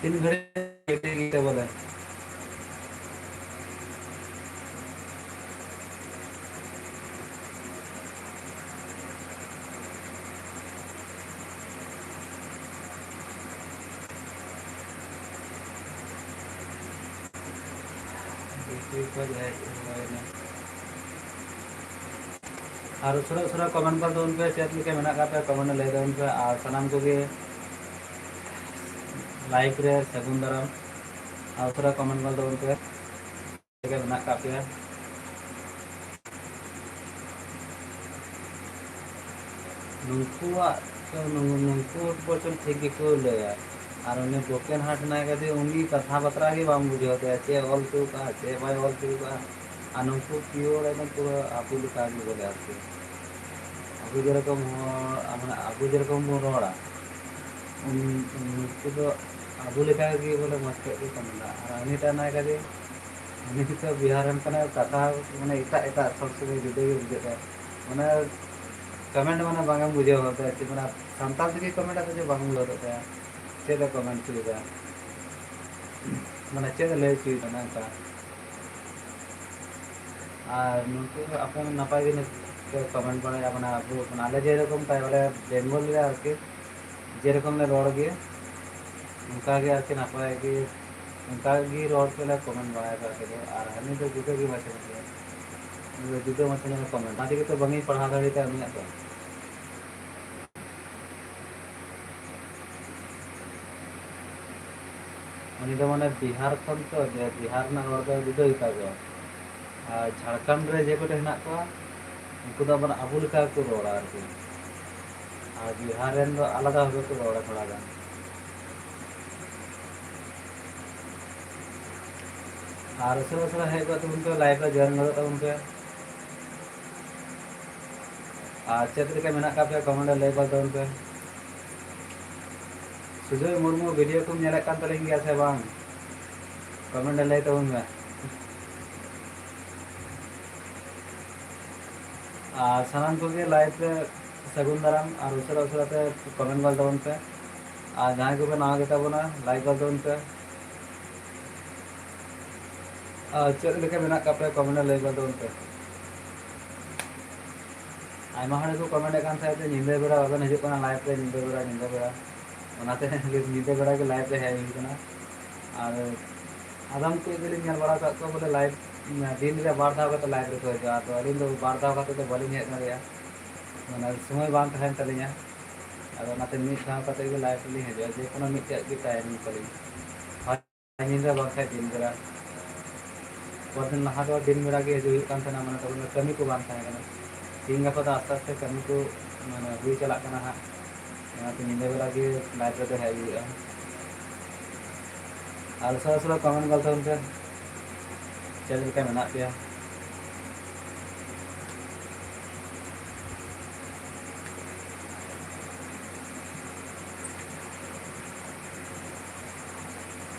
ᱛᱤᱱ ᱜᱷᱟᱹᱲᱤᱡ ᱵᱚᱞᱮ? ᱵᱷᱤᱛᱨᱤ ᱠᱷᱚᱡ ᱦᱮᱡ ᱦᱩᱭᱱᱟ᱾ ᱟᱨ ᱩᱥᱟᱹᱨᱟ ᱩᱥᱟᱹᱨᱟ comment ᱠᱚ ᱛᱟᱵᱚᱱ ᱯᱮ, ᱪᱮᱫ ᱞᱮᱠᱟ ᱢᱮᱱᱟᱜ ᱟᱠᱟᱫ ᱯᱮᱭᱟ comment ᱞᱟᱹᱭ ᱛᱟᱵᱚᱱ ᱯᱮ, ᱟᱨ ᱥᱟᱱᱟᱢ ᱠᱚᱜᱮ live ᱨᱮ ᱥᱟᱹᱜᱩᱱ ᱫᱟᱨᱟᱢ᱾ ᱟᱨ ᱩᱥᱟᱹᱨᱟ comment ᱠᱚ ᱛᱟᱵᱚᱱ ᱯᱮ, ᱪᱮᱫ ᱞᱮᱠᱟ ᱢᱮᱱᱟᱜ ᱟᱠᱟᱫ ᱯᱮᱭᱟ᱾ ᱱᱩᱠᱩᱣᱟᱜ ᱫᱚ, ᱱᱩ-, ᱱᱩᱠᱩ ᱵᱚᱪᱚᱱ ᱴᱷᱤᱠ ᱜᱮᱠᱚ ᱞᱟᱹᱭᱟ᱾ ᱟᱨ ᱩᱱᱤ broken heart ᱦᱮᱱᱟᱭ ᱠᱟᱫᱮ, ᱩᱱᱤ ᱠᱟᱛᱷᱟ ᱵᱟᱛᱨᱟ ᱜᱮ ᱵᱟᱢ ᱵᱩᱡᱷᱟᱹᱣ ᱛᱟᱭᱟ, ᱪᱮᱫ ᱮ ᱚᱞ ᱦᱚᱪᱚ ᱠᱟᱜᱼᱟ, ᱪᱮᱫ ᱵᱟᱭ ᱚᱞ ᱦᱚᱪᱚ ᱠᱟᱜᱼᱟ᱾ ᱟᱨ ᱱᱩᱠᱩ pure ᱮᱠᱫᱚᱢ ᱯᱩᱨᱟᱹ ᱟᱵᱚ ᱞᱮᱠᱟ ᱜᱮ ᱵᱚᱞᱮ ᱟᱨᱠᱤ᱾ ᱟᱵᱚ ᱡᱮᱨᱚᱠᱚᱢ ᱦᱚᱲ, ᱢᱟᱱᱮ ᱟᱵᱚ ᱡᱮᱨᱚᱠᱚᱢ ᱵᱚᱱ ᱨᱚᱲᱟ, ᱩᱱ-, ᱩᱱᱠᱩ ᱫᱚ ᱟᱵᱚ ᱞᱮᱠᱟ ᱜᱮ ᱵᱚᱞᱮ ᱢᱚᱡᱽ ᱛᱮ ᱜᱮᱠᱚ ᱢᱮᱱᱟ᱾ ᱟᱨ ᱩᱱᱤᱴᱟᱜ ᱦᱮᱱᱟᱭ ᱠᱟᱫᱮ, ᱩᱱᱤ ᱫᱚ ᱵᱤᱦᱟᱨ ᱨᱮᱱ ᱠᱟᱱᱟᱭ, ᱠᱟᱛᱷᱟ ᱢᱟᱱᱮ ᱮᱴᱟᱜ ᱮᱴᱟᱜ ᱥᱚᱵᱽ ᱥᱚᱢᱚᱭ ᱡᱩᱫᱟᱹ ᱜᱮ ᱵᱩᱡᱷᱟᱹᱜ ᱠᱟᱱᱟ᱾ ᱢᱟᱱᱮ comment ᱢᱟᱱᱮ ᱵᱟᱝ ᱮᱢ ᱵᱩᱡᱷᱟᱹᱣ ᱦᱚᱫ ᱫᱟᱲᱮᱭᱟᱜᱼᱟ, ᱪᱮᱫ ᱢᱟᱱᱮ ᱥᱟᱱᱛᱟᱲ ᱛᱮᱜᱮ comment ᱟᱠᱚ ᱡᱮ ᱵᱟᱝ ᱵᱩᱡᱷᱟᱹᱣ ᱦᱚᱫᱚᱜ ᱛᱟᱭᱟ, ᱪᱮᱫ ᱮ comment ᱦᱚᱪᱚᱭᱮᱫᱟ, ᱢᱟᱱᱮ ᱪᱮᱫ ᱮ ᱞᱟᱹᱭ ᱦᱚᱪᱚᱭᱮᱫᱟ ᱚᱱᱮ ᱚᱱᱠᱟ᱾ ᱟᱨ ᱱᱩᱠᱩ ᱫᱚ ᱟᱯᱮ ᱱᱟᱯᱟᱭ ᱜᱮ ᱠᱚ comment ᱵᱟᱲᱟᱭᱟ, ᱢᱟᱱᱮ ᱟᱵᱚ, ᱢᱟᱱᱮ ᱟᱞᱮ ᱡᱮᱨᱚᱠᱚᱢ ᱛᱟᱭ ᱵᱚᱞᱮ ᱵᱮᱝᱜᱚᱞ ᱨᱮ ᱟᱨᱠᱤ ᱡᱮᱨᱚᱠᱚᱢ ᱞᱮ ᱨᱚᱲ ᱜᱮᱭᱟ, ᱚᱱᱠᱟ ᱜᱮ ᱟᱨᱠᱤ ᱱᱟᱯᱟᱭ ᱜᱮ, ᱚᱱᱠᱟ ᱜᱮ ᱨᱚᱲ ᱛᱮᱞᱮ comment ᱵᱟᱲᱟᱭᱟ ᱟᱨᱠᱤ᱾ ᱟᱨ ᱦᱟᱹᱱᱤ ᱫᱚ ᱡᱩᱫᱟᱹ ᱜᱮ ᱢᱟᱪᱷᱟ ᱜᱮᱭᱟ, ᱩᱱᱤ ᱫᱚ ᱡᱩᱫᱟᱹ ᱢᱟᱪᱷᱟ ᱧᱚᱜ ᱮ comment, ᱚᱱᱟ ᱛᱮᱜᱮ ᱛᱚ ᱵᱟᱝᱤᱧ ᱯᱟᱲᱦᱟᱣ ᱫᱟᱲᱮᱭᱟᱫᱟ ᱩᱱᱤᱭᱟᱜ ᱫᱚ᱾ ᱩᱱᱤ ᱫᱚ ᱢᱟᱱᱮ ᱵᱤᱦᱟᱨ ᱠᱷᱚᱱ ᱛᱚ, ᱡᱮ ᱵᱤᱦᱟᱨ ᱨᱮᱱᱟᱜ ᱨᱚᱲ ᱫᱚ ᱡᱩᱫᱟᱹ ᱜᱮᱛᱟ ᱠᱚᱣᱟ᱾ ᱟᱨ ᱡᱷᱟᱲᱠᱷᱚᱸᱰ ᱨᱮ ᱡᱮ ᱠᱚᱴᱷᱮᱱ ᱦᱮᱱᱟᱜ ᱠᱚᱣᱟ, ᱩᱱᱠᱩ ᱫᱚ ᱟᱵᱟᱨ ᱟᱵᱚ ᱞᱮᱠᱟ ᱜᱮᱠᱚ ᱨᱚᱲᱟ ᱟᱨᱠᱤ᱾ ᱟᱨ ᱵᱤᱦᱟᱨ ᱨᱮᱱ ᱫᱚ ᱟᱞᱟᱫᱟ ᱵᱷᱟᱵᱮ ᱠᱚ ᱨᱚᱲᱟ ᱛᱷᱚᱲᱟ ᱜᱟᱱ᱾ ᱟᱨ ᱩᱥᱟᱹᱨᱟ ᱩᱥᱟᱹᱨᱟ ᱦᱮᱡ ᱜᱚᱫᱚᱜ ᱛᱟᱵᱚᱱ ᱯᱮ, live ᱨᱮ join ᱜᱚᱫᱚᱜ ᱛᱟᱵᱚᱱ ᱯᱮ᱾ ᱟᱨ ᱪᱮᱫ ᱞᱮᱠᱟ ᱢᱮᱱᱟᱜ ᱟᱠᱟᱫ ᱯᱮᱭᱟ, comment ᱨᱮ ᱞᱟᱹᱭ ᱜᱚᱫ ᱛᱟᱵᱚᱱ ᱯᱮ᱾ ᱥᱩᱡᱚᱭ ᱢᱩᱨᱢᱩ, video ᱠᱚᱢ ᱧᱮᱞᱮᱫ ᱠᱟᱱ ᱛᱟᱹᱞᱤᱧ ᱜᱮᱭᱟ ᱥᱮ ᱵᱟᱝ? Comment ᱨᱮ ᱞᱟᱹᱭ ᱛᱟᱵᱚᱱ ᱢᱮ᱾ ᱟᱨ ᱥᱟᱱᱟᱢ ᱠᱚᱜᱮ live ᱨᱮ ᱥᱟᱹᱜᱩᱱ ᱫᱟᱨᱟᱢ, ᱟᱨ ᱩᱥᱟᱹᱨᱟ ᱩᱥᱟᱹᱨᱟ ᱛᱮ comment ᱜᱚᱫ ᱛᱟᱵᱚᱱ ᱯᱮ᱾ ᱟᱨ ᱡᱟᱦᱟᱸᱭ ᱠᱚᱯᱮ ᱱᱟᱣᱟ ᱜᱮᱛᱟ ᱵᱚᱱᱟ, like ᱜᱚᱫ ᱛᱟᱵᱚᱱ ᱯᱮ᱾ ᱟᱨ ᱪᱮᱫ ᱞᱮᱠᱟ ᱢᱮᱱᱟᱜ ᱟᱠᱟᱫ ᱯᱮᱭᱟ, comment ᱨᱮ ᱞᱟᱹᱭ ᱜᱚᱫ ᱛᱟᱵᱚᱱ ᱯᱮ᱾ ᱟᱭᱢᱟ ᱦᱚᱲ ᱜᱮᱠᱚ comment ᱮᱫ ᱠᱟᱱ ᱛᱟᱦᱮᱸᱫ ᱡᱮ ᱧᱤᱫᱟᱹ ᱵᱮᱲᱟ ᱵᱟᱵᱮᱱ ᱦᱤᱡᱩᱜ ᱠᱟᱱᱟ live ᱨᱮ, ᱧᱤᱫᱟᱹ ᱵᱮᱲᱟ, ᱧᱤᱫᱟᱹ ᱵᱮᱲᱟ᱾ ᱚᱱᱟᱛᱮ ᱧᱤᱫᱟᱹ ᱵᱮᱲᱟ ᱜᱮ live ᱨᱮ ᱦᱮᱡ ᱦᱩᱭ ᱠᱟᱱᱟ᱾ ᱟᱨ ᱟᱫᱚᱢ ᱠᱚ ᱫᱚᱞᱤᱧ ᱧᱮᱞ ᱵᱟᱲᱟ ᱟᱠᱟᱫ ᱠᱚᱣᱟ ᱵᱚᱞᱮ live, ᱫᱤᱱ ᱨᱮ ᱵᱟᱨ ᱫᱷᱟᱣ ᱠᱟᱛᱮ live ᱨᱮᱠᱚ ᱦᱤᱡᱩᱜᱼᱟ᱾ ᱟᱫᱚ ᱟᱹᱞᱤᱧ ᱫᱚ ᱵᱟᱨ ᱫᱷᱟᱣ ᱠᱟᱛᱮ ᱫᱚ ᱵᱟᱹᱞᱤᱧ ᱦᱮᱡ ᱫᱟᱲᱮᱭᱟᱜᱼᱟ, ᱢᱟᱱᱮ ᱥᱚᱢᱚᱭ ᱵᱟᱝ ᱛᱟᱦᱮᱱ ᱛᱟᱹᱞᱤᱧᱟ᱾ ᱟᱫᱚ ᱚᱱᱟᱛᱮ ᱢᱤᱫ ᱫᱷᱟᱣ ᱠᱟᱛᱮ ᱜᱮ live ᱨᱮᱞᱤᱧ ᱦᱤᱡᱩᱜᱼᱟ, ᱡᱮ ᱠᱳᱱᱳ ᱢᱤᱫᱴᱮᱡ ᱜᱮ time ᱛᱟᱹᱞᱤᱧ᱾ ᱧᱤᱫᱟᱹ ᱵᱟᱝᱠᱷᱟᱡ ᱫᱤᱱ ᱵᱮᱲᱟ᱾ ᱵᱟᱨ ᱫᱤᱱ ᱞᱟᱦᱟ ᱫᱚ ᱫᱤᱱ ᱵᱮᱲᱟ ᱜᱮ ᱦᱤᱡᱩᱜ ᱦᱩᱭᱩᱜ ᱠᱟᱱ ᱛᱟᱦᱮᱱᱟ, ᱢᱟᱱᱮ ᱛᱚᱠᱷᱚᱱ ᱫᱚ ᱠᱟᱹᱢᱤ ᱠᱚ ᱵᱟᱝ ᱛᱟᱦᱮᱸ ᱠᱟᱱᱟ᱾ ᱛᱤᱦᱤᱧ ᱜᱟᱯᱟ ᱫᱚ ᱟᱥᱛᱮ ᱟᱥᱛᱮ ᱠᱟᱹᱢᱤ ᱠᱚ ᱢᱟᱱᱮ ᱦᱩᱭ ᱪᱟᱞᱟᱜ ᱠᱟᱱᱟ ᱦᱟᱸᱜ, ᱚᱱᱟᱛᱮ ᱧᱤᱫᱟᱹ ᱵᱮᱲᱟ ᱜᱮ live ᱨᱮᱫᱚ ᱦᱮᱡ ᱦᱩᱭᱩᱜᱼᱟ᱾ ᱟᱨ ᱩᱥᱟᱹᱨᱟ ᱩᱥᱟᱹᱨᱟ comment ᱜᱚᱫ ᱛᱟᱵᱚᱱ ᱯᱮ, ᱪᱮᱫ ᱞᱮᱠᱟ ᱢᱮᱱᱟᱜ ᱯᱮᱭᱟ?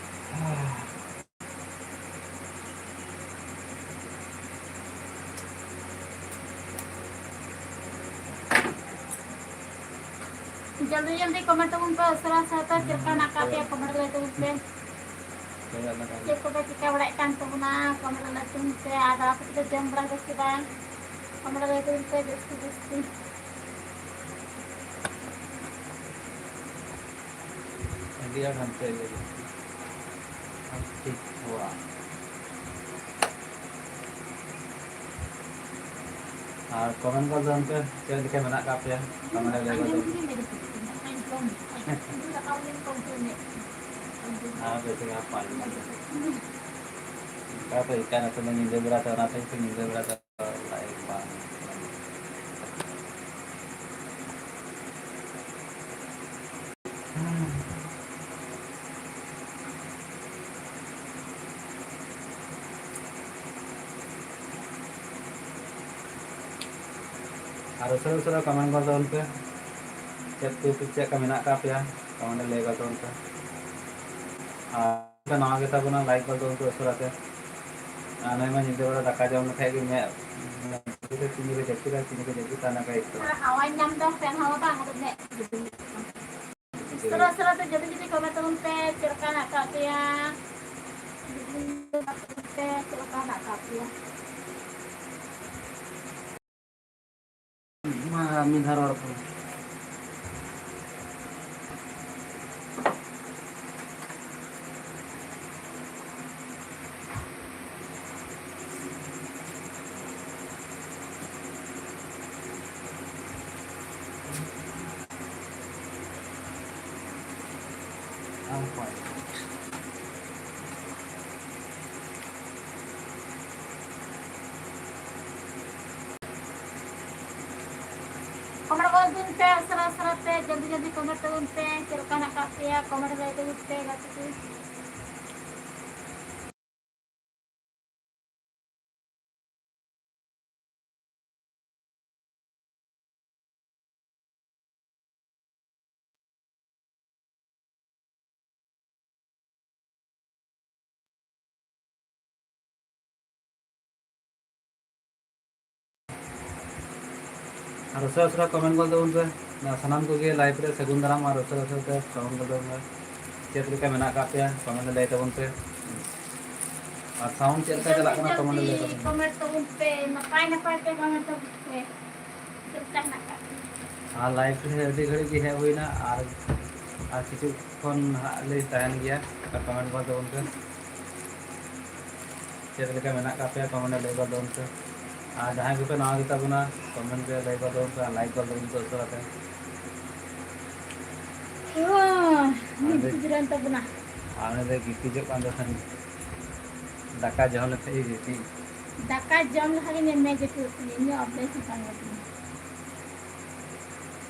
ᱡᱚᱞᱫᱤ ᱡᱚᱞᱫᱤ comment ᱛᱟᱵᱚᱱ ᱯᱮ, ᱩᱥᱟᱹᱨᱟ ᱩᱥᱟᱹᱨᱟ ᱛᱮ ᱪᱮᱫ ᱞᱮᱠᱟ ᱢᱮᱱᱟᱜ ᱟᱠᱟᱫ ᱯᱮᱭᱟ comment ᱞᱟᱹᱭ ᱛᱟᱵᱚᱱ ᱯᱮ᱾ ᱪᱮᱫ ᱠᱚᱯᱮ ᱪᱤᱠᱟ ᱵᱟᱲᱟᱭᱮᱫ ᱠᱟᱱ ᱛᱟᱵᱚᱱᱟ comment ᱞᱟᱹᱭ ᱛᱟᱵᱚᱱ ᱯᱮ, ᱟᱨ ᱫᱟᱠᱟ ᱠᱚᱯᱮ ᱡᱚᱢ ᱵᱟᱲᱟ ᱠᱮᱫᱟ ᱥᱮ ᱵᱟᱝ comment ᱞᱟᱹᱭ ᱛᱟᱵᱚᱱ ᱯᱮ ᱡᱟᱹᱥᱛᱤ ᱡᱟᱹᱥᱛᱤ᱾ ᱟᱹᱰᱤ ᱟᱸᱴ ᱦᱟᱱᱛᱮ ᱤᱭᱟᱹ ᱜᱮ᱾ ᱴᱷᱤᱠ ᱠᱚᱣᱟ᱾ ᱟᱨ comment ᱠᱚ ᱫᱚ ᱚᱱᱛᱮ ᱪᱮᱫ ᱞᱮᱠᱟ ᱢᱮᱱᱟᱜ ᱟᱠᱟᱫ ᱯᱮᱭᱟ? comment ᱨᱮ ᱞᱟᱹᱭ ᱜᱚᱫ ᱛᱟᱵᱚᱱ ᱯᱮ᱾ ᱟᱨ ᱵᱮᱥᱤ ᱜᱷᱟᱹᱲᱤᱡ ᱵᱟᱝ ᱧᱮᱞ ᱠᱟᱛᱮ ᱤᱠᱟᱹ ᱱᱤᱛᱚᱜ ᱫᱚ ᱧᱤᱫᱟᱹ ᱵᱮᱲᱟ ᱫᱚ, ᱚᱱᱟᱛᱮ ᱤᱧ ᱧᱤᱫᱟᱹ ᱵᱮᱲᱟ ᱫᱚ ᱞᱟᱭᱤᱵᱷ ᱵᱟᱝ᱾ ᱟᱨ ᱩᱥᱟᱹᱨᱟ ᱩᱥᱟᱹᱨᱟ ᱠᱚᱢᱮᱱᱴ ᱜᱚᱫ ᱛᱟᱵᱚᱱ ᱯᱮ, ᱪᱮᱫ ᱠᱚ, ᱪᱮᱫ ᱞᱮᱠᱟ ᱢᱮᱱᱟᱜ ᱟᱠᱟᱫ ᱯᱮᱭᱟ, ᱠᱚᱢᱮᱱᱴ ᱨᱮ ᱞᱟᱹᱭ ᱜᱚᱫ ᱛᱟᱵᱚᱱ ᱯᱮ᱾ ᱟᱨ ᱱᱟᱣᱟ ᱜᱮ ᱛᱟᱵᱚᱱᱟ, ᱞᱟᱭᱤᱠ ᱜᱚᱫ ᱛᱟᱵᱚᱱ ᱯᱮ ᱩᱥᱟᱹᱨᱟ ᱛᱮ᱾ ᱟᱨ ᱱᱚᱜᱼᱚᱭ ᱢᱟ ᱧᱤᱫᱟᱹ ᱵᱮᱲᱟ ᱫᱟᱠᱟ ᱡᱚᱢ ᱞᱮᱠᱷᱟᱡ ᱜᱮ ᱢᱮᱫ, ᱛᱤᱱ ᱨᱮ ᱡᱟᱹᱯᱤᱫᱟ, ᱛᱤᱱ ᱨᱮ ᱡᱟᱹᱯᱤᱫᱟ, ᱚᱱᱟ ᱠᱚ ᱟᱹᱭᱠᱟᱹᱜᱼᱟ᱾ ᱟᱣᱟᱡᱽ ᱧᱟᱢ ᱫᱟᱢ ᱥᱮ ᱦᱚᱸ ᱵᱟᱝ, ᱟᱫᱚ ᱢᱮᱫ ᱩᱥᱟᱹᱨᱟ ᱩᱥᱟᱹᱨᱟ ᱛᱮ ᱡᱚᱞᱫᱤ ᱡᱚᱞᱫᱤ ᱠᱚᱢᱮᱱᱴ ᱛᱟᱵᱚᱱ ᱯᱮ, ᱪᱮᱫ ᱞᱮᱠᱟ ᱦᱮᱱᱟᱜ ᱟᱠᱟᱫ ᱯᱮᱭᱟ? ᱡᱚᱞᱫᱤ ᱡᱚᱞᱫᱤ ᱠᱚᱢᱮᱱᱴ ᱛᱟᱵᱚᱱ ᱯᱮ, ᱪᱮᱫ ᱞᱮᱠᱟ ᱦᱮᱱᱟᱜ ᱟᱠᱟᱫ ᱯᱮᱭᱟ? ᱢᱟ ᱢᱤᱫ ᱫᱷᱟᱣ ᱨᱚᱲ ᱠᱚ᱾ ᱠᱚᱢᱮᱱᱴ ᱜᱚᱫ ᱛᱟᱵᱚᱱ ᱯᱮ, ᱩᱥᱟᱹᱨᱟ ᱩᱥᱟᱹᱨᱟ ᱛᱮ, ᱡᱚᱞᱫᱤ ᱡᱚᱞᱫᱤ ᱠᱚᱢᱮᱱᱴ ᱛᱟᱵᱚᱱ ᱯᱮ, ᱪᱮᱫ ᱞᱮᱠᱟ ᱦᱮᱱᱟᱜ ᱟᱠᱟᱫ ᱯᱮᱭᱟ, ᱠᱚᱢᱮᱱᱴ ᱞᱟᱹᱭ ᱛᱟᱵᱚᱱ ᱯᱮ ᱜᱟᱛᱮ ᱠᱚ᱾ ᱟᱨ ᱩᱥᱟᱹᱨᱟ ᱩᱥᱟᱹᱨᱟ ᱠᱚᱢᱮᱱᱴ ᱜᱚᱫ ᱛᱟᱵᱚᱱ ᱯᱮ᱾ ᱥᱟᱱᱟᱢ ᱠᱚᱜᱮ ᱞᱟᱭᱤᱵᱷ ᱨᱮ ᱥᱟᱹᱜᱩᱱ ᱫᱟᱨᱟᱢ, ᱟᱨ ᱩᱥᱟᱹᱨᱟ ᱩᱥᱟᱹᱨᱟ ᱛᱮ ᱠᱚᱢᱮᱱᱴ ᱜᱚᱫ ᱛᱟᱵᱚᱱ ᱯᱮ᱾ ᱪᱮᱫ ᱞᱮᱠᱟ ᱢᱮᱱᱟᱜ ᱟᱠᱟᱫ ᱯᱮᱭᱟ, ᱠᱚᱢᱮᱱᱴ ᱨᱮ ᱞᱟᱹᱭ ᱛᱟᱵᱚᱱ ᱯᱮ᱾ ᱟᱨ ᱥᱟᱣᱩᱱᱰ ᱪᱮᱫ ᱞᱮᱠᱟ ᱪᱟᱞᱟᱜ ᱠᱟᱱᱟ, ᱠᱚᱢᱮᱱᱴ ᱨᱮ ᱞᱟᱹᱭ ᱛᱟᱵᱚᱱ ᱯᱮ᱾ ᱠᱚᱢᱮᱱᱴ ᱛᱟᱵᱚᱱ ᱯᱮ, ᱱᱟᱯᱟᱭ ᱱᱟᱯᱟᱭ ᱛᱮ ᱠᱚᱢᱮᱱᱴ ᱛᱟᱵᱚᱱ ᱯᱮ᱾ ᱪᱮᱫ ᱞᱮᱠᱟ ᱦᱮᱱᱟᱜ ᱟᱠᱟᱫ ᱯᱮᱭᱟ? ᱟᱨ ᱞᱟᱭᱤᱵᱷ ᱨᱮ ᱟᱹᱰᱤ ᱜᱷᱟᱹᱲᱤᱡ ᱜᱮ ᱦᱮᱡ ᱦᱩᱭᱱᱟ, ᱟᱨ, ᱟᱨ ᱠᱤᱪᱷᱩ ᱠᱷᱚᱱ ᱦᱟᱸᱜ ᱞᱮ ᱛᱟᱦᱮᱱ ᱜᱮᱭᱟ, ᱠᱚᱢᱮᱱᱴ ᱜᱚᱫ ᱛᱟᱵᱚᱱ ᱯᱮ᱾ ᱪᱮᱫ ᱞᱮᱠᱟ ᱢᱮᱱᱟᱜ ᱟᱠᱟᱫ ᱯᱮᱭᱟ, ᱠᱚᱢᱮᱱᱴ ᱨᱮ ᱞᱟᱹᱭ ᱜᱚᱫ ᱛᱟᱵᱚᱱ ᱯᱮ᱾ ᱟᱨ ᱡᱟᱦᱟᱸᱭ ᱠᱚᱯᱮ ᱱᱟᱣᱟ ᱜᱮᱛᱟ ᱵᱚᱱᱟ, ᱠᱚᱢᱮᱱᱴ ᱨᱮ ᱞᱟᱹᱭ ᱜᱚᱫ ᱛᱟᱵᱚᱱ ᱯᱮ ᱟᱨ ᱞᱟᱭᱤᱠ ᱜᱚᱫ ᱛᱟᱵᱚᱱ ᱯᱮ ᱩᱥᱟᱹᱨᱟ ᱛᱮ᱾ ᱚ, ᱟᱨ ᱱᱤᱛ ᱞᱟᱹᱭ ᱠᱷᱩᱫᱨᱟᱱ ᱛᱟᱵᱚᱱᱟ᱾ ᱟᱨ ᱩᱱᱤ ᱫᱚᱭ ᱜᱤᱛᱤᱡᱚᱜ ᱠᱟᱱ ᱛᱟᱦᱮᱸᱱ᱾ ᱫᱟᱠᱟ ᱡᱚᱢ ᱞᱮᱠᱷᱟᱡ ᱜᱮ ᱜᱤᱛᱤᱡ᱾ ᱫᱟᱠᱟ ᱡᱚᱢ ᱞᱮᱠᱷᱟᱱ ᱜᱮ ᱧᱮᱞ ᱢᱮ ᱡᱟᱹᱯᱤᱫ ᱥᱟᱱᱟ ᱜᱚᱫ ᱢᱮᱭᱟ᱾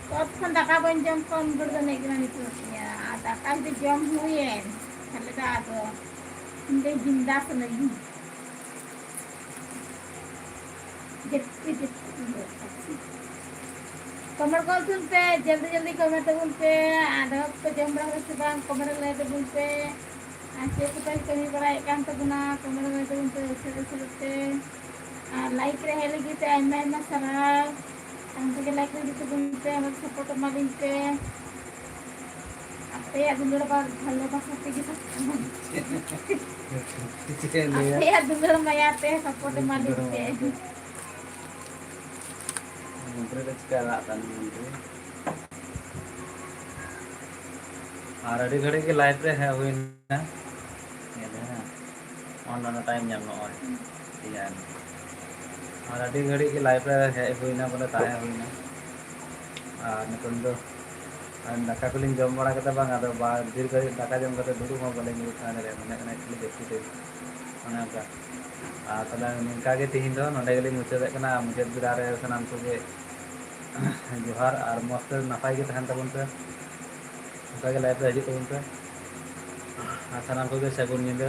ᱠᱚᱛ ᱠᱷᱚᱱ ᱫᱟᱠᱟ ᱵᱟᱹᱧ ᱡᱚᱢ ᱠᱚᱣᱟ ᱩᱱ ᱜᱷᱟᱹᱲᱤᱡ ᱫᱚ ᱮᱱᱮᱡ ᱜᱮ ᱵᱟᱝ ᱟᱹᱭᱠᱟᱹᱣ ᱛᱤᱧᱟ᱾ ᱟᱨ ᱫᱟᱠᱟ ᱡᱩᱫᱤ ᱡᱚᱢ ᱦᱩᱭᱮᱱ, ᱛᱟᱦᱞᱮ ᱫᱚ ᱟᱫᱚ ᱤᱧ ᱫᱚ ᱡᱤᱱᱫᱟ ᱥᱟᱱᱟᱧᱟ᱾ ᱡᱟᱹᱯᱤᱫ, ᱡᱟᱹᱯᱤᱫ᱾ ᱠᱚᱢᱮᱱᱴ ᱜᱚᱫ ᱛᱟᱵᱚᱱ ᱯᱮ, ᱡᱚᱞᱫᱤ ᱡᱚᱞᱫᱤ ᱠᱚᱢᱮᱱᱴ ᱛᱟᱵᱚᱱ ᱯᱮ᱾ ᱟᱨ ᱫᱟᱠᱟ ᱠᱚᱯᱮ ᱡᱚᱢ ᱵᱟᱲᱟ ᱠᱮᱫᱟ ᱥᱮ ᱵᱟᱝ? ᱠᱚᱢᱮᱱᱴ ᱨᱮ ᱞᱟᱹᱭ ᱛᱟᱵᱚᱱ ᱯᱮ᱾ ᱟᱨ ᱪᱮᱫ ᱠᱚᱯᱮ ᱠᱟᱹᱢᱤ ᱵᱟᱲᱟᱭᱮᱫ ᱠᱟᱱ ᱛᱟᱵᱚᱱᱟ? ᱠᱚᱢᱮᱱᱴ ᱨᱮ ᱞᱟᱹᱭ ᱛᱟᱵᱚᱱ ᱯᱮ ᱩᱥᱟᱹᱨᱟ ᱩᱥᱟᱹᱨᱟ ᱛᱮ᱾ ᱟᱨ ᱞᱟᱭᱤᱠ ᱨᱮ ᱦᱮᱡ ᱞᱟᱹᱜᱤᱫ ᱛᱮ ᱟᱭᱢᱟ ᱟᱭᱢᱟ ᱥᱟᱨᱦᱟᱣ᱾ ᱟᱢ ᱛᱮᱜᱮ ᱞᱟᱭᱤᱠ ᱨᱮ ᱦᱤᱡᱩᱜ ᱛᱟᱵᱚᱱ ᱯᱮ, ᱟᱨ ᱥᱟᱯᱳᱨᱴ ᱮᱢᱟ ᱞᱤᱧ ᱯᱮ᱾ ᱟᱯᱮᱭᱟᱜ ᱫᱩᱞᱟᱹᱲ ᱵᱟ-, ᱵᱷᱟᱞᱚᱵᱟᱥᱟ ᱛᱮᱜᱮ ᱥᱟᱯᱳᱨᱴ ᱮᱢᱟ ᱞᱤᱧ ᱯᱮ᱾ ᱪᱮᱫ ᱮ ᱞᱟᱹᱭᱟ? ᱟᱯᱮᱭᱟᱜ ᱫᱩᱞᱟᱹᱲ ᱢᱟᱭᱟ ᱛᱮ ᱥᱟᱯᱳᱨᱴ ᱮᱢᱟ ᱞᱤᱧ ᱫᱩᱞᱟᱹᱲ ᱯᱮ᱾ ᱢᱟᱭᱟ ᱛᱮ᱾ ᱢᱚᱱᱛᱨᱤ ᱫᱚ ᱪᱤᱠᱟᱹ ᱨᱟᱜ ᱠᱟᱱ ᱢᱚᱱᱛᱨᱤ? ᱟᱨ ᱟᱹᱰᱤ ᱜᱷᱟᱹᱲᱤᱡ ᱜᱮ ᱞᱟᱭᱤᱵᱷ ᱨᱮ ᱦᱮᱡ ᱦᱩᱭᱱᱟ᱾ ᱧᱮᱞ ᱢᱮ ᱦᱮᱸ᱾ ᱚᱱ ᱚᱱᱟ ᱴᱟᱭᱤᱢ ᱧᱟᱢ ᱱᱚᱜᱼᱚᱭ᱾ ᱴᱷᱤᱠ ᱜᱮᱭᱟ᱾ ᱟᱨ ᱟᱹᱰᱤ ᱜᱷᱟᱹᱲᱤᱡ ᱜᱮ ᱞᱟᱭᱤᱵᱷ ᱨᱮ ᱦᱮᱡ ᱦᱩᱭᱱᱟ, ᱵᱚᱞᱮ ᱛᱟᱦᱮᱸ ᱦᱩᱭᱱᱟ᱾ ᱟᱨ ᱱᱤᱛᱚᱝ ᱫᱚ ᱟᱨ ᱫᱟᱠᱟ ᱠᱚᱞᱤᱧ ᱡᱚᱢ ᱵᱟᱲᱟ ᱠᱟᱛᱮ ᱵᱟᱝ, ᱟᱫᱚ ᱵᱟ-, ᱰᱷᱮᱨ ᱜᱷᱟᱹᱲᱤᱡ ᱫᱟᱠᱟ ᱡᱚᱢ ᱠᱟᱛᱮ ᱫᱩᱲᱩᱵ ᱦᱚᱸ ᱵᱟᱞᱮ ᱫᱩᱲᱩᱵ ᱛᱟᱦᱮᱸ ᱫᱟᱲᱮᱭᱟᱜᱼᱟ, ᱢᱚᱱᱮ ᱠᱟᱱᱟ ᱠᱷᱟᱹᱞᱤ ᱡᱟᱹᱯᱤᱫᱟᱹᱧ᱾ ᱚᱱᱮ ᱚᱱᱠᱟ᱾ ᱟᱨ ᱛᱟᱦᱞᱮ ᱱᱤᱝᱠᱟ ᱜᱮ ᱛᱤᱦᱤᱧ ᱫᱚ ᱱᱚᱸᱰᱮ ᱜᱮᱞᱤᱧ ᱢᱩᱪᱟᱹᱫᱮᱫ ᱠᱟᱱᱟ᱾ ᱟᱨ ᱢᱩᱪᱟᱹᱫ ᱵᱮᱲᱟ ᱨᱮ ᱥᱟᱱᱟᱢ ᱠᱚᱜᱮ ᱡᱚᱦᱟᱨ ᱟᱨ ᱢᱚᱡᱽ ᱛᱮ ᱱᱟᱯᱟᱭ ᱜᱮ ᱛᱟᱦᱮᱱ ᱛᱟᱵᱚᱱ ᱯᱮ᱾ ᱚᱱᱠᱟ ᱜᱮ ᱞᱟᱭᱤᱵᱷ ᱨᱮ ᱦᱤᱡᱩᱜ ᱛᱟᱵᱚᱱ ᱯᱮ᱾ ᱟᱨ ᱥᱟᱱᱟᱢ ᱠᱚᱜᱮ ᱥᱟᱹᱜᱩᱱ ᱧᱤᱫᱟᱹ᱾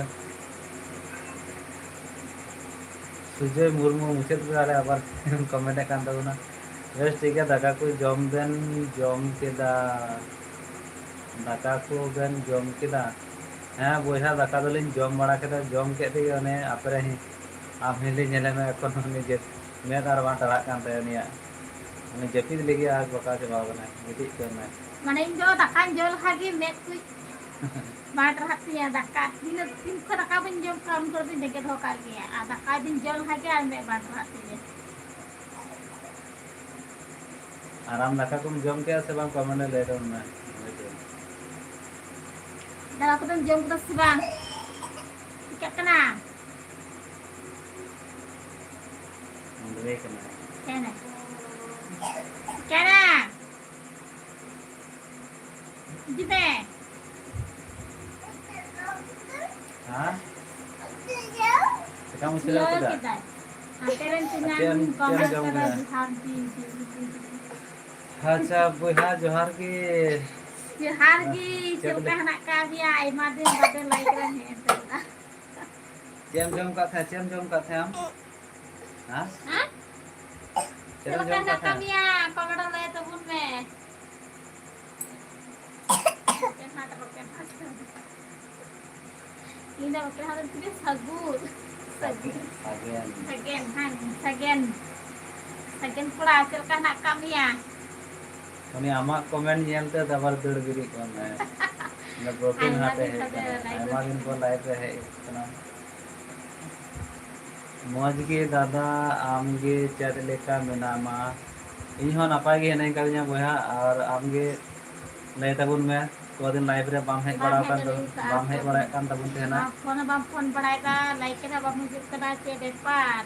ᱥᱩᱡᱚᱭ ᱢᱩᱨᱢᱩ ᱢᱩᱪᱟᱹᱫ ᱵᱮᱲᱟ ᱨᱮ ᱟᱵᱟᱨ ᱠᱚᱢᱮᱱᱴ ᱮᱫ ᱠᱟᱱ ᱛᱟᱵᱚᱱᱟ, "ᱵᱮᱥ ᱴᱷᱤᱠ ᱜᱮᱭᱟ, ᱫᱟᱠᱟ ᱠᱚ ᱡᱚᱢ ᱵᱮᱱ ᱡᱚᱢ ᱠᱮᱫᱟ? ᱫᱟᱠᱟ ᱠᱚ ᱵᱮᱱ ᱡᱚᱢ ᱠᱮᱫᱟ?" ᱦᱮᱸ ᱵᱚᱭᱦᱟ, ᱫᱟᱠᱟ ᱫᱚᱞᱤᱧ ᱡᱚᱢ ᱵᱟᱲᱟ ᱠᱮᱫᱟ᱾ ᱡᱚᱢ ᱠᱮᱫ ᱛᱮᱜᱮ ᱚᱱᱮ ᱟᱯᱮ ᱨᱮ ᱟᱢ ᱦᱤᱞᱤ ᱧᱮᱞᱮ ᱢᱮ, ᱮᱠᱷᱚᱱ ᱩᱱᱤ ᱡᱮ ᱢᱮᱫ ᱟᱨ ᱵᱟᱝ ᱴᱟᱲᱟᱜ ᱠᱟᱱ ᱛᱟᱭᱟ ᱩᱱᱤᱭᱟᱜ᱾ ᱩᱱᱤ ᱡᱟᱹᱯᱤᱫ ᱞᱟᱹᱜᱤᱫ ᱟᱨ ᱜᱚᱴᱟ ᱪᱟᱵᱟᱣ ᱠᱟᱱᱟᱭ, ᱜᱤᱛᱤᱡ ᱩᱛᱟᱹᱨ ᱱᱟᱭ᱾ ᱢᱟᱱᱮ ᱤᱧ ᱫᱚ ᱫᱟᱠᱟᱧ ᱡᱚᱢ ᱞᱮᱠᱷᱟᱱ ᱜᱮ ᱢᱮᱫ ᱠᱚ ᱵᱟᱝ ᱴᱟᱨᱦᱟᱜ ᱛᱤᱧᱟᱹ᱾ ᱫᱟᱠᱟ ᱛᱤᱱᱟᱹᱜ, ᱛᱤᱱ ᱠᱷᱚᱱ ᱫᱟᱠᱟ ᱵᱟᱹᱧ ᱡᱚᱢ ᱠᱟᱜᱼᱟ, ᱩᱱ ᱠᱷᱚᱱ ᱫᱚᱧ ᱵᱮᱸᱜᱮᱫ ᱫᱚᱦᱚ ᱠᱟᱜ ᱜᱮᱭᱟ᱾ ᱟᱨ ᱫᱟᱠᱟ ᱡᱩᱫᱤᱧ ᱡᱚᱢ ᱞᱮᱠᱷᱟᱱ ᱜᱮ ᱟᱨ ᱢᱮᱫ ᱵᱟᱝ ᱴᱟᱨᱦᱟᱜ ᱛᱤᱧᱟᱹ᱾ ᱟᱨ ᱟᱢ ᱫᱟᱠᱟ ᱠᱚᱢ ᱡᱚᱢ ᱠᱮᱜᱼᱟ ᱥᱮ ᱵᱟᱝ? ᱠᱚᱢᱮᱱᱴ ᱨᱮ ᱞᱟᱹᱭ ᱛᱟᱵᱚᱱ ᱢᱮ᱾ ᱫᱟᱠᱟ ᱠᱚᱫᱚᱢ ᱡᱚᱢ ᱠᱮᱫᱟ ᱥᱮ ᱵᱟᱝ? ᱪᱤᱠᱟᱹᱜ ᱠᱟᱱᱟ? ᱢᱩᱰᱨᱟᱹᱭ ᱠᱟᱱᱟ᱾ ᱪᱤᱠᱟᱹᱭᱱᱟ? ᱪᱤᱠᱟᱹᱭᱱᱟ? ᱦᱤᱡᱩᱜ ᱢᱮ᱾ ᱵᱟᱢ ᱠᱷᱩᱞᱟᱹᱣ ᱠᱷᱩᱞᱟᱹᱣ ᱠᱮᱫᱟ? ᱠᱮᱫᱟᱭ᱾ ᱦᱟᱱᱛᱮ ᱨᱮᱱ ᱪᱮᱫ ᱮᱢ, ᱪᱮᱫ ᱮᱢ ᱡᱚᱢ ᱠᱮᱫᱟ? ᱡᱚᱦᱟᱨ ᱜᱮ, ᱡᱚᱦᱟᱨ ᱜᱮ᱾ ᱟᱪᱪᱷᱟ ᱵᱚᱭᱦᱟ, ᱡᱚᱦᱟᱨ ᱜᱮ᱾ ᱡᱚᱦᱟᱨ ᱜᱮ, ᱦᱮᱸ, ᱪᱮᱫ ᱪᱮᱫ ᱞᱮᱠᱟ ᱞᱮᱠᱟ? ᱦᱮᱱᱟᱜ ᱟᱠᱟᱫ ᱢᱮᱭᱟ? ᱟᱭᱢᱟ ᱫᱤᱱ ᱵᱟᱫᱮ live ᱨᱮᱢ ᱦᱮᱡ ᱮᱱ ᱛᱟᱵᱚᱱᱟ᱾ ᱪᱮᱫ ᱮᱢ ᱡᱚᱢ ᱠᱟᱜ ᱛᱟᱦᱮᱸ? ᱪᱮᱫ ᱮᱢ ᱡᱚᱢ ᱠᱟᱜ ᱛᱟᱦᱮᱸ ᱟᱢ? ᱦᱮᱸ? ᱪᱮᱫ ᱪᱮᱫ ᱮᱢ ᱞᱮᱠᱟ ᱡᱚᱢ ᱠᱟᱜ ᱦᱮᱱᱟᱜ ᱟᱠᱟᱫ ᱛᱟᱦᱮᱸ? ᱢᱮᱭᱟ? Comment ᱨᱮ ᱞᱟᱹᱭ ᱛᱟᱵᱚᱱ ᱢᱮ᱾ ᱨᱚᱠᱮᱱ ᱦᱟᱴ, ᱨᱚᱠᱮᱱ ᱦᱟᱴ᱾ ᱤᱧ ᱫᱚ ᱵᱟᱯᱞᱟ ᱦᱚᱲ ᱫᱚ ᱛᱤᱱᱟᱹᱜ ᱥᱟᱹᱜᱩᱱ᱾ ᱥᱟᱜᱮᱱ, ᱥᱟᱜᱮᱱ᱾ ᱥᱟᱜᱮᱱ, ᱦᱮᱸ, ᱥᱟᱜᱮᱱ᱾ ᱥᱟᱜᱮᱱ ᱠᱚᱲᱟ, ᱪᱮᱫ ᱞᱮᱠᱟ ᱦᱮᱱᱟᱜ ᱟᱠᱟᱫ ᱢᱮᱭᱟ? ᱩᱱᱤ ᱟᱢᱟᱜ comment ᱧᱮᱞᱛᱮ ᱟᱵᱟᱨ ᱫᱟᱹᱲ ᱵᱮᱨᱮᱫ ᱠᱟᱱᱟᱭ᱾ ᱤᱧ ᱫᱚ ᱵᱨᱚᱠᱮᱱ ᱟᱭᱢᱟ ᱦᱟᱨᱴ ᱮ ᱫᱤᱱ ᱦᱮᱡ ᱵᱟᱫᱮ ᱠᱟᱱᱟ᱾ live ᱟᱭᱢᱟ ᱨᱮ ᱫᱤᱱ ᱯᱚᱨ live ᱨᱮ ᱦᱮᱡ ᱠᱟᱱᱟ᱾ ᱢᱚᱡᱽ ᱜᱮ ᱫᱟᱫᱟ, ᱟᱢ ᱜᱮ ᱪᱮᱫ ᱞᱮᱠᱟ ᱢᱮᱱᱟᱢᱟ? ᱤᱧ ᱦᱚᱸ ᱱᱟᱯᱟᱭ ᱜᱮ ᱦᱮᱱᱟᱹᱧ ᱠᱟᱫᱤᱧᱟ ᱵᱚᱭᱦᱟ, ᱟᱨ ᱟᱢ ᱜᱮ ᱞᱟᱹᱭ ᱛᱟᱵᱚᱱ ᱢᱮ, ᱠᱚᱫᱤᱱ live ᱨᱮ ᱵᱟᱢ ᱦᱮᱡ ᱵᱟᱲᱟ ᱟᱠᱟᱱ ᱫᱚ, ᱵᱟᱢ ᱦᱮᱡ ᱵᱟᱲᱟᱭᱮᱫ ᱠᱟᱱ ᱛᱟᱵᱚᱱ ᱛᱟᱦᱮᱱᱟ᱾ ᱵᱟᱢ ᱯᱷᱳᱱ ᱦᱚᱸ ᱵᱟᱢ ᱯᱷᱳᱱ ᱵᱟᱲᱟᱭᱮᱫᱟ, like ᱨᱮ ᱵᱟᱢ ᱦᱤᱡᱩᱜ ᱠᱟᱱᱟ, ᱪᱮᱫ ᱵᱮᱯᱟᱨ?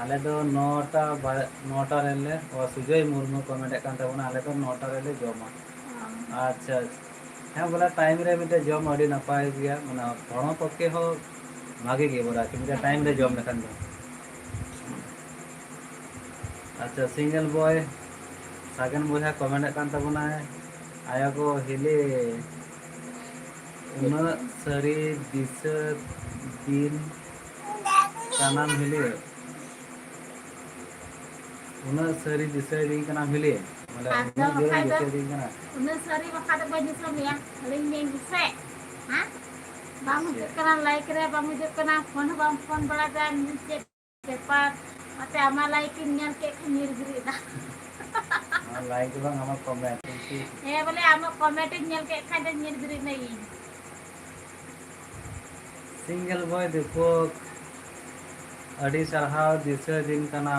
ᱟᱞᱮ ᱫᱚ ᱱᱚᱴᱟ ᱵᱟ-, ᱱᱚᱴᱟ ᱨᱮᱞᱮ, ᱚ, ᱥᱩᱡᱚᱭ ᱢᱩᱨᱢᱩ comment ᱮᱫ ᱠᱟᱱ ᱛᱟᱵᱚᱱᱟ, ᱟᱞᱮ ᱫᱚ ᱱᱚᱴᱟ ᱨᱮᱞᱮ ᱡᱚᱢᱟ᱾ ᱚ᱾ ᱟᱪᱪᱷᱟ, ᱟᱪᱪᱷᱟ᱾ ᱦᱮᱸ, ᱵᱚᱞᱮ time ᱨᱮ ᱢᱤᱫᱴᱮᱡ ᱡᱚᱢ ᱟᱹᱰᱤ ᱱᱟᱯᱟᱭ ᱜᱮᱭᱟ, ᱢᱟᱱᱮ ᱦᱚᱲᱢᱚ ᱯᱚᱠᱠᱷᱮ ᱦᱚᱸ ᱵᱷᱟᱜᱮ ᱜᱮ, ᱵᱚᱞᱮ ᱟᱨᱠᱤ ᱢᱤᱫᱴᱮᱡ time ᱨᱮ ᱡᱚᱢ ᱞᱮᱠᱷᱟᱱ ᱫᱚ᱾ ᱟᱪᱪᱷᱟ, single boy ᱥᱟᱜᱮᱱ ᱵᱚᱭᱦᱟ comment ᱮᱫ ᱠᱟᱱ ᱛᱟᱵᱚᱱᱟᱭ, ᱟᱭᱳ ᱜᱳ ᱦᱤᱞᱤ, ᱩᱱᱟᱹᱜ ᱥᱟᱹᱨᱤ ᱫᱤᱥᱟᱹ ᱫᱤᱱ ᱠᱟᱱᱟᱢ ᱦᱤᱞᱤ, ᱩᱱᱟᱹᱜ ᱥᱟᱹᱨᱤ ᱫᱤᱥᱟᱹᱭ ᱫᱤᱱ ᱠᱟᱱᱟᱢ ᱦᱤᱞᱤ, ᱵᱚᱞᱮ ᱟᱫᱚ ᱩᱱᱟᱹᱜ ᱡᱳᱨᱮᱢ ᱵᱟᱠᱷᱟᱡ ᱫᱚ, ᱫᱤᱥᱟᱹᱭ ᱫᱤᱱ ᱠᱟᱱᱟ᱾ ᱩᱱᱟᱹᱜ ᱥᱟᱹᱨᱤ ᱵᱟᱠᱷᱟᱡ ᱫᱚ ᱵᱟᱹᱧ ᱫᱤᱥᱟᱹ ᱢᱮᱭᱟ, ᱦᱤᱲᱤᱧ ᱢᱮᱭᱟᱹᱧ ᱥᱮ? ᱦᱮᱸ? ᱵᱟᱢ ᱦᱤᱡᱩᱜ ᱠᱟᱱᱟ, like ᱨᱮ ᱵᱟᱢ ᱦᱤᱡᱩᱜ ᱠᱟᱱᱟ, ᱯᱷᱳᱱ ᱦᱚᱸ ᱵᱟᱢ ᱯᱷᱳᱱ ᱵᱟᱲᱟᱭᱮᱫᱟ, ᱪᱮᱫ ᱵᱮᱯᱟᱨ? ᱚᱱᱟᱛᱮ ᱟᱢᱟᱜ like ᱤᱧ ᱧᱮᱞ ᱠᱮᱫ ᱠᱷᱟᱱ ᱧᱤᱨ ᱵᱮᱨᱮᱫ ᱮᱱᱟ᱾ ᱟᱢᱟᱜ like ᱫᱚ ᱵᱟᱝ, ᱟᱢᱟᱜ comment᱾ ᱦᱮᱸ, ᱵᱚᱞᱮ ᱟᱢᱟᱜ comment ᱤᱧ ᱧᱮᱞ ᱠᱮᱫ ᱠᱷᱟᱱ ᱫᱚ ᱧᱤᱨ ᱵᱮᱨᱮᱫ ᱮᱱᱟᱹᱧ᱾ Single boy ᱫᱤᱯᱚᱠ, ᱟᱹᱰᱤ ᱥᱟᱨᱦᱟᱣ ᱫᱤᱥᱟᱹ ᱫᱤᱱ ᱠᱟᱱᱟ᱾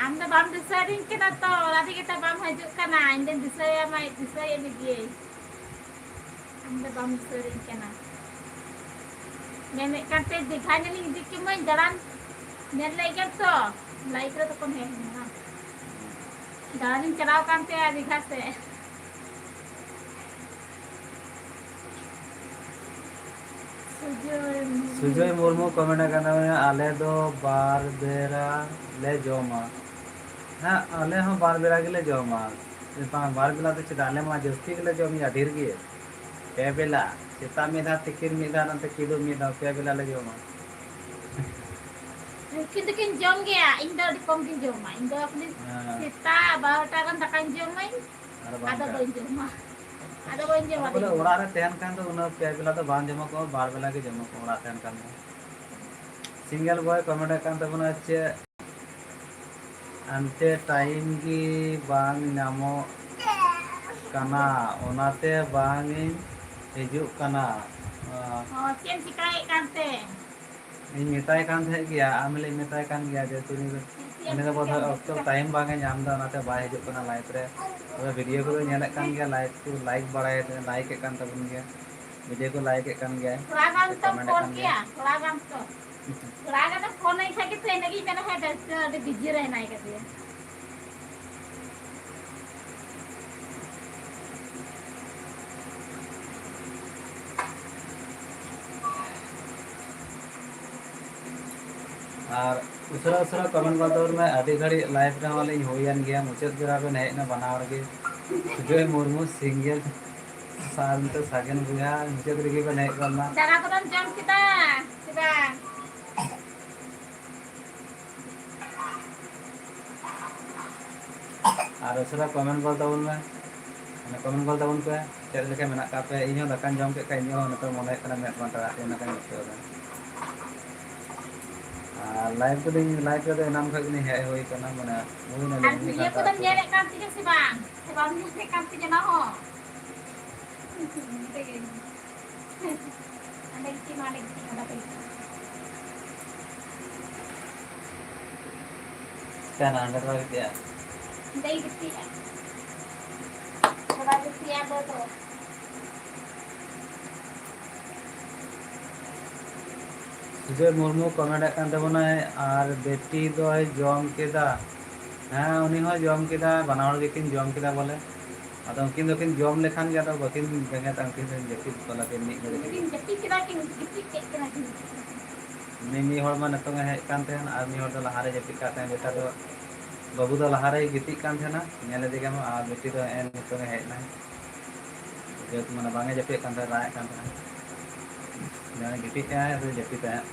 ᱟᱢ ᱫᱚ ᱵᱟᱢ ᱫᱤᱥᱟᱹᱭᱤᱧ ᱠᱟᱱᱟ ᱛᱚ, ᱚᱱᱟ ᱛᱮᱜᱮ ᱛᱚ ᱵᱟᱢ ᱦᱤᱡᱩᱜ ᱠᱟᱱᱟ᱾ ᱤᱧ ᱫᱚᱧ ᱫᱤᱥᱟᱹᱭᱟᱢᱟ, ᱫᱤᱥᱟᱹᱭᱮᱫ ᱢᱮᱜᱤᱭᱟᱹᱧ᱾ ᱟᱢ ᱫᱚ ᱵᱟᱢ ᱫᱤᱥᱟᱹᱭᱤᱧ ᱠᱟᱱᱟ᱾ ᱢᱮᱱᱮᱫ ᱠᱟᱱ ᱛᱮ ᱫᱤᱜᱷᱟ ᱧᱮᱞᱤᱧ ᱤᱫᱤ ᱠᱮᱢᱟᱹᱧ ᱫᱟᱬᱟᱱ᱾ ᱧᱮᱞ ᱞᱮᱫ ᱜᱮᱭᱟᱢ ᱛᱚ, live ᱨᱮ ᱛᱚᱠᱷᱚᱱ ᱦᱮᱡ ᱞᱮᱱᱟ᱾ ᱫᱟᱬᱟᱱᱤᱧ ᱪᱟᱞᱟᱣ ᱠᱟᱱ ᱛᱮ ᱫᱤᱜᱷᱟ ᱥᱮᱫ᱾ ᱥᱩᱡᱚᱭ ᱢᱩᱨᱢᱩ ᱠᱚᱢᱮᱱᱴ ᱟᱠᱟᱫᱟ, ᱟᱞᱮ ᱫᱚ ᱵᱟᱨ ᱵᱮᱲᱟ ᱞᱮ ᱡᱚᱢᱟ᱾ ᱦᱮᱸ, ᱟᱞᱮ ᱦᱚᱸ ᱵᱟᱨ ᱵᱮᱲᱟ ᱜᱮᱞᱮ ᱡᱚᱢᱟ᱾ ᱵᱟᱝ, ᱵᱟᱨ ᱵᱮᱞᱟ ᱫᱚ ᱪᱮᱫᱟᱜ? ᱟᱞᱮ ᱢᱟ ᱡᱟᱹᱥᱛᱤ ᱜᱮᱞᱮ ᱡᱚᱢ ᱜᱮᱭᱟ, ᱰᱷᱮᱨ ᱜᱮ᱾ ᱯᱮ ᱵᱮᱞᱟ, ᱥᱮᱛᱟᱜ ᱢᱤᱫ ᱫᱷᱟᱣ, ᱛᱤᱠᱤᱱ ᱢᱤᱫ ᱫᱷᱟᱣ, ᱱᱚᱛᱮ ᱠᱤᱫᱩᱵ ᱢᱤᱫ ᱫᱷᱟᱣ, ᱯᱮ ᱵᱮᱞᱟ ᱞᱮ ᱡᱚᱢᱟ᱾ ᱩᱱᱠᱤᱱ ᱫᱚᱠᱤᱱ ᱡᱚᱢ ᱜᱮᱭᱟ, ᱤᱧ ᱫᱚ ᱟᱹᱰᱤ ᱠᱚᱢ ᱜᱤᱧ ᱡᱚᱢᱟ᱾ ᱤᱧ ᱫᱚ ᱠᱷᱟᱹᱞᱤ ᱦᱮᱸ᱾ ᱥᱮᱛᱟᱜ ᱵᱟᱨᱚᱴᱟ ᱜᱟᱱ ᱫᱟᱠᱟᱧ ᱡᱚᱢᱟᱹᱧ, ᱟᱨ ᱵᱟᱝ ᱟᱫᱚ ᱠᱷᱟᱱ ᱵᱟᱹᱧ ᱡᱚᱢᱟ᱾ ᱟᱫᱚ ᱵᱟᱹᱧ ᱡᱚᱢᱟ ᱵᱚᱞᱮ, ᱫᱤᱱ ᱫᱚ᱾ ᱚᱲᱟᱜ ᱨᱮ ᱛᱟᱦᱮᱱ ᱠᱷᱟᱱ ᱫᱚ ᱩᱱᱟᱹᱜ ᱯᱮ ᱵᱮᱞᱟ ᱫᱚ ᱵᱟᱝ ᱡᱚᱢᱚᱜᱚᱜᱼᱟ, ᱵᱟᱨ ᱵᱮᱞᱟ ᱜᱮ ᱡᱚᱢᱚᱜᱚᱜᱼᱟ ᱚᱲᱟᱜ ᱛᱟᱦᱮᱱ ᱠᱷᱟᱱ ᱫᱚ᱾ ᱥᱤᱝᱜᱮᱞ ᱵᱚᱭ ᱠᱚᱢᱮᱱᱴ ᱠᱟᱱ ᱛᱟᱵᱚᱱᱟ ᱪᱮᱫ, ᱦᱟᱱᱛᱮ ᱴᱟᱭᱤᱢ ᱜᱮ ᱵᱟᱝ ᱧᱟᱢᱚᱜ ᱠᱟᱱᱟ, ᱚᱱᱟᱛᱮ ᱵᱟᱝ ᱤᱧ ᱦᱤᱡᱩᱜ ᱠᱟᱱᱟ᱾ ᱚ, ᱪᱮᱫ ᱮᱢ ᱪᱤᱠᱟᱹᱭᱮᱫ ᱠᱟᱱᱛᱮ? ᱤᱧ ᱢᱮᱛᱟᱭ ᱠᱟᱱ ᱛᱟᱦᱮᱸᱫ ᱜᱮᱭᱟ, ᱟᱢ ᱞᱮ ᱢᱮᱛᱟᱭ ᱠᱟᱱ ᱜᱮᱭᱟ ᱡᱮ ᱛᱤᱱ ᱨᱮ, ᱩᱱᱤ ᱫᱚ ᱵᱚᱫᱷᱚᱭ ᱚᱠᱛᱚ ᱴᱟᱭᱤᱢ ᱵᱟᱝ ᱮ ᱧᱟᱢ ᱮᱫᱟ, ᱚᱱᱟᱛᱮ ᱵᱟᱭ ᱦᱤᱡᱩᱜ ᱠᱟᱱᱟ ᱞᱟᱭᱤᱵᱷ ᱨᱮ᱾ ᱛᱚᱵᱮ ᱵᱷᱤᱰᱤᱭᱳ ᱠᱚᱫᱚ ᱧᱮᱞᱮᱫ ᱠᱟᱱ ᱜᱮᱭᱟ, ᱞᱟᱭᱤᱠ ᱠᱚ, ᱞᱟᱭᱤᱠ ᱵᱟᱲᱟᱭ, ᱞᱟᱭᱤᱠ ᱮᱫ ᱠᱟᱱ ᱛᱟᱵᱚᱱ ᱜᱮᱭᱟ, ᱵᱷᱤᱰᱤᱭᱳ ᱠᱚ ᱞᱟᱭᱤᱠ ᱮᱫ ᱠᱟᱱ ᱜᱮᱭᱟᱭ, ᱛᱷᱚᱲᱟ ᱜᱟᱱ ᱛᱚᱢ ᱠᱚᱢᱮᱱᱴ ᱮᱫ ᱠᱚᱞ ᱠᱟᱱ ᱜᱮᱭᱟᱭ᱾ ᱠᱮᱭᱟ, ᱛᱷᱚᱲᱟ ᱜᱟᱱ ᱛᱚ᱾ ᱛᱷᱚᱲᱟ ᱜᱟᱱ ᱮ ᱯᱷᱳᱱ ᱟᱹᱧ ᱠᱷᱟᱡ ᱜᱮ ᱛᱚ, ᱤᱱᱟᱹᱜ ᱜᱤᱧ ᱢᱮᱱᱟ, ᱦᱮᱸ, ᱵᱮᱥᱛᱚ, ᱟᱹᱰᱤ ᱵᱤᱡᱤ ᱨᱮ ᱦᱮᱱᱟᱭ ᱠᱟᱫᱮᱭᱟ᱾ ᱟᱨ ᱩᱥᱟᱹᱨᱟ ᱩᱥᱟᱹᱨᱟ ᱠᱚᱢᱮᱱᱴ ᱜᱚᱫ ᱛᱟᱵᱚᱱ ᱢᱮ, ᱟᱹᱰᱤ ᱜᱷᱟᱹᱲᱤᱡ ᱞᱟᱭᱤᱵᱷ ᱨᱮᱦᱚᱸ ᱞᱤᱧ ᱦᱩᱭᱮᱱ ᱜᱮᱭᱟ, ᱢᱩᱪᱟᱹᱫ ᱵᱮᱲᱟ ᱵᱮᱱ ᱦᱮᱡ ᱮᱱᱟ ᱵᱟᱱᱟ ᱦᱚᱲ ᱜᱮ᱾ ᱥᱩᱡᱚᱭ ᱢᱩᱨᱢᱩ ᱥᱤᱝᱜᱮᱞ ᱥᱟᱨ ᱱᱤᱛᱚᱜ ᱥᱟᱜᱮᱱ ᱵᱚᱭᱦᱟ ᱢᱩᱪᱟᱹᱫ ᱨᱮᱜᱮ ᱵᱮᱱ ᱦᱮᱡ ᱜᱚᱫ ᱮᱱᱟ᱾ ᱫᱟᱠᱟ ᱠᱚᱫᱚᱢ ᱡᱚᱢ ᱠᱮᱫᱟ ᱥᱮ ᱵᱟᱝ? ᱟᱨ ᱩᱥᱟᱹᱨᱟ ᱠᱚᱢᱮᱱᱴ ᱜᱚᱫ ᱛᱟᱵᱚᱱ ᱢᱮ, ᱢᱟᱱᱮ ᱠᱚᱢᱮᱱᱴ ᱜᱚᱫ ᱛᱟᱵᱚᱱ ᱯᱮ, ᱪᱮᱫ ᱞᱮᱠᱟ ᱢᱮᱱᱟᱜ ᱠᱟᱜ ᱯᱮ? ᱤᱧ ᱦᱚᱸ ᱫᱟᱠᱟᱧ ᱡᱚᱢ ᱠᱮᱫ ᱠᱷᱟᱡ ᱤᱧᱟᱹᱜ ᱦᱚᱸ ᱱᱤᱛᱚᱜ ᱢᱚᱱᱮ ᱦᱩᱭᱩᱜ ᱠᱟᱱᱟ ᱢᱮᱫ ᱵᱟᱝ ᱛᱟᱲᱟᱜ ᱠᱟᱱᱟ, ᱚᱱᱟ ᱠᱟᱹᱧ ᱟᱹᱭᱠᱟᱹᱣ ᱮᱫᱟ᱾ ᱟᱨ ᱞᱟᱭᱤᱵᱷ ᱠᱚᱫᱚᱧ, ᱞᱟᱭᱤᱵᱷ ᱨᱮᱫᱚ ᱮᱱᱟᱝ ᱠᱷᱚᱡ ᱜᱮᱞᱤᱧ ᱦᱮᱡ ᱦᱩᱭ ᱠᱟᱱᱟ, ᱢᱟᱱᱮ ᱦᱩᱭ ᱟᱨ ᱱᱟᱞᱤᱧ ᱢᱤᱫ ᱵᱷᱤᱰᱤᱭᱳ ᱜᱷᱟᱱᱴᱟ ᱠᱚᱫᱚᱢ ᱩᱛᱟᱹᱨ᱾ ᱧᱮᱞᱮᱫ ᱠᱟᱱ ᱛᱤᱧᱟ ᱥᱮ ᱵᱟᱝ? ᱥᱮ ᱵᱟᱢ ᱧᱮᱞᱮᱫ ᱠᱟᱱ ᱛᱤᱧᱟ ᱚᱱᱟ ᱦᱚᱸ? ᱚᱸᱰᱮ ᱜᱤᱛᱤᱡ ᱢᱮ, ᱚᱸᱰᱮ ᱜᱤᱛᱤᱡ ᱢᱮ, ᱚᱸᱰᱮ ᱜᱤᱛᱤᱡ ᱢᱮ᱾ ᱪᱤᱠᱟᱹᱭᱱᱟ? ᱚᱸᱰᱮ ᱫᱚ ᱵᱟᱭ ᱜᱤᱛᱤᱡᱼᱟ? ᱚᱸᱰᱮᱭ ᱜᱤᱛᱤᱡᱼᱟ᱾ ᱚᱸᱰᱮ ᱵᱟᱭ ᱜᱤᱛᱤᱡᱼᱟ, ᱟᱫᱚ ᱫᱚ᱾ ᱥᱩᱡᱚᱭ ᱢᱩᱨᱢᱩ ᱠᱚᱢᱮᱱᱴ ᱮᱫ ᱠᱟᱱ ᱛᱟᱵᱚᱱᱟᱭ, ᱟᱨ ᱵᱮᱴᱤ ᱫᱚᱭ ᱡᱚᱢ ᱠᱮᱫᱟ? ᱦᱮᱸ, ᱩᱱᱤ ᱦᱚᱸᱭ ᱡᱚᱢ ᱠᱮᱫᱟ, ᱵᱟᱱᱟ ᱦᱚᱲ ᱜᱮᱠᱤᱱ ᱡᱚᱢ ᱠᱮᱫᱟ ᱵᱚᱞᱮ᱾ ᱟᱫᱚ ᱩᱱᱠᱤᱱ ᱫᱚᱠᱤᱱ ᱡᱚᱢ ᱞᱮᱠᱷᱟᱱ ᱜᱮ ᱟᱫᱚ ᱵᱟᱹᱠᱤᱱ ᱵᱮᱸᱜᱮᱫᱟ, ᱩᱱᱠᱤᱱ ᱫᱚ ᱡᱟᱹᱯᱤᱫ ᱜᱚᱫᱟ ᱠᱤᱱ ᱢᱤᱫ ᱜᱷᱟᱹᱲᱤᱡ ᱛᱮᱜᱮ᱾ ᱩᱱᱠᱤᱱ ᱡᱟᱹᱯᱤᱫ ᱠᱮᱫᱟ ᱠᱤᱱ, ᱡᱟᱹᱯᱤᱫ ᱠᱮᱫ ᱠᱤᱱᱟ ᱠᱤᱱ᱾ ᱩᱱᱤ ᱢᱤᱫ ᱦᱚᱲ ᱢᱟ ᱱᱤᱛᱚᱝ ᱮ ᱦᱮᱡ ᱠᱟᱱ ᱛᱟᱦᱮᱱ ᱟᱨ ᱢᱤᱫ ᱦᱚᱲ ᱫᱚ ᱞᱟᱦᱟᱨᱮ ᱡᱟᱹᱯᱤᱫ ᱠᱟᱜ ᱛᱟᱦᱮᱱ᱾ ᱵᱮᱴᱟ ᱫᱚ, ᱵᱟᱹᱵᱩ ᱫᱚ ᱞᱟᱦᱟᱨᱮᱭ ᱜᱤᱛᱤᱡ ᱠᱟᱱ ᱛᱟᱦᱮᱱᱟ, ᱧᱮᱞ ᱮᱫᱮ ᱜᱮᱭᱟᱢ, ᱟᱨ ᱵᱤᱴᱤ ᱫᱚ ᱦᱮᱸᱜᱼᱮ ᱱᱤᱛᱚᱝ ᱮ ᱦᱮᱡ ᱮᱱᱟ᱾ ᱡᱟᱹᱛ ᱢᱟᱱᱮ ᱵᱟᱝ ᱮ ᱡᱟᱹᱯᱤᱫ ᱠᱟᱱ ᱛᱟᱦᱮᱱᱟ, ᱨᱟᱜ ᱮᱫ ᱠᱟᱱ ᱛᱟᱦᱮᱱᱟ᱾ ᱡᱟᱦᱟᱸᱭ ᱜᱤᱛᱤᱡ ᱠᱟᱱᱟᱭ, ᱩᱱᱤ ᱡᱟᱹᱯᱤᱫᱟᱭ ᱦᱟᱸᱜ᱾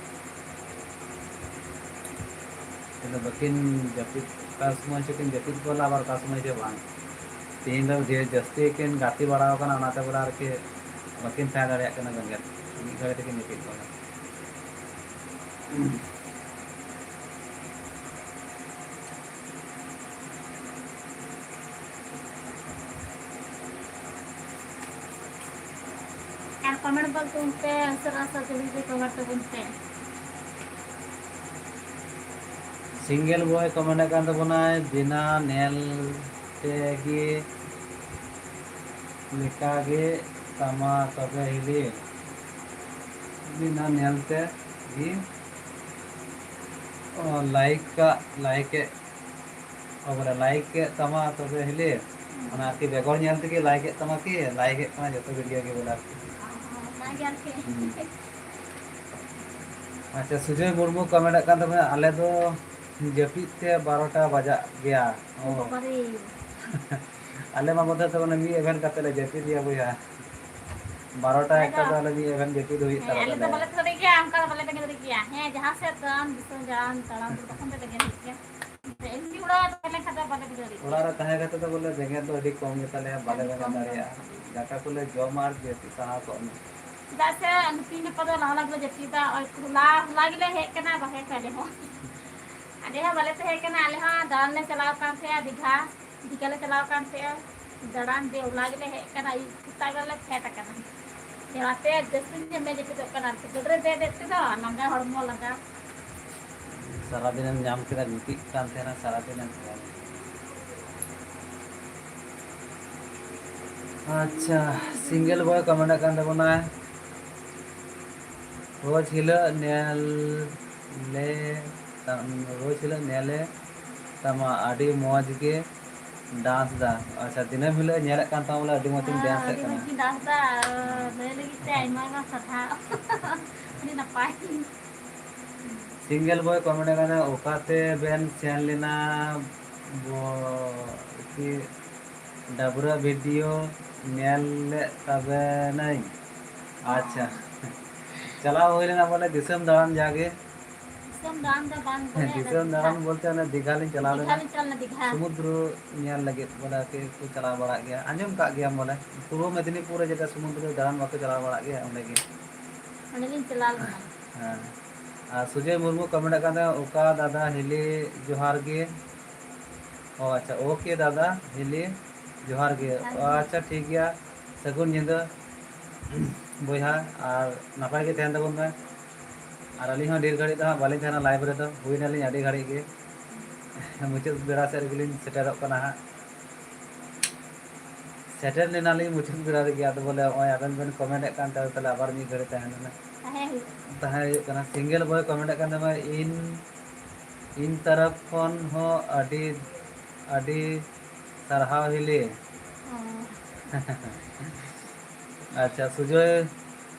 ᱟᱫᱚ ᱵᱟᱹᱠᱤᱱ ᱡᱟᱹᱯᱤᱫ, ᱚᱠᱟ ᱥᱚᱢᱚᱭ ᱪᱚᱠᱤᱱ ᱡᱟᱹᱯᱤᱫ ᱜᱚᱫᱟ, ᱟᱵᱟᱨ ᱚᱠᱟ ᱥᱚᱢᱚᱭ ᱪᱚ ᱵᱟᱝ᱾ ᱛᱮᱦᱮᱧ ᱫᱚ ᱡᱮ ᱡᱟᱹᱥᱛᱤ ᱠᱤᱱ ᱜᱟᱛᱮ ᱵᱟᱲᱟᱣ ᱠᱟᱱᱟ, ᱚᱱᱟᱛᱮ ᱵᱚᱞᱮ ᱟᱨᱠᱤ ᱵᱟᱹᱠᱤᱱ ᱛᱟᱦᱮᱸ ᱫᱟᱲᱮᱭᱟᱜ ᱠᱟᱱᱟ ᱵᱮᱸᱜᱮᱫ᱾ ᱢᱤᱫ ᱜᱷᱟᱹᱲᱤ ᱛᱮᱠᱤᱱ ᱡᱟᱹᱯᱤᱫ ᱜᱚᱫᱟ᱾ ᱟᱨ comment ᱵᱚᱞ ᱛᱟᱵᱚᱱ ᱯᱮ, ᱩᱥᱟᱹᱨᱟ ᱩᱥᱟᱹᱨᱟ ᱡᱚᱞᱫᱤ ᱡᱚᱞᱫᱤ comment ᱛᱟᱵᱚᱱ ᱯᱮ᱾ Single boy comment ᱠᱟᱱ ᱛᱟᱵᱚᱱᱟᱭ, ᱵᱤᱱᱟ ᱧᱮᱞ ᱛᱮᱜᱮ ᱞᱮᱠᱟᱜᱮ ᱛᱟᱢᱟ ᱛᱚᱵᱮ ᱦᱤᱞᱤ᱾ ᱵᱤᱱᱟ ᱧᱮᱞ ᱛᱮᱜᱮ, ᱚ, like ᱠᱟᱜ, like ᱮᱫ, ᱚ, ᱵᱚᱞᱮ like ᱮᱫ ᱛᱟᱢᱟ ᱛᱚᱵᱮ ᱦᱤᱞᱤ᱾ ᱚᱱᱟ ᱟᱨᱠᱤ ᱵᱮᱜᱚᱨ ᱧᱮᱞ ᱛᱮᱜᱮ like ᱮᱫ ᱛᱟᱢᱟ ᱠᱤ? Like ᱮᱫ ᱛᱟᱢᱟ ᱡᱚᱛᱚ video ᱜᱮ ᱵᱚᱞᱮ ᱟᱨᱠᱤ᱾ ᱚᱱᱟ ᱜᱮ ᱟᱨᱠᱤ᱾ ᱦᱩᱸ᱾ ᱟᱪᱪᱷᱟ, ᱥᱩᱡᱚᱭ ᱢᱩᱨᱢᱩ comment ᱠᱟᱱ ᱛᱟᱵᱚᱱᱟ, ᱟᱞᱮ ᱫᱚ ᱡᱟᱹᱯᱤᱫ ᱛᱮ ᱵᱟᱨᱚᱴᱟ ᱵᱟᱡᱟᱜ ᱜᱮᱭᱟ᱾ ᱳ ᱚ᱾ ᱵᱟᱵᱟ ᱨᱮ᱾ ᱟᱞᱮ ᱢᱟ ᱵᱚᱫᱷᱚᱭ ᱛᱚ ᱢᱟᱱᱮ ᱢᱤᱫ ᱮᱵᱷᱮᱱ ᱠᱟᱛᱮ ᱞᱮ ᱡᱟᱹᱯᱤᱫ ᱜᱮᱭᱟ ᱵᱚᱭᱦᱟ᱾ ᱵᱟᱨᱚᱴᱟ ᱟᱞᱮ ᱮᱠᱴᱟ ᱫᱚ, ᱫᱚ ᱟᱞᱮ ᱢᱤᱫ ᱮᱵᱷᱮᱱ ᱡᱟᱹᱯᱤᱫ ᱦᱩᱭᱩᱜ ᱦᱮᱸ, ᱛᱟᱞᱮ ᱟᱞᱮ ᱫᱚ ᱛᱟᱞᱮᱭᱟ᱾ ᱵᱟᱞᱮ ᱛᱟᱦᱮᱸ ᱫᱟᱲᱮᱭᱟᱜ ᱜᱮᱭᱟ, ᱚᱱᱠᱟ ᱫᱚ ᱵᱟᱞᱮ ᱵᱮᱸᱜᱮᱫ ᱫᱟᱲᱮᱭᱟᱜ ᱜᱮᱭᱟ᱾ ᱦᱮᱸ, ᱡᱟᱦᱟᱸ ᱥᱮᱫ ᱫᱟᱬᱟᱱ, ᱫᱤᱥᱚᱢ ᱫᱟᱬᱟᱱ, ᱛᱟᱲᱟᱢ ᱛᱚᱠᱷᱚᱱ ᱫᱚ ᱵᱮᱸᱜᱮᱫ ᱦᱩᱭᱩᱜ ᱜᱮᱭᱟ᱾ ᱮᱢᱱᱤ ᱚᱲᱟᱜ ᱨᱮ ᱛᱟᱦᱮᱸ ᱞᱮᱱᱠᱷᱟᱱ ᱫᱚ ᱵᱟᱞᱮ ᱵᱮᱸᱜᱮᱫ ᱫᱟᱲᱮᱭᱟᱜ ᱚᱲᱟᱜ ᱜᱮᱭᱟ᱾ ᱨᱮ ᱛᱟᱦᱮᱸ ᱠᱟᱛᱮ ᱫᱚ ᱵᱚᱞᱮ ᱵᱮᱸᱜᱮᱫ ᱫᱚ ᱟᱹᱰᱤ ᱠᱚᱢ ᱜᱮᱛᱟᱞᱮᱭᱟ, ᱵᱟᱞᱮ ᱟᱹᱰᱤ ᱵᱮᱸᱜᱮᱫ ᱠᱚᱢ ᱜᱮ᱾ ᱫᱟᱲᱮᱭᱟᱜᱼᱟ᱾ ᱫᱟᱠᱟ ᱠᱚᱞᱮ ᱡᱚᱢᱟ ᱟᱨ ᱡᱟᱹᱯᱤᱫ ᱥᱟᱦᱟ ᱠᱚᱜ ᱢᱮ᱾ ᱪᱮᱫᱟᱜ ᱥᱮ ᱛᱤᱦᱤᱧ ᱜᱟᱯᱟ ᱫᱚ ᱞᱟᱦᱟ ᱞᱟᱦᱟ ᱜᱮᱞᱮ ᱡᱟᱹᱯᱤᱫᱟ᱾ ᱦᱚᱞᱟ, ᱦᱚᱞᱟ ᱜᱮᱞᱮ ᱦᱮᱡ ᱠᱟᱱᱟ ᱵᱟᱦᱨᱮ ᱠᱷᱚᱱ ᱟᱞᱮ ᱦᱚᱸ᱾ ᱟᱞᱮ ᱦᱚᱸ ᱵᱟᱞᱮ ᱛᱟᱦᱮᱸ ᱠᱟᱱᱟ, ᱟᱞᱮ ᱦᱚᱸ ᱫᱟᱬᱟᱱ ᱞᱮ ᱪᱟᱞᱟᱣ ᱠᱟᱱ ᱛᱟᱦᱮᱸᱜᱼᱟ ᱫᱤᱜᱷᱟ, ᱫᱤᱜᱷᱟ ᱞᱮ ᱪᱟᱞᱟᱣ ᱠᱟᱱ ᱛᱟᱦᱮᱸᱜᱼᱟ ᱫᱟᱬᱟᱱ, ᱫᱤᱭᱮ ᱦᱚᱞᱟ ᱜᱮᱞᱮ ᱦᱮᱡ ᱠᱟᱱᱟ, ᱟᱹᱭᱩᱵ ᱥᱮᱛᱟᱜ ᱵᱮᱲᱟ ᱞᱮ ᱯᱷᱮᱰ ᱟᱠᱟᱱᱟ᱾ ᱫᱮ ᱚᱱᱟᱛᱮ ᱡᱟᱹᱥᱛᱤ ᱧᱚᱜ ᱢᱮ ᱡᱟᱹᱯᱤᱫᱚᱜ ᱠᱟᱱᱟ ᱟᱨᱠᱤ, ᱜᱟᱹᱰᱤ ᱨᱮ ᱫᱮᱡ ᱫᱮᱡ ᱛᱮᱫᱚ ᱞᱟᱸᱜᱟ, ᱦᱚᱲᱢᱚ ᱞᱟᱸᱜᱟ᱾ ᱥᱟᱨᱟᱫᱤᱱᱮᱢ ᱧᱟᱢ ᱠᱮᱫᱟ, ᱜᱤᱛᱤᱡ ᱠᱟᱱ ᱛᱟᱦᱮᱱᱟ ᱥᱟᱨᱟᱫᱤᱱᱮᱢ᱾ ᱟᱪᱪᱷᱟ, single boy comment ᱠᱟᱱ ᱛᱟᱵᱚᱱᱟᱭ, ᱨᱳᱡᱽ ᱦᱤᱞᱳᱜ ᱧᱮᱞ ᱞᱮ, ᱨᱳᱡᱽ ᱦᱤᱞᱳᱜ ᱧᱮᱞᱮ ᱛᱟᱢᱟ, ᱟᱹᱰᱤ ᱢᱚᱡᱽ ᱜᱮ ᱰᱟᱱᱥ ᱫᱟ᱾ ᱟᱪᱪᱷᱟ, ᱫᱤᱱᱟᱹᱢ ᱦᱤᱞᱳᱜ ᱧᱮᱞᱮᱫ ᱠᱟᱱ ᱛᱟᱢᱟ ᱵᱚᱞᱮ, ᱟᱹᱰᱤ ᱢᱚᱡᱽ ᱮᱢ ᱰᱮᱱᱥ ᱮᱫ ᱟᱹᱰᱤ ᱠᱟᱱᱟ᱾ ᱢᱚᱡᱽ ᱜᱤᱧ ᱰᱟᱱᱥ ᱫᱟ᱾ ᱞᱟᱹᱭ ᱞᱟᱹᱜᱤᱫ ᱛᱮ ᱟᱭᱢᱟ ᱟᱭᱢᱟ ᱥᱟᱨᱦᱟᱣ᱾ ᱟᱹᱰᱤ ᱱᱟᱯᱟᱭ᱾ ᱥᱤᱝᱜᱮᱞ ᱵᱚᱭ ᱠᱚᱢᱮᱱᱴ ᱠᱟᱱᱟ, ᱚᱠᱟᱛᱮ ᱵᱮᱱ ᱥᱮᱱ ᱞᱮᱱᱟ? ᱵᱚ-, ᱠᱤ ᱰᱟᱵᱽᱨᱟᱹ ᱵᱷᱤᱰᱤᱭᱳ ᱧᱮᱞ ᱞᱮᱫ ᱛᱟᱵᱮᱱᱟᱹᱧ᱾ ᱟᱪᱪᱷᱟ᱾ ᱪᱟᱞᱟᱣ ᱦᱩᱭ ᱞᱮᱱᱟ ᱵᱚᱞᱮ ᱫᱤᱥᱚᱢ ᱫᱟᱬᱟᱱ ᱡᱟᱜᱮ᱾ ᱫᱤᱥᱚᱢ ᱫᱟᱬᱟᱱ ᱫᱚ ᱵᱟᱝ ᱵᱚᱞᱮ, ᱚᱱᱟ ᱫᱤᱜᱷᱟ᱾ ᱫᱤᱥᱚᱢ ᱫᱟᱬᱟᱱ ᱵᱚᱞᱛᱮ ᱚᱱᱮ ᱫᱤᱜᱷᱟ ᱞᱤᱧ ᱪᱟᱞᱟᱣ ᱫᱤᱜᱷᱟ ᱞᱮᱱᱟ᱾ ᱞᱤᱧ ᱪᱟᱞᱟᱣ ᱞᱮᱱᱟ, ᱫᱤᱜᱷᱟ᱾ ᱥᱚᱢᱩᱫᱨᱚ ᱧᱮᱞ ᱞᱟᱹᱜᱤᱫ ᱵᱚᱞᱮ ᱟᱨᱠᱤ ᱠᱚ ᱪᱟᱞᱟᱣ ᱵᱟᱲᱟᱜ ᱜᱮᱭᱟ, ᱟᱸᱡᱚᱢ ᱠᱟᱜ ᱜᱮᱭᱟᱢ ᱵᱚᱞᱮ, ᱯᱩᱨᱵᱚ ᱢᱮᱫᱤᱱᱤᱯᱩᱨ ᱨᱮ ᱡᱮᱴᱟ ᱥᱚᱢᱩᱫᱨᱚ ᱫᱟᱬᱟᱱ ᱵᱟᱠᱚ ᱪᱟᱞᱟᱣ ᱵᱟᱲᱟᱜ ᱜᱮᱭᱟ, ᱚᱸᱰᱮ ᱜᱮ᱾ ᱚᱸᱰᱮ ᱞᱤᱧ ᱪᱟᱞᱟᱣ ᱞᱮᱱᱟ᱾ ᱦᱮᱸ᱾ ᱟᱨ ᱥᱩᱡᱚᱭ ᱢᱩᱨᱢᱩ ᱠᱚᱢᱮᱱᱴ ᱠᱟᱱ ᱛᱟᱦᱮᱸᱱᱟ, "ᱚᱠᱟ ᱫᱟᱫᱟ ᱦᱤᱞᱤ ᱡᱚᱦᱟᱨ ᱜᱮ?" ᱚ ᱟᱪᱪᱷᱟ, OK ᱫᱟᱫᱟ ᱦᱤᱞᱤ, ᱡᱚᱦᱟᱨ ᱜᱮ᱾ ᱡᱚᱦᱟᱨ ᱚ ᱜᱮ᱾ ᱟᱪᱪᱷᱟ, ᱴᱷᱤᱠ ᱜᱮᱭᱟ, ᱥᱟᱹᱜᱩᱱ ᱧᱤᱫᱟᱹ ᱵᱚᱭᱦᱟ, ᱟᱨ ᱱᱟᱯᱟᱭ ᱜᱮ ᱛᱟᱦᱮᱱ ᱛᱟᱵᱚᱱ ᱢᱮ᱾ ᱟᱨ ᱟᱹᱞᱤᱧ ᱦᱚᱸ ᱰᱷᱮᱨ ᱜᱷᱟᱹᱲᱤᱡ ᱫᱚ ᱦᱟᱸᱜ ᱵᱟᱹᱞᱤᱧ ᱛᱟᱦᱮᱱᱟ ᱞᱟᱭᱤᱵᱷ ᱨᱮᱫᱚ, ᱦᱩᱭᱱᱟᱞᱤᱧ ᱟᱹᱰᱤ ᱜᱷᱟᱹᱲᱤᱡ ᱜᱮ, ᱢᱩᱪᱟᱹᱫ ᱵᱮᱲᱟ ᱥᱮᱫ ᱨᱮᱜᱮᱞᱤᱧ ᱥᱮᱴᱮᱨᱚᱜ ᱠᱟᱱᱟ ᱦᱟᱸᱜ᱾ ᱥᱮᱴᱮᱨ ᱞᱮᱱᱟᱞᱤᱧ ᱢᱩᱪᱟᱹᱫ ᱵᱮᱲᱟ ᱨᱮᱜᱮ, ᱟᱫᱚ ᱵᱚᱞᱮ ᱱᱚᱜᱼᱚᱭ ᱟᱵᱮᱱ ᱵᱮᱱ ᱠᱚᱢᱮᱱᱴ ᱮᱫ ᱠᱟᱱ ᱛᱟᱦᱮᱸ, ᱛᱟᱦᱞᱮ ᱟᱵᱟᱨ ᱢᱤᱫ ᱜᱷᱟᱹᱲᱤ ᱛᱟᱦᱮᱸ ᱞᱮᱱᱟ᱾ ᱛᱟᱦᱮᱸ ᱦᱩᱭᱩᱜ ᱠᱟᱱᱟ᱾ ᱛᱟᱦᱮᱸ ᱦᱩᱭᱩᱜ ᱠᱟᱱᱟ᱾ ᱥᱤᱝᱜᱮᱞ ᱵᱚᱭ ᱠᱚᱢᱮᱱᱴ ᱮᱫ ᱠᱟᱱ ᱛᱟᱦᱮᱸ, ᱤᱧ, ᱤᱧ ᱛᱚᱨᱚᱯ ᱠᱷᱚᱱ ᱦᱚᱸ ᱟᱹᱰᱤ, ᱟᱹᱰᱤ ᱥᱟᱨᱦᱟᱣ ᱦᱤᱞᱤ᱾ ᱚ᱾ ᱟᱪᱪᱷᱟ, ᱥᱩᱡᱚᱭ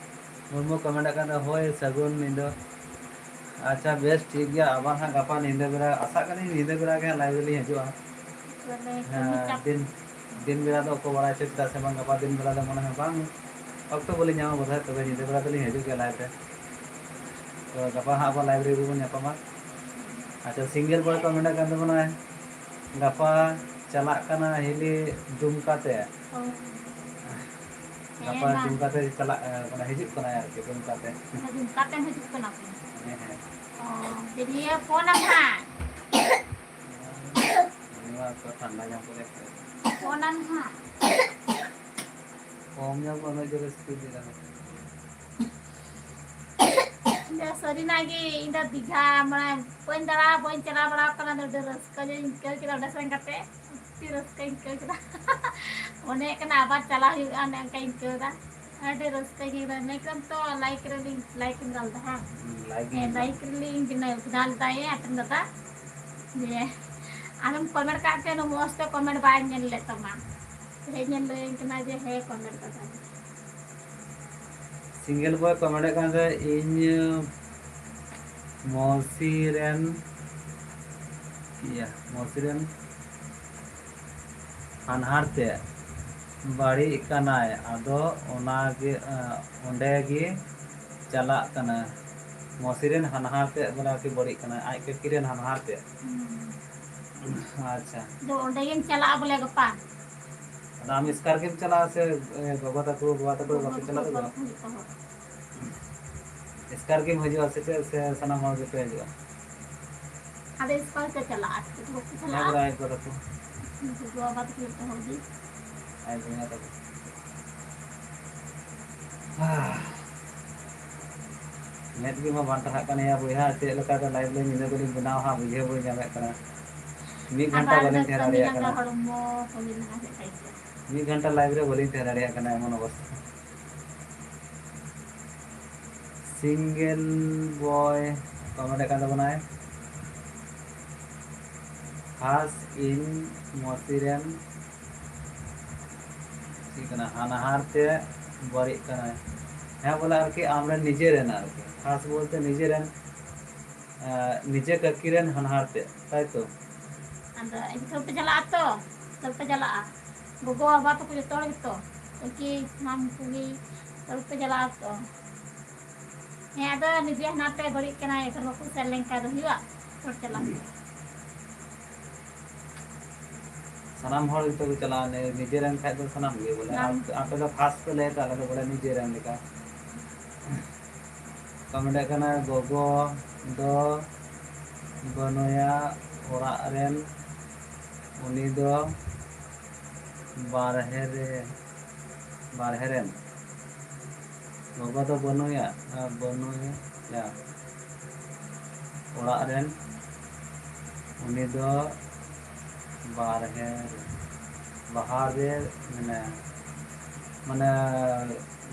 ᱢᱩᱨᱢᱩ ᱠᱚᱢᱮᱱᱴ ᱠᱟᱱᱟ, "ᱦᱳᱭ, ᱥᱟᱹᱜᱩᱱ ᱧᱤᱫᱟᱹ᱾" ᱟᱪᱪᱷᱟ, ᱵᱮᱥ, ᱴᱷᱤᱠ ᱜᱮᱭᱟ, ᱟᱵᱟᱨ ᱦᱟᱸᱜ ᱜᱟᱯᱟ ᱧᱤᱫᱟᱹ ᱵᱮᱲᱟ, ᱟᱥᱟᱜ ᱠᱟᱹᱱᱟᱹᱧ ᱧᱤᱫᱟᱹ ᱵᱮᱲᱟ ᱜᱮ ᱦᱟᱸᱜ ᱞᱟᱭᱤᱵᱷ ᱨᱮᱞᱤᱧ ᱦᱤᱡᱩᱜᱼᱟ᱾ ᱛᱟᱦᱞᱮ ᱦᱮᱸ, ᱠᱟᱹᱢᱤ ᱪᱟᱯ᱾ ᱫᱤᱱ, ᱫᱤᱱ ᱵᱮᱲᱟ ᱫᱚ ᱚᱠᱚᱭ ᱵᱟᱲᱟᱭ ᱪᱚ, ᱪᱮᱫᱟᱜ ᱥᱮ ᱵᱟᱝ ᱜᱟᱯᱟ ᱫᱤᱱ ᱵᱮᱲᱟ ᱫᱚ ᱢᱚᱱᱮ ᱦᱚᱭ ᱵᱟᱝ ᱚᱠᱛᱚ ᱵᱟᱹᱞᱤᱧ ᱧᱟᱢᱟ ᱵᱳᱫᱷᱚᱭ, ᱛᱚᱵᱮ ᱧᱤᱫᱟᱹ ᱵᱮᱲᱟ ᱫᱚᱞᱤᱧ ᱦᱤᱡᱩᱜ ᱜᱮᱭᱟ ᱞᱟᱭᱤᱵᱷ ᱨᱮ᱾ ᱛᱚ ᱜᱟᱯᱟ ᱦᱟᱸᱜ ᱟᱵᱟᱨ ᱞᱟᱭᱤᱵᱷ ᱨᱮ ᱵᱚᱱ ᱧᱟᱯᱟᱢᱟ᱾ ᱟᱪᱪᱷᱟ, ᱥᱤᱝᱜᱮᱞ ᱵᱚᱭ ᱠᱚ ᱢᱮᱱᱮᱫ ᱠᱟᱱ ᱛᱟᱵᱚᱱᱟ, ᱜᱟᱯᱟ ᱪᱟᱞᱟᱜ ᱠᱟᱱᱟ ᱦᱤᱞᱤ ᱫᱩᱢᱠᱟ ᱛᱮ᱾ ᱚ᱾ ᱜᱟᱯᱟ ᱦᱮᱸ, ᱢᱟ᱾ ᱫᱩᱢᱠᱟ ᱛᱮ ᱪᱟᱞᱟᱜ, ᱢᱟᱱᱮ ᱦᱤᱡᱩᱜ ᱠᱟᱱᱟᱭ ᱟᱨᱠᱤ, ᱫᱩᱢᱠᱟ ᱛᱮ᱾ ᱫᱩᱢᱠᱟ ᱛᱮᱢ ᱦᱤᱡᱩᱜ ᱠᱟᱱᱟ ᱯᱮ? ᱦᱮᱸ, ᱦᱮᱸ᱾ ᱚ, ᱫᱤᱫᱤᱭᱮ ᱯᱷᱳᱱ ᱟᱢ ᱦᱟᱸᱜ᱾ ᱩᱱᱤ ᱢᱟ ᱛᱚ ᱴᱷᱟᱱᱰᱟ ᱧᱟᱢ ᱠᱮᱫᱮ᱾ ᱯᱷᱳᱱ ᱟᱢ ᱦᱟᱸᱜ᱾ ᱠᱚᱢ ᱧᱚᱜ ᱩᱱᱟᱹᱜ ᱡᱳᱨᱮ ᱥᱯᱤᱰ ᱞᱮᱫᱟ᱾ ᱤᱧ ᱫᱚ ᱥᱟᱹᱨᱤᱱᱟᱜ ᱜᱮ, ᱤᱧ ᱫᱚ ᱫᱤᱜᱷᱟ, ᱢᱟᱱᱮ, ᱵᱟᱹᱧ ᱫᱟᱬᱟ, ᱵᱟᱹᱧ ᱪᱟᱞᱟᱣ ᱵᱟᱲᱟ ᱟᱠᱟᱱᱟ, ᱟᱫᱚ ᱟᱹᱰᱤ ᱨᱟᱹᱥᱠᱟᱹ ᱧᱚᱜ ᱤᱧ ᱟᱹᱭᱠᱟᱹᱣ ᱠᱮᱫᱟ ᱚᱸᱰᱮ ᱥᱮᱱ ᱠᱟᱛᱮ᱾ ᱟᱹᱰᱤ ᱨᱟᱹᱥᱠᱟᱹᱧ ᱟᱹᱭᱠᱟᱹᱣ ᱠᱮᱫᱟ᱾ ᱢᱚᱱᱮ ᱦᱩᱭᱩᱜ ᱠᱟᱱᱟ ᱟᱵᱟᱨ ᱪᱟᱞᱟᱣ ᱦᱩᱭᱩᱜᱼᱟ, ᱚᱱᱮ ᱚᱱᱠᱟᱧ ᱟᱹᱭᱠᱟᱹᱣ ᱮᱫᱟ᱾ ᱟᱹᱰᱤ ᱨᱟᱹᱥᱠᱟᱹ ᱜᱮ ᱮᱠᱫᱚᱢ᱾ ᱢᱮᱱᱠᱷᱟᱱ ᱛᱚ ᱞᱟᱭᱤᱠ ᱨᱮᱞᱤᱧ, ᱞᱟᱭᱤᱠ ᱮᱢ ᱫᱟᱞ ᱮᱫᱟ, ᱦᱮᱸ? ᱦᱩᱸ, ᱞᱟᱭᱤᱠ ᱦᱮᱸ, ᱜᱮ᱾ ᱞᱟᱭᱤᱠ ᱨᱮᱞᱤᱧ ᱵᱮᱱᱟᱣ ᱠᱮᱫᱟ, ᱟᱞᱮ ᱫᱟᱭᱮ ᱟᱛᱮᱱ ᱫᱟᱫᱟ᱾ ᱡᱮ, ᱟᱢᱮᱢ ᱠᱚᱢᱮᱱᱴ ᱠᱟᱜ ᱛᱮ ᱩᱱᱟᱹᱜ ᱢᱚᱡᱽ ᱛᱮ ᱠᱚᱢᱮᱱᱴ ᱵᱟᱭ ᱧᱮᱞ ᱞᱮᱫ ᱛᱟᱢᱟ᱾ ᱛᱮᱦᱮᱧ ᱧᱮᱞ ᱞᱟᱹᱭᱟᱹᱧ ᱠᱟᱱᱟ ᱡᱮ ᱦᱮᱸ ᱠᱚᱢᱮᱱᱴ ᱠᱟᱫᱟᱭ᱾ ᱥᱤᱝᱜᱮᱞ ᱵᱚᱭ ᱠᱚᱢᱮᱱᱴ ᱠᱟᱱ ᱛᱟᱦᱮᱸ, ᱤᱧ ᱢᱚᱥᱤ ᱨᱮᱱ, ᱤᱭᱟᱹ, ᱢᱚᱥᱤ ᱨᱮᱱ ᱦᱟᱱᱦᱟᱨ ᱛᱮ ᱵᱟᱹᱲᱤᱡ ᱠᱟᱱᱟᱭ, ᱟᱫᱚ ᱚᱱᱟᱜᱮ, ᱚᱸᱰᱮ ᱜᱮ ᱪᱟᱞᱟᱜ ᱠᱟᱱᱟ᱾ ᱢᱚᱥᱤ ᱨᱮᱱ ᱦᱟᱱᱦᱟᱨ ᱛᱮ ᱵᱚᱞᱮ ᱟᱨᱠᱤ ᱵᱟᱹᱲᱤᱡ ᱠᱟᱱᱟᱭ, ᱟᱡ ᱠᱟᱹᱠᱤ ᱨᱮᱱ ᱦᱟᱱᱦᱟᱨ ᱛᱮ᱾ ᱟᱪᱪᱷᱟ᱾ ᱫᱚ ᱚᱸᱰᱮ ᱜᱮᱢ ᱪᱟᱞᱟᱜᱼᱟ ᱵᱚᱞᱮ ᱜᱟᱯᱟ? ᱟᱫᱚ ᱟᱢ ᱮᱥᱠᱟᱨ ᱜᱮᱢ ᱪᱟᱞᱟᱜᱼᱟ ᱥᱮ, ᱮ, ᱜᱚᱜᱚ ᱛᱟᱠᱚ, ᱵᱟᱵᱟ ᱛᱟᱠᱚ ᱵᱟᱠᱚ ᱪᱟᱞᱟᱜ ᱛᱟᱠᱚᱣᱟ? ᱮᱥᱠᱟᱨ ᱜᱮᱢ ᱦᱤᱡᱩᱜᱼᱟ ᱥᱮ ᱪᱮᱫ, ᱥᱮ ᱥᱟᱱᱟᱢ ᱦᱚᱲ ᱜᱮᱯᱮ ᱦᱤᱡᱩᱜᱼᱟ? ᱟᱫᱚ ᱮᱥᱠᱟᱨ ᱛᱮ ᱪᱟᱞᱟᱜᱼᱟ, ᱪᱮᱫ ᱠᱚ ᱦᱮᱸ, ᱪᱟᱞᱟᱜᱼᱟ? ᱵᱟᱵᱟ ᱛᱟᱠᱚ᱾ ᱩᱱᱠᱩ ᱵᱟᱵᱟ ᱛᱟᱠᱚ ᱡᱚᱛᱚ ᱦᱚᱲ ᱜᱮ᱾ ᱟᱨ ᱵᱚᱭᱦᱟ ᱛᱟᱠᱚ᱾ ᱢᱮᱫ ᱜᱮ ᱢᱟ ᱵᱟᱝ ᱴᱟᱨᱦᱟᱜ ᱠᱟᱱ ᱭᱟ ᱵᱚᱭᱦᱟ, ᱪᱮᱫ ᱞᱮᱠᱟᱛᱮ live ᱞᱮ ᱧᱤᱫᱟᱹ ᱫᱚᱞᱤᱧ ᱵᱮᱱᱟᱣᱟ ᱦᱟᱸᱜ, ᱵᱩᱡᱷᱟᱹᱣ ᱵᱟᱹᱧ ᱧᱟᱢᱮᱫ ᱠᱟᱱᱟ᱾ ᱢᱤᱫ ᱜᱷᱚᱱᱴᱟ ᱟᱵᱟᱨ ᱵᱟᱹᱞᱤᱧ ᱫᱚ ᱛᱟᱦᱮᱸ ᱠᱟᱹᱢᱤ ᱫᱟᱲᱮᱭᱟᱜ ᱞᱟᱸᱜᱟ ᱠᱟᱱᱟ᱾ ᱦᱚᱲᱢᱚ ᱠᱟᱹᱢᱤ ᱞᱟᱸᱜᱟ ᱥᱮᱫ ᱠᱷᱟᱡ ᱜᱮ᱾ ᱢᱤᱫ ᱜᱷᱚᱱᱴᱟ live ᱨᱮ ᱵᱟᱹᱞᱤᱧ ᱛᱟᱦᱮᱸ ᱫᱟᱲᱮᱭᱟᱜ ᱠᱟᱱᱟ, ᱮᱢᱚᱱ ᱚᱵᱚᱥᱛᱷᱟ᱾ ᱥᱤᱝᱜᱮᱞ ᱵᱚᱭ ᱠᱚᱢᱮᱱᱴ ᱠᱟᱱ ᱛᱟᱵᱚᱱᱟᱭ, ᱠᱷᱟᱥ ᱤᱧ ᱢᱚᱥᱤ ᱨᱮᱱ ᱪᱮᱫ ᱠᱟᱱᱟ, ᱦᱟᱱᱦᱟᱨ ᱛᱮ ᱵᱟᱹᱲᱤᱡ ᱠᱟᱱᱟᱭ᱾ ᱦᱮᱸ, ᱵᱚᱞᱮ ᱟᱨᱠᱤ ᱟᱢᱨᱮᱱ ᱱᱤᱡᱮᱨᱮᱱ ᱟᱨᱠᱤ, ᱠᱷᱟᱥ ᱵᱚᱞᱛᱮ ᱱᱤᱡᱮᱨᱮᱱ, ᱟᱸ, ᱱᱤᱡᱮ ᱠᱟᱹᱠᱤ ᱨᱮᱱ ᱦᱟᱱᱦᱟᱨ ᱛᱮ, ᱛᱟᱭ ᱛᱚ? ᱟᱫᱚ ᱮᱱᱠᱷᱟᱱ ᱯᱮ ᱪᱟᱞᱟᱜᱼᱟ ᱛᱚ? ᱛᱚᱵᱮ ᱯᱮ ᱪᱟᱞᱟᱜᱼᱟ᱾ ᱜᱚᱜᱚ ᱵᱟᱵᱟ ᱛᱟᱠᱚ ᱡᱚᱛᱚ ᱦᱚᱲ ᱜᱮᱛᱚ? ᱩᱱᱠᱤ ᱥᱟᱱᱟᱢ ᱠᱚᱜᱮ ᱛᱚᱵᱮ ᱯᱮ ᱪᱟᱞᱟᱜᱼᱟ ᱛᱚ? ᱦᱮᱸ, ᱟᱫᱚ ᱱᱤᱡᱮ ᱦᱟᱱᱟ ᱯᱮ ᱵᱟᱹᱲᱤᱡ ᱠᱟᱱᱟ, ᱮᱱᱠᱷᱟᱱ ᱵᱟᱠᱚ ᱥᱮᱱ ᱞᱮᱱᱠᱷᱟᱱ ᱫᱚ ᱦᱩᱭᱩᱜᱼᱟ? ᱦᱚᱲ ᱪᱟᱞᱟᱜ ᱦᱩᱭᱩᱜᱼᱟ᱾ ᱥᱟᱱᱟᱢ ᱦᱚᱲ ᱜᱮᱛᱚ ᱠᱚ ᱪᱟᱞᱟᱜᱼᱟ, ᱱᱤ-, ᱱᱤᱡᱮᱨᱮᱱ ᱠᱷᱟᱡ ᱫᱚ ᱥᱟᱱᱟᱢ ᱜᱮ ᱵᱚᱞᱮ᱾ ᱵᱟᱝ᱾ ᱟᱯ-, ᱟᱯᱮ ᱫᱚ first ᱯᱮ ᱞᱟᱹᱭ ᱠᱟᱜ, ᱟᱞᱮ ᱫᱚ ᱵᱚᱞᱮ ᱱᱤᱡᱮᱨᱮᱱ ᱞᱮᱠᱟ᱾ ᱠᱚᱢᱮᱱᱴ ᱠᱟᱱᱟ, ᱜᱚᱜᱚ ᱫᱚ ᱵᱟᱹᱱᱩᱭᱟ ᱚᱲᱟᱜ ᱨᱮᱱ, ᱩᱱᱤ ᱫᱚ ᱵᱟᱨᱦᱮ ᱨᱮ, ᱵᱟᱨᱦᱮ ᱨᱮᱱ᱾ ᱜᱚᱜᱚ ᱫᱚ ᱵᱟᱹᱱᱩᱭᱟ, ᱟᱨ ᱵᱟᱹᱱᱩᱭᱟ ᱚᱲᱟᱜ ᱨᱮᱱ, ᱩᱱᱤ ᱫᱚ ᱵᱟᱨᱦᱮ ᱨᱮ, ᱵᱟᱦᱟᱨ ᱨᱮ ᱢᱮᱱᱟᱭᱟ᱾ ᱢᱟᱱᱮ,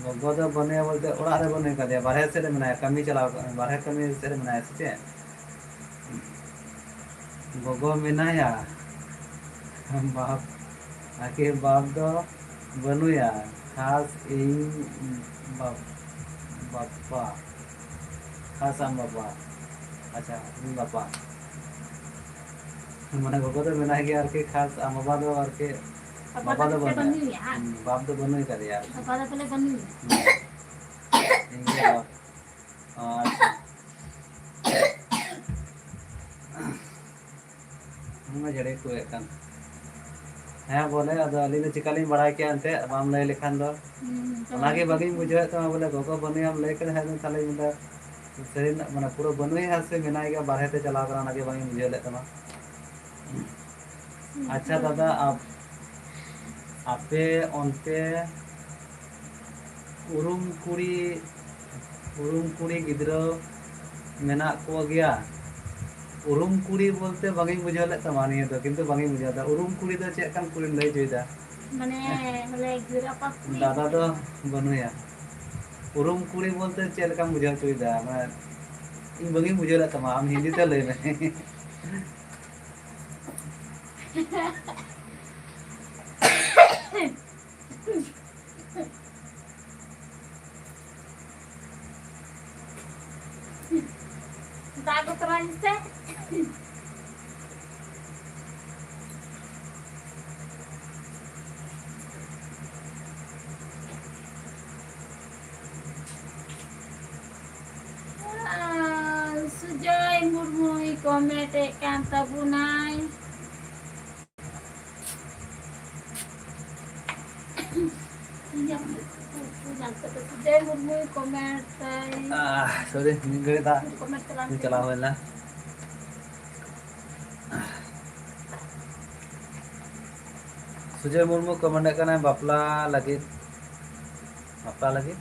ᱜᱚᱜᱚ ᱫᱚ ᱵᱟᱹᱱᱩᱭᱟ ᱵᱚᱞᱛᱮ ᱚᱲᱟᱜ ᱨᱮ ᱵᱟᱹᱱᱩᱭ ᱠᱟᱫᱮᱭᱟ, ᱵᱟᱨᱦᱮ ᱥᱮᱫ ᱨᱮ ᱢᱮᱱᱟᱭᱟ, ᱠᱟᱹᱢᱤ ᱪᱟᱞᱟᱣ ᱠᱟᱱᱟ, ᱵᱟᱨᱦᱮ ᱠᱟᱹᱢᱤ ᱥᱮᱫ ᱨᱮ ᱢᱮᱱᱟᱭᱟ ᱥᱮ ᱪᱮᱫ? ᱜᱚᱜᱚ ᱢᱮᱱᱟᱭᱟ, ᱵᱟᱯ ᱟᱨᱠᱤ ᱵᱟᱯ ᱫᱚ ᱵᱟᱹᱱᱩᱭᱟ, ᱠᱷᱟᱥ ᱤᱧ ᱵᱟᱯ- ᱵᱟᱯᱟ, ᱠᱷᱟᱥ ᱟᱢ ᱵᱟᱵᱟ, ᱟᱪᱪᱷᱟ, ᱤᱧ ᱵᱟᱯᱟ, ᱢᱟᱱᱮ ᱜᱚᱜᱚ ᱫᱚ ᱢᱮᱱᱟᱭ ᱜᱮᱭᱟ ᱟᱨᱠᱤ, ᱠᱷᱟᱥ ᱟᱢ ᱵᱟᱵᱟ ᱫᱚ ᱟᱨᱠᱤ ᱵᱟᱵᱟ ᱫᱚ ᱵᱟᱹᱱᱩᱭᱟ᱾ ᱵᱟᱹᱱᱩᱭᱟ᱾ ᱦᱩᱸ, ᱵᱟᱯ ᱫᱚ ᱵᱟᱹᱱᱩᱭ ᱠᱟᱫᱮᱭᱟ ᱟᱨᱠᱤ᱾ ᱵᱟᱵᱟ ᱫᱚ ᱵᱚᱞᱮ ᱵᱟᱹᱱᱩᱭᱟ᱾ ᱦᱩᱸ᱾ ᱤᱧ ᱜᱮ ᱵᱟᱯ᱾ ᱟᱪᱪᱷᱟ᱾ ᱚᱱᱟ ᱡᱟᱹᱲᱤ ᱠᱚᱭᱮᱫ ᱠᱟᱱ᱾ ᱦᱮᱸ, ᱵᱚᱞᱮ, ᱟᱫᱚ ᱟᱹᱞᱤᱧ ᱫᱚ ᱪᱤᱠᱟᱞᱤᱧ ᱵᱟᱲᱟᱭ ᱠᱮᱭᱟ ᱮᱱᱛᱮᱫ, ᱵᱟᱢ ᱞᱟᱹᱭ ᱞᱮᱠᱷᱟᱱ ᱫᱚ? ᱦᱩᱸ, ᱚᱱᱟᱜᱮ ᱵᱟᱹᱞᱤᱧ ᱵᱩᱡᱷᱟᱹᱣᱮᱫ ᱛᱟᱢᱟ, ᱵᱚᱞᱮ, ᱜᱚᱜᱚ ᱵᱟᱹᱱᱩᱭᱟᱢ ᱞᱟᱹᱭ ᱠᱮᱫᱟ, ᱦᱮᱸ, ᱛᱟᱦᱞᱮ ᱤᱧ ᱫᱚ ᱥᱟᱹᱨᱤᱱᱟᱜ, ᱢᱟᱱᱮ, ᱯᱩᱨᱟᱹ ᱵᱟᱹᱱᱩᱭᱟ ᱥᱮ ᱢᱮᱱᱟᱭ ᱜᱮᱭᱟ, ᱵᱟᱨᱦᱮ ᱛᱮ ᱪᱟᱞᱟᱣ ᱠᱟᱱᱟ, ᱚᱱᱟᱜᱮ ᱵᱟᱝ ᱤᱧ ᱵᱩᱡᱷᱟᱹᱣ ᱞᱮᱫ ᱛᱟᱢᱟ᱾ ᱟᱪᱪᱷᱟ ᱫᱟᱫᱟ, ᱟᱯ-, ᱟᱯᱮ ᱚᱱᱛᱮ ᱩᱨᱩᱢ ᱠᱩᱲᱤ, ᱩᱨᱩᱢ ᱠᱩᱲᱤ ᱜᱤᱫᱽᱨᱟᱹ ᱢᱮᱱᱟᱜ ᱠᱚ ᱜᱮᱭᱟ? ᱩᱨᱩᱢ ᱠᱩᱲᱤ ᱵᱚᱞᱛᱮ ᱵᱟᱝ ᱤᱧ ᱵᱩᱡᱷᱟᱹᱣ ᱞᱮᱫ ᱛᱟᱢᱟ, ᱱᱤᱭᱟᱹ ᱫᱚ ᱠᱤᱱᱛᱩ ᱵᱟᱝ ᱤᱧ ᱵᱩᱡᱷᱟᱹᱣ ᱫᱟ᱾ ᱩᱨᱩᱢ ᱠᱩᱲᱤ ᱫᱚ ᱪᱮᱫ ᱞᱮᱠᱟᱱ ᱠᱩᱲᱤᱢ ᱞᱟᱹᱭ ᱦᱚᱪᱚᱭᱮᱫᱟ? ᱢᱟᱱᱮ, ᱵᱚᱞᱮ, ᱜᱤᱫᱽᱨᱟᱹ ᱚᱠᱟ ᱠᱩᱲᱤ? ᱫᱟᱫᱟ ᱫᱚ ᱵᱟᱹᱱᱩᱭᱟ᱾ ᱩᱨᱩᱢ ᱠᱩᱲᱤ ᱵᱚᱞᱛᱮ ᱪᱮᱫ ᱞᱮᱠᱟᱢ ᱵᱩᱡᱷᱟᱹᱣ ᱦᱚᱪᱚᱭᱮᱫᱟ? ᱢᱟᱱᱮ, ᱤᱧ ᱵᱟᱹᱧ ᱵᱩᱡᱷᱟᱹᱣ ᱞᱮᱫ ᱛᱟᱢᱟ, ᱟᱢ ᱦᱤᱱᱫᱤ ᱛᱮ ᱞᱟᱹᱭ ᱢᱮ᱾ ᱫᱟᱜ ᱟᱹᱜᱩ ᱛᱚᱨᱟᱭ ᱢᱮᱥᱮ᱾ ᱟᱨ ᱥᱩᱡᱚᱭ ᱢᱩᱨᱢᱩᱭ ᱠᱚᱢᱮᱱᱴ ᱮᱫ ᱠᱟᱱ ᱛᱟᱵᱚᱱᱟᱭ᱾ ᱥᱩᱡᱚᱭ ᱢᱩᱨᱢᱩᱭ ᱠᱚᱢᱮᱱᱴ ᱫᱟᱭ᱾ ᱟᱦ, ᱥᱚᱨᱤ, ᱢᱤᱫ ᱜᱷᱟᱹᱲᱤᱡ ᱫᱟᱜ ᱠᱚᱢᱮᱱᱴ ᱛᱟᱞᱟᱝ ᱧᱩ ᱯᱮ᱾ ᱪᱟᱞᱟᱣ ᱦᱩᱭ ᱞᱮᱱᱟ᱾ ᱥᱩᱡᱚᱭ ᱢᱩᱨᱢᱩ ᱠᱚᱢᱮᱱᱴ ᱠᱟᱱᱟᱭ, ᱵᱟᱯᱞᱟ ᱞᱟᱹᱜᱤᱫ, ᱵᱟᱯᱞᱟ ᱞᱟᱹᱜᱤᱫ,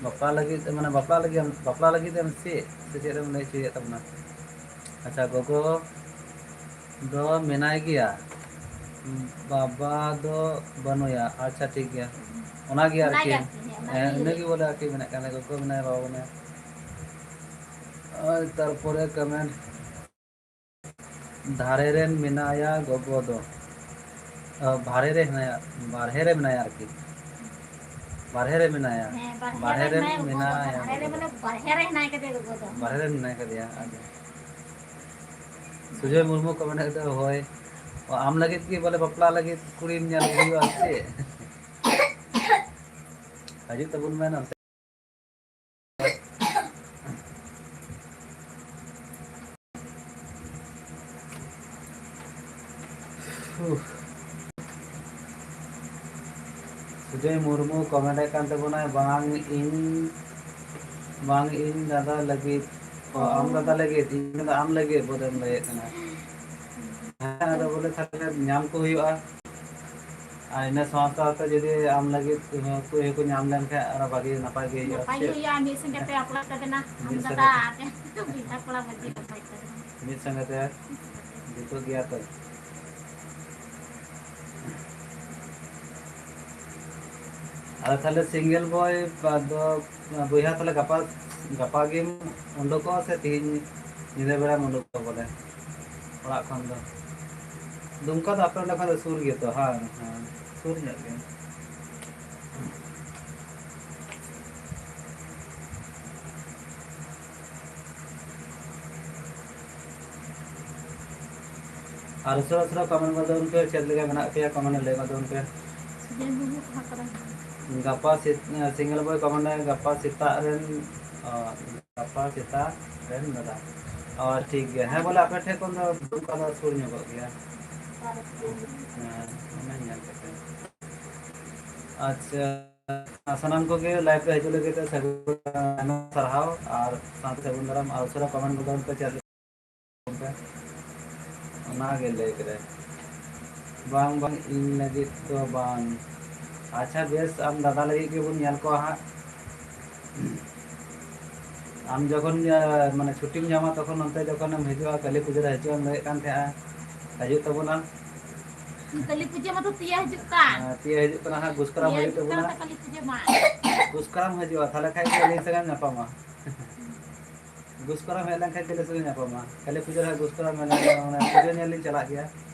ᱵᱟᱯᱞᱟ ᱞᱟᱹᱜᱤᱫ, ᱢᱟᱱᱮ, ᱵᱟᱯᱞᱟ ᱞᱟᱹᱜᱤᱫ ᱮᱢ, ᱵᱟᱯᱞᱟ ᱞᱟᱹᱜᱤᱫ ᱮᱢ ᱪᱮᱫ ᱥᱮ ᱪᱮᱫ ᱮᱢ ᱞᱟᱹᱭ ᱦᱚᱪᱚᱭᱮᱫ ᱛᱟᱵᱚᱱᱟ? ᱟᱪᱪᱷᱟ, ᱜᱚᱜᱚ ᱫᱚ ᱢᱮᱱᱟᱭ ᱜᱮᱭᱟ, ᱵᱟᱵᱟ ᱫᱚ ᱵᱟᱹᱱᱩᱭᱟ᱾ ᱟᱪᱪᱷᱟ, ᱴᱷᱤᱠ ᱜᱮᱭᱟ, ᱚᱱᱟᱜᱮ ᱚᱱᱟᱜᱮ ᱟᱨᱠᱤ᱾ ᱟᱨᱠᱤ, ᱦᱮᱸ, ᱚᱱᱟᱜᱮ ᱦᱮᱸ, ᱤᱱᱟᱹᱜᱮ ᱞᱟᱹᱭ᱾ ᱵᱚᱞᱮ ᱟᱨᱠᱤ ᱢᱮᱱᱟᱜ ᱠᱟᱱᱟ, ᱜᱚᱜᱚ ᱢᱮᱱᱟᱭᱟ, ᱵᱟᱵᱟ ᱢᱮᱱᱟᱭᱟ᱾ ᱚ, ᱟᱨ ᱛᱟᱨᱯᱚᱨᱮ comment, ᱫᱷᱟᱨᱮ ᱨᱮᱱ ᱢᱮᱱᱟᱭᱟ ᱜᱚᱜᱚ ᱫᱚ᱾ ᱚ, ᱵᱟᱨᱦᱮ ᱨᱮ ᱦᱮᱱᱟᱭᱟ, ᱵᱟᱨᱦᱮ ᱨᱮ ᱢᱮᱱᱟᱭᱟ ᱟᱨᱠᱤ᱾ ᱵᱟᱨᱦᱮ ᱨᱮ ᱢᱮᱱᱟᱭᱟ᱾ ᱦᱮᱸ, ᱵᱟᱨᱦᱮ ᱵᱟᱨᱦᱮ ᱨᱮ ᱨᱮᱱ ᱦᱮᱱᱟᱭᱟ ᱜᱚᱜᱚ ᱫᱚ᱾ ᱢᱮᱱᱟᱭᱟ ᱵᱟᱨᱦᱮ ᱨᱮ ᱜᱚᱜᱚ ᱢᱟᱱᱮ ᱫᱚ᱾ ᱵᱟᱨᱦᱮ ᱨᱮ ᱢᱮᱱᱟᱭ ᱠᱟᱫᱮᱭᱟ ᱜᱚᱜᱚ ᱫᱚ᱾ ᱵᱟᱨᱦᱮ ᱨᱮ ᱢᱮᱱᱟᱭ ᱠᱟᱫᱮᱭᱟ᱾ ᱟᱪᱪᱷᱟ᱾ ᱥᱩᱡᱚᱭ ᱢᱩᱨᱢᱩ comment ᱠᱟᱫᱟ, ᱦᱳᱭ᱾ ᱚ, ᱟᱢ ᱞᱟᱹᱜᱤᱫ ᱜᱮ ᱵᱚᱞᱮ ᱵᱟᱯᱞᱟ ᱞᱟᱹᱜᱤᱫ ᱠᱩᱲᱤᱢ ᱧᱮᱞ ᱦᱩᱭᱩᱜᱼᱟ ᱥᱮ ᱪᱮᱫ? ᱦᱤᱡᱩᱜ ᱛᱟᱵᱚᱱ ᱢᱮ ᱱᱚᱱᱛᱮ᱾ ᱩᱯᱷ᱾ ᱥᱩᱡᱚᱭ ᱢᱩᱨᱢᱩ comment ᱮᱫ ᱠᱟᱱ ᱛᱟᱵᱚᱱᱟᱭ, "ᱵᱟᱝ ᱤᱧ, ᱵᱟᱝ ᱤᱧ ᱫᱟᱫᱟ ᱞᱟᱹᱜᱤᱫ, ᱚ, ᱟᱢ ᱫᱟᱫᱟ ᱞᱟᱹᱜᱤᱫ, ᱤᱧ ᱫᱚ ᱟᱢ ᱞᱟᱹᱜᱤᱫ ᱵᱚᱞᱮᱢ ᱞᱟᱹᱭᱮᱫ ᱠᱟᱱᱟ᱾" ᱦᱮᱸ, ᱟᱫᱚ ᱵᱚᱞᱮ ᱛᱟᱦᱞᱮ ᱧᱟᱢ ᱠᱚ ᱦᱩᱭᱩᱜᱼᱟ᱾ ᱟᱨ ᱤᱱᱟᱹ ᱥᱟᱶ ᱥᱟᱶᱛᱮ ᱡᱩᱫᱤ ᱟᱢ ᱞᱟᱹᱜᱤᱫ ᱠᱩᱲᱤ ᱦᱚᱸᱠᱚ ᱧᱟᱢ ᱞᱮᱱᱠᱷᱟᱱ ᱟᱨᱚ ᱵᱷᱟᱜᱮ ᱱᱟᱯᱟᱭ ᱜᱮ ᱦᱩᱭᱩᱜᱼᱟ᱾ ᱱᱟᱯᱟᱭ ᱜᱮ ᱦᱩᱭᱩᱜᱼᱟ, ᱢᱤᱫ ᱥᱚᱸᱜᱮ ᱛᱮ ᱵᱟᱯᱞᱟ ᱛᱟᱵᱮᱱᱟ, ᱟᱢ ᱢᱤᱫ ᱫᱟᱫᱟ ᱥᱚᱸᱜᱮ ᱟᱨ ᱵᱚᱭᱦᱟ ᱠᱚᱲᱟ ᱢᱟᱹᱡᱷᱤ ᱵᱟᱵᱟ ᱛᱟᱵᱮᱱᱟ᱾ ᱢᱤᱫ ᱥᱚᱸᱜᱮ ᱛᱮ ᱡᱩᱛᱩᱜ ᱜᱮᱭᱟ ᱛᱚ᱾ ᱟᱫᱚ ᱛᱟᱦᱞᱮ single boy ᱫᱚ ᱵᱚᱭᱦᱟ ᱛᱟᱦᱞᱮ ᱜᱟᱯᱟ, ᱜᱟᱯᱟ ᱜᱮᱢ ᱩᱰᱩᱠᱚᱜᱼᱟ ᱥᱮ ᱛᱤᱦᱤᱧ ᱧᱤᱫᱟᱹ ᱵᱮᱲᱟᱢ ᱩᱰᱩᱠᱚᱜᱼᱟ ᱵᱚᱞᱮ ᱚᱲᱟᱜ ᱠᱷᱚᱱ ᱫᱚ? ᱫᱩᱢᱠᱟ ᱫᱚ ᱟᱯᱮ ᱚᱸᱰᱮ ᱠᱷᱚᱱ ᱫᱚ ᱥᱩᱨ ᱜᱮᱭᱟ ᱛᱚ? ᱦᱮᱸ, ᱦᱮᱸ, ᱥᱩᱨ ᱧᱚᱜ ᱜᱮᱭᱟ᱾ ᱟᱨ ᱩᱥᱟᱹᱨᱟ ᱩᱥᱟᱹᱨᱟ comment ᱢᱟ ᱛᱟᱵᱚᱱ ᱯᱮ, ᱪᱮᱫ ᱞᱮᱠᱟ ᱢᱮᱱᱟᱜ ᱯᱮᱭᱟ comment ᱞᱟᱹᱭ ᱢᱟ ᱛᱟᱵᱚᱱ ᱯᱮ᱾ ᱥᱩᱡᱚᱭ ᱢᱩᱨᱢᱩ ᱚᱠᱟ ᱠᱚᱨᱮ ᱢᱮᱱᱟᱭᱟ? ᱜᱟᱯᱟ ᱥᱮᱛ-, single boy comment ᱟᱭ, ᱜᱟᱯᱟ ᱥᱮᱛᱟᱜ ᱨᱮᱱ, ᱚ, ᱜᱟᱯᱟ ᱥᱮᱛᱟᱜ ᱨᱮᱱ ᱫᱟᱫᱟ᱾ ᱚ, ᱴᱷᱤᱠ ᱜᱮᱭᱟ᱾ ᱦᱮᱸ, ᱵᱚᱞᱮ ᱟᱯᱮ ᱴᱷᱮᱱ ᱠᱷᱚᱱ ᱫᱚ ᱫᱩᱢᱠᱟ ᱫᱚ ᱥᱩᱨ ᱧᱚᱜᱚᱜ ᱜᱮᱭᱟ᱾ ᱦᱮᱸ, ᱚᱱᱟᱧ ᱧᱮᱞ ᱠᱮᱫ ᱛᱟᱭᱟ᱾ ᱟᱪᱪᱷᱟ, ᱥᱟᱱᱟᱢ ᱠᱚᱜᱮ live ᱨᱮ ᱦᱤᱡᱩᱜ ᱞᱟᱹᱜᱤᱫ ᱛᱮ ᱥᱟᱹᱜᱩᱱ, ᱟᱭᱢᱟ ᱥᱟᱨᱦᱟᱣ ᱟᱨ ᱥᱟᱶᱛᱮ ᱥᱟᱹᱜᱩᱱ ᱫᱟᱨᱟᱢ᱾ ᱟᱨ ᱩᱥᱟᱹᱨᱟ comment ᱠᱚ ᱛᱟᱵᱚᱱ ᱯᱮ, ᱪᱮᱫ ᱞᱮᱠᱟ ᱚᱱᱟᱜᱮ ᱞᱟᱹᱭ ᱠᱮᱫᱟᱭ᱾ ᱵᱟᱝ, ᱵᱟᱝ, ᱤᱧ ᱞᱟᱹᱜᱤᱫ ᱫᱚ ᱵᱟᱝ᱾ ᱟᱪᱪᱷᱟ, ᱵᱮᱥ, ᱟᱢ ᱫᱟᱫᱟ ᱞᱟᱹᱜᱤᱫ ᱜᱮᱵᱚᱱ ᱧᱮᱞ ᱠᱚᱣᱟ ᱦᱟᱸᱜ᱾ ᱟᱢ ᱡᱚᱠᱷᱚᱱ, ᱤᱭᱟᱹ, ᱢᱟᱱᱮ, ᱪᱷᱩᱴᱤᱢ ᱧᱟᱢᱟ, ᱛᱚᱠᱷᱚᱱ ᱱᱚᱱᱛᱮ ᱡᱚᱠᱷᱚᱱᱮᱢ ᱦᱤᱡᱩᱜᱼᱟ, ᱠᱟᱹᱞᱤ ᱯᱩᱡᱟᱹ ᱨᱮ ᱦᱤᱡᱩᱜ ᱮᱢ ᱞᱟᱹᱭᱮᱫ ᱠᱟᱱ ᱛᱟᱦᱮᱸᱜᱼᱟ, ᱦᱤᱡᱩᱜ ᱛᱟᱵᱚᱱᱟ᱾ ᱠᱟᱹᱞᱤ ᱯᱩᱡᱟᱹ ᱢᱟᱛᱚ ᱛᱤᱭᱟᱹ ᱦᱤᱡᱩᱜ ᱠᱟᱱ᱾ ᱦᱮᱸ, ᱛᱤᱭᱟᱹ ᱦᱤᱡᱩᱜ ᱠᱟᱱᱟ ᱦᱟᱸᱜ, ᱜᱩᱥᱠᱚᱨᱟᱢ ᱛᱤᱭᱟᱹ ᱦᱤᱡᱩᱜ ᱦᱤᱡᱩᱜ ᱠᱟᱱ ᱛᱟᱵᱚᱱᱟ᱾ ᱛᱚ ᱠᱟᱹᱞᱤ ᱯᱩᱡᱟᱹ ᱢᱟ᱾ ᱜᱩᱥᱠᱚᱨᱟᱢ ᱦᱤᱡᱩᱜᱼᱟ, ᱛᱟᱦᱞᱮ ᱠᱷᱟᱡ ᱜᱮ ᱟᱹᱞᱤᱧ ᱥᱟᱞᱟᱜ ᱧᱟᱯᱟᱢᱟ᱾ ᱜᱩᱥᱠᱚᱨᱟᱢ ᱦᱮᱡ ᱞᱮᱱᱠᱷᱟᱱ ᱠᱟᱹᱞᱤ ᱯᱩᱡᱟᱹ ᱨᱮ ᱧᱟᱯᱟᱢᱟ᱾ ᱠᱟᱹᱞᱤ ᱯᱩᱡᱟᱹ ᱨᱮ ᱜᱩᱥᱠᱚᱨᱟᱢ ᱢᱮᱞᱟ, ᱚᱱᱟ ᱯᱩᱡᱟᱹ ᱧᱮᱞ ᱞᱤᱧ ᱪᱟᱞᱟᱜ ᱜᱮᱭᱟ᱾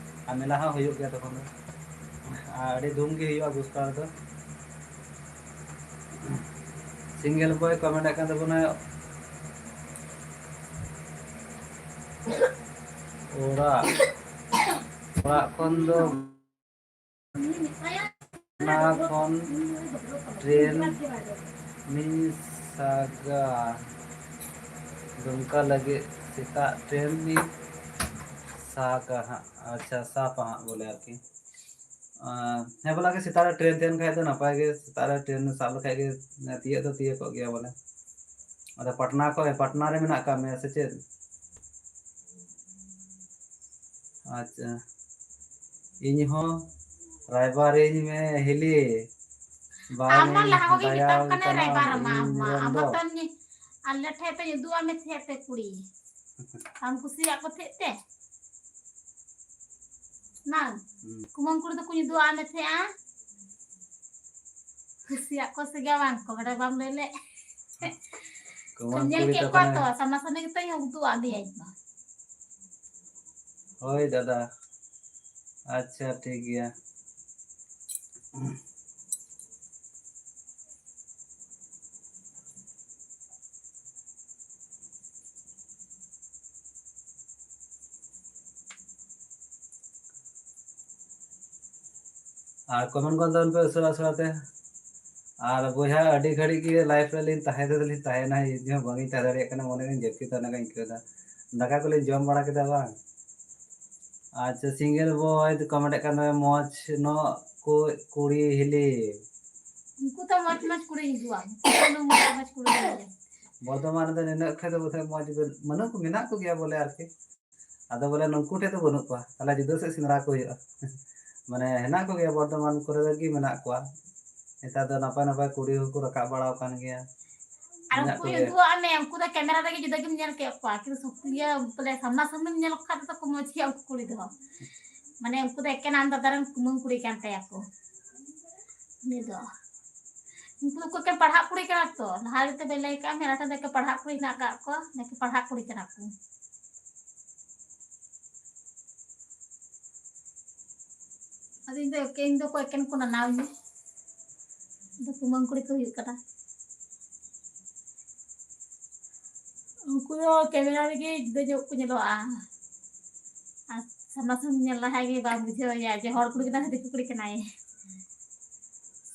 ᱟᱨ ᱢᱮᱞᱟ ᱦᱚᱸ ᱦᱩᱭᱩᱜ ᱜᱮᱭᱟ ᱛᱚᱠᱷᱚᱱ ᱫᱚ᱾ ᱟᱨ ᱟᱹᱰᱤ ᱫᱷᱩᱢ ᱜᱮ ᱦᱩᱭᱩᱜᱼᱟ ᱜᱩᱥᱠᱚᱨᱟᱢ ᱨᱮᱫᱚ᱾ ᱥᱤᱝᱜᱮᱞ ᱵᱚᱭ ᱠᱚᱢᱮᱱᱴ ᱠᱟᱱ ᱛᱟᱵᱚᱱᱟ, ᱚᱲᱟᱜ, ᱚᱲᱟᱜ ᱠᱷᱚᱱ ᱫᱚ ᱚᱱᱟ ᱠᱷᱚᱱ ᱴᱨᱮᱱ ᱢᱤᱥᱟᱜᱟ, ᱫᱩᱢᱠᱟ ᱞᱟᱹᱜᱤᱫ ᱥᱮᱛᱟᱜ ᱴᱨᱮᱱ ᱢᱤᱥᱟᱜᱟ ᱦᱟᱸᱜ᱾ ᱟᱪᱪᱷᱟ, ᱥᱟᱯᱟ ᱦᱟᱸᱜ ᱵᱚᱞᱮ ᱟᱨᱠᱤ᱾ ᱟᱨ ᱦᱮᱸ, ᱵᱚᱞᱮ ᱟᱨᱠᱤ ᱥᱮᱛᱟᱜ ᱨᱮ ᱴᱨᱮᱱ ᱛᱟᱦᱮᱱ ᱠᱷᱟᱡ ᱫᱚ ᱱᱟᱯᱟᱭ ᱜᱮ, ᱥᱮᱛᱟᱜ ᱨᱮ ᱴᱨᱮᱱ ᱥᱟᱵ ᱞᱮᱠᱷᱟᱡ ᱜᱮ ᱛᱤᱭᱳᱜ ᱫᱚ ᱛᱤᱭᱳᱜ ᱠᱚᱜ ᱜᱮᱭᱟ ᱵᱚᱞᱮ᱾ ᱟᱫᱚ ᱯᱟᱴᱱᱟ ᱠᱷᱚᱡ, ᱯᱟᱴᱱᱟ ᱨᱮ ᱢᱮᱱᱟᱜ ᱟᱠᱟᱫ ᱢᱮᱭᱟ ᱥᱮ ᱪᱮᱫ? ᱟᱪᱪᱷᱟ, ᱤᱧ ᱦᱚᱸ ᱨᱟᱭᱵᱟᱨᱤᱧ ᱢᱮ ᱦᱤᱞᱤ᱾ ᱟᱢ ᱢᱟ ᱞᱟᱦᱟ ᱠᱷᱚᱱ ᱜᱮ ᱢᱮᱛᱟᱢ ᱠᱟᱱᱟ ᱨᱟᱭᱵᱟᱨ ᱟᱢᱟ, ᱟᱢ ᱢᱟ᱾ ᱟᱢ ᱢᱚᱛᱚᱱ ᱜᱮ ᱟᱞᱮ ᱴᱷᱮᱡ ᱫᱚᱧ ᱩᱫᱩᱜ ᱟᱢ ᱛᱟᱦᱮᱸᱫ ᱛᱮ ᱠᱩᱲᱤ᱾ ᱟᱢ ᱠᱩᱥᱤᱭᱟᱜ ᱠᱚ ᱛᱟᱦᱮᱸᱫ ᱛᱮ? ᱱᱟᱝ? ᱦᱩᱸ᱾ ᱠᱩᱢᱟᱹᱝ ᱠᱩᱲᱤ ᱫᱚᱠᱚ ᱩᱫᱩᱜ ᱟᱢ ᱛᱟᱦᱮᱸᱫᱼᱟ? ᱠᱩᱥᱤᱭᱟᱜ ᱠᱚ ᱥᱮ ᱜᱮ ᱵᱟᱝ ᱠᱚ ᱵᱟᱰᱟᱭ, ᱵᱟᱢ ᱞᱟᱹᱭ ᱞᱮᱫ᱾ ᱠᱩᱢᱟᱹᱝ ᱧᱮᱞ ᱠᱩᱲᱤ ᱠᱮᱫ ᱛᱟᱠᱚ ᱠᱚᱣᱟ ᱱᱟᱝ᱾ ᱛᱚ, ᱥᱟᱢᱱᱟ ᱥᱟᱢᱱᱤ ᱜᱮᱛᱚᱧ ᱩᱫᱩᱜ ᱟᱫᱮᱭᱟ ᱤᱧ ᱢᱟ᱾ ᱦᱳᱭ ᱫᱟᱫᱟ᱾ ᱟᱪᱪᱷᱟ, ᱴᱷᱤᱠ ᱜᱮᱭᱟ᱾ ᱟᱨ ᱠᱚᱢᱮᱱᱴ ᱜᱚᱫ ᱛᱟᱵᱚᱱ ᱯᱮ ᱩᱥᱟᱹᱨᱟ ᱩᱥᱟᱹᱨᱟ ᱛᱮ᱾ ᱟᱨ ᱵᱚᱭᱦᱟ, ᱟᱹᱰᱤ ᱜᱷᱟᱹᱲᱤᱡ ᱜᱮ ᱞᱟᱭᱤᱵᱷ ᱨᱮᱞᱤᱧ ᱛᱟᱦᱮᱸ ᱫᱚᱞᱤᱧ ᱛᱟᱦᱮᱸᱭᱮᱱᱟ, ᱤᱧ ᱦᱚᱸ ᱵᱟᱝᱤᱧ ᱛᱟᱦᱮᱸ ᱫᱟᱲᱮᱭᱟᱜ ᱠᱟᱱᱟ, ᱢᱚᱱᱮ ᱨᱤᱧ ᱡᱟᱹᱯᱤᱫᱟ, ᱚᱱᱟ ᱠᱚᱧ ᱟᱹᱭᱠᱟᱹᱣ ᱮᱫᱟ᱾ ᱫᱟᱠᱟ ᱠᱚᱞᱤᱧ ᱡᱚᱢ ᱵᱟᱲᱟ ᱠᱮᱫᱟ ᱵᱟᱝ? ᱟᱪᱪᱷᱟ, ᱥᱤᱝᱜᱮᱞ ᱵᱚᱭ ᱠᱚᱢᱮᱱᱴ ᱠᱟᱱ ᱛᱟᱦᱮᱸ, ᱢᱚᱡᱽ ᱱᱚᱜ ᱠᱚ ᱠᱩᱲᱤ ᱦᱤᱞᱤ᱾ ᱩᱱᱠᱩ ᱛᱚ ᱢᱚᱡᱽ ᱢᱚᱡᱽ ᱠᱩᱲᱤ ᱦᱤᱡᱩᱜᱼᱟ, ᱩᱱᱠᱩ ᱫᱚ ᱢᱚᱡᱽ ᱢᱚᱡᱽ ᱠᱩᱲᱤ ᱦᱤᱡᱩᱜᱼᱟ᱾ ᱵᱚᱨᱫᱷᱚᱢᱟᱱ ᱨᱮᱫᱚ ᱱᱤᱱᱟᱹᱜ ᱠᱷᱟᱡ ᱫᱚ ᱵᱚᱞᱮ ᱢᱚᱡᱽ ᱵᱟᱹᱱᱩᱜ ᱠᱚ, ᱢᱮᱱᱟᱜ ᱠᱚᱜᱮᱭᱟ ᱵᱚᱞᱮ ᱟᱨᱠᱤ᱾ ᱟᱫᱚ ᱵᱚᱞᱮ ᱱᱩᱠᱩ ᱴᱷᱮᱡ ᱫᱚ ᱵᱟᱹᱱᱩᱜ ᱠᱚᱣᱟ, ᱛᱟᱦᱞᱮ ᱡᱩᱫᱟᱹ ᱥᱮᱫ ᱥᱮᱸᱫᱽᱨᱟ ᱠᱚ ᱦᱩᱭᱩᱜᱼᱟ᱾ ᱢᱟᱱᱮ ᱦᱮᱱᱟᱜ ᱠᱚᱜᱮᱭᱟ, ᱵᱚᱨᱫᱷᱚᱢᱟᱱ ᱠᱚᱨᱮ ᱜᱮ ᱢᱮᱱᱟᱜ ᱠᱚᱣᱟ᱾ ᱱᱮᱛᱟᱨ ᱫᱚ ᱱᱟᱯᱟᱭ ᱱᱟᱯᱟᱭ ᱠᱩᱲᱤ ᱦᱚᱸᱠᱚ ᱨᱟᱠᱟᱵ ᱵᱟᱲᱟ ᱟᱠᱟᱱ ᱜᱮᱭᱟ᱾ ᱟᱨ ᱢᱮᱱᱟᱜ ᱩᱱᱠᱩ ᱠᱚᱜᱮᱭᱟ᱾ ᱩᱫᱩᱜ ᱟᱜ ᱢᱮ, ᱩᱱᱠᱩ ᱫᱚ ᱠᱮᱢᱮᱨᱟ ᱨᱮᱜᱮ ᱡᱩᱫᱟᱹ ᱜᱮᱢ ᱧᱮᱞ ᱠᱮᱫ ᱠᱚᱣᱟ, ᱠᱤᱱᱛᱩ ᱥᱚᱠ-, ᱤᱭᱟᱹ, ᱵᱚᱞᱮ ᱥᱟᱢᱱᱟ ᱥᱟᱢᱱᱤᱢ ᱧᱮᱞ ᱠᱚ ᱠᱷᱟᱡ ᱫᱚ ᱠᱚ ᱢᱚᱡᱽ ᱜᱮᱭᱟ ᱩᱱᱠᱩ ᱠᱩᱲᱤ ᱫᱚ᱾ ᱢᱟᱱᱮ ᱩᱱᱠᱩ ᱫᱚ ᱮᱠᱮᱱ ᱟᱢ ᱫᱟᱫᱟ ᱨᱮᱱ ᱠᱩᱢᱟᱹᱝ ᱠᱩᱲᱤ ᱠᱟᱱ ᱛᱟᱭᱟ ᱠᱚ᱾ ᱩᱱᱤ ᱫᱚ ᱩᱱᱠᱩ ᱫᱚᱠᱚ ᱮᱠᱮᱱ ᱯᱟᱲᱦᱟᱜ ᱠᱩᱲᱤ ᱠᱟᱱᱟ ᱛᱚ, ᱞᱟᱦᱟ ᱨᱮᱛᱚ ᱵᱮᱱ ᱞᱟᱹᱭ ᱠᱟᱜᱼᱟ, ᱢᱮᱞᱟ ᱴᱷᱮᱱ ᱫᱚ ᱮᱠᱮᱱ ᱯᱟᱲᱦᱟᱜ ᱠᱩᱲᱤ ᱦᱮᱱᱟᱜ ᱠᱟᱜ ᱠᱚᱣᱟ, ᱮᱠᱮᱱ ᱯᱟᱲᱦᱟᱜ ᱠᱩᱲᱤ ᱠᱟᱱᱟ ᱠᱚ᱾ ᱟᱫᱚ ᱤᱧ ᱫᱚ ᱮᱠᱮᱱ, ᱤᱧ ᱫᱚᱠᱚ ᱮᱠᱮᱱ ᱠᱚ ᱱᱟᱱᱟᱣ ᱤᱧᱟᱹ᱾ ᱤᱧ ᱫᱚ ᱠᱩᱢᱟᱹᱝ ᱠᱩᱲᱤ ᱠᱚ ᱦᱩᱭᱩᱜ ᱠᱟᱱᱟ᱾ ᱩᱱᱠᱩ ᱫᱚ ᱠᱮᱢᱮᱨᱟ ᱨᱮᱜᱮ ᱡᱩᱫᱟᱹ ᱧᱚᱜ ᱠᱚ ᱧᱮᱞᱚᱜᱼᱟ᱾ ᱟᱨ ᱥᱟᱢᱱᱟ ᱥᱟᱢᱱᱤ ᱧᱮᱞ ᱞᱟᱦᱟ ᱜᱮ ᱵᱟᱢ ᱵᱩᱡᱷᱟᱹᱣ ᱮᱭᱟ ᱡᱮ ᱦᱚᱲ ᱠᱩᱲᱤ ᱠᱟᱱᱟᱭ ᱥᱮ ᱫᱤᱠᱩ ᱠᱩᱲᱤ ᱠᱟᱱᱟᱭ᱾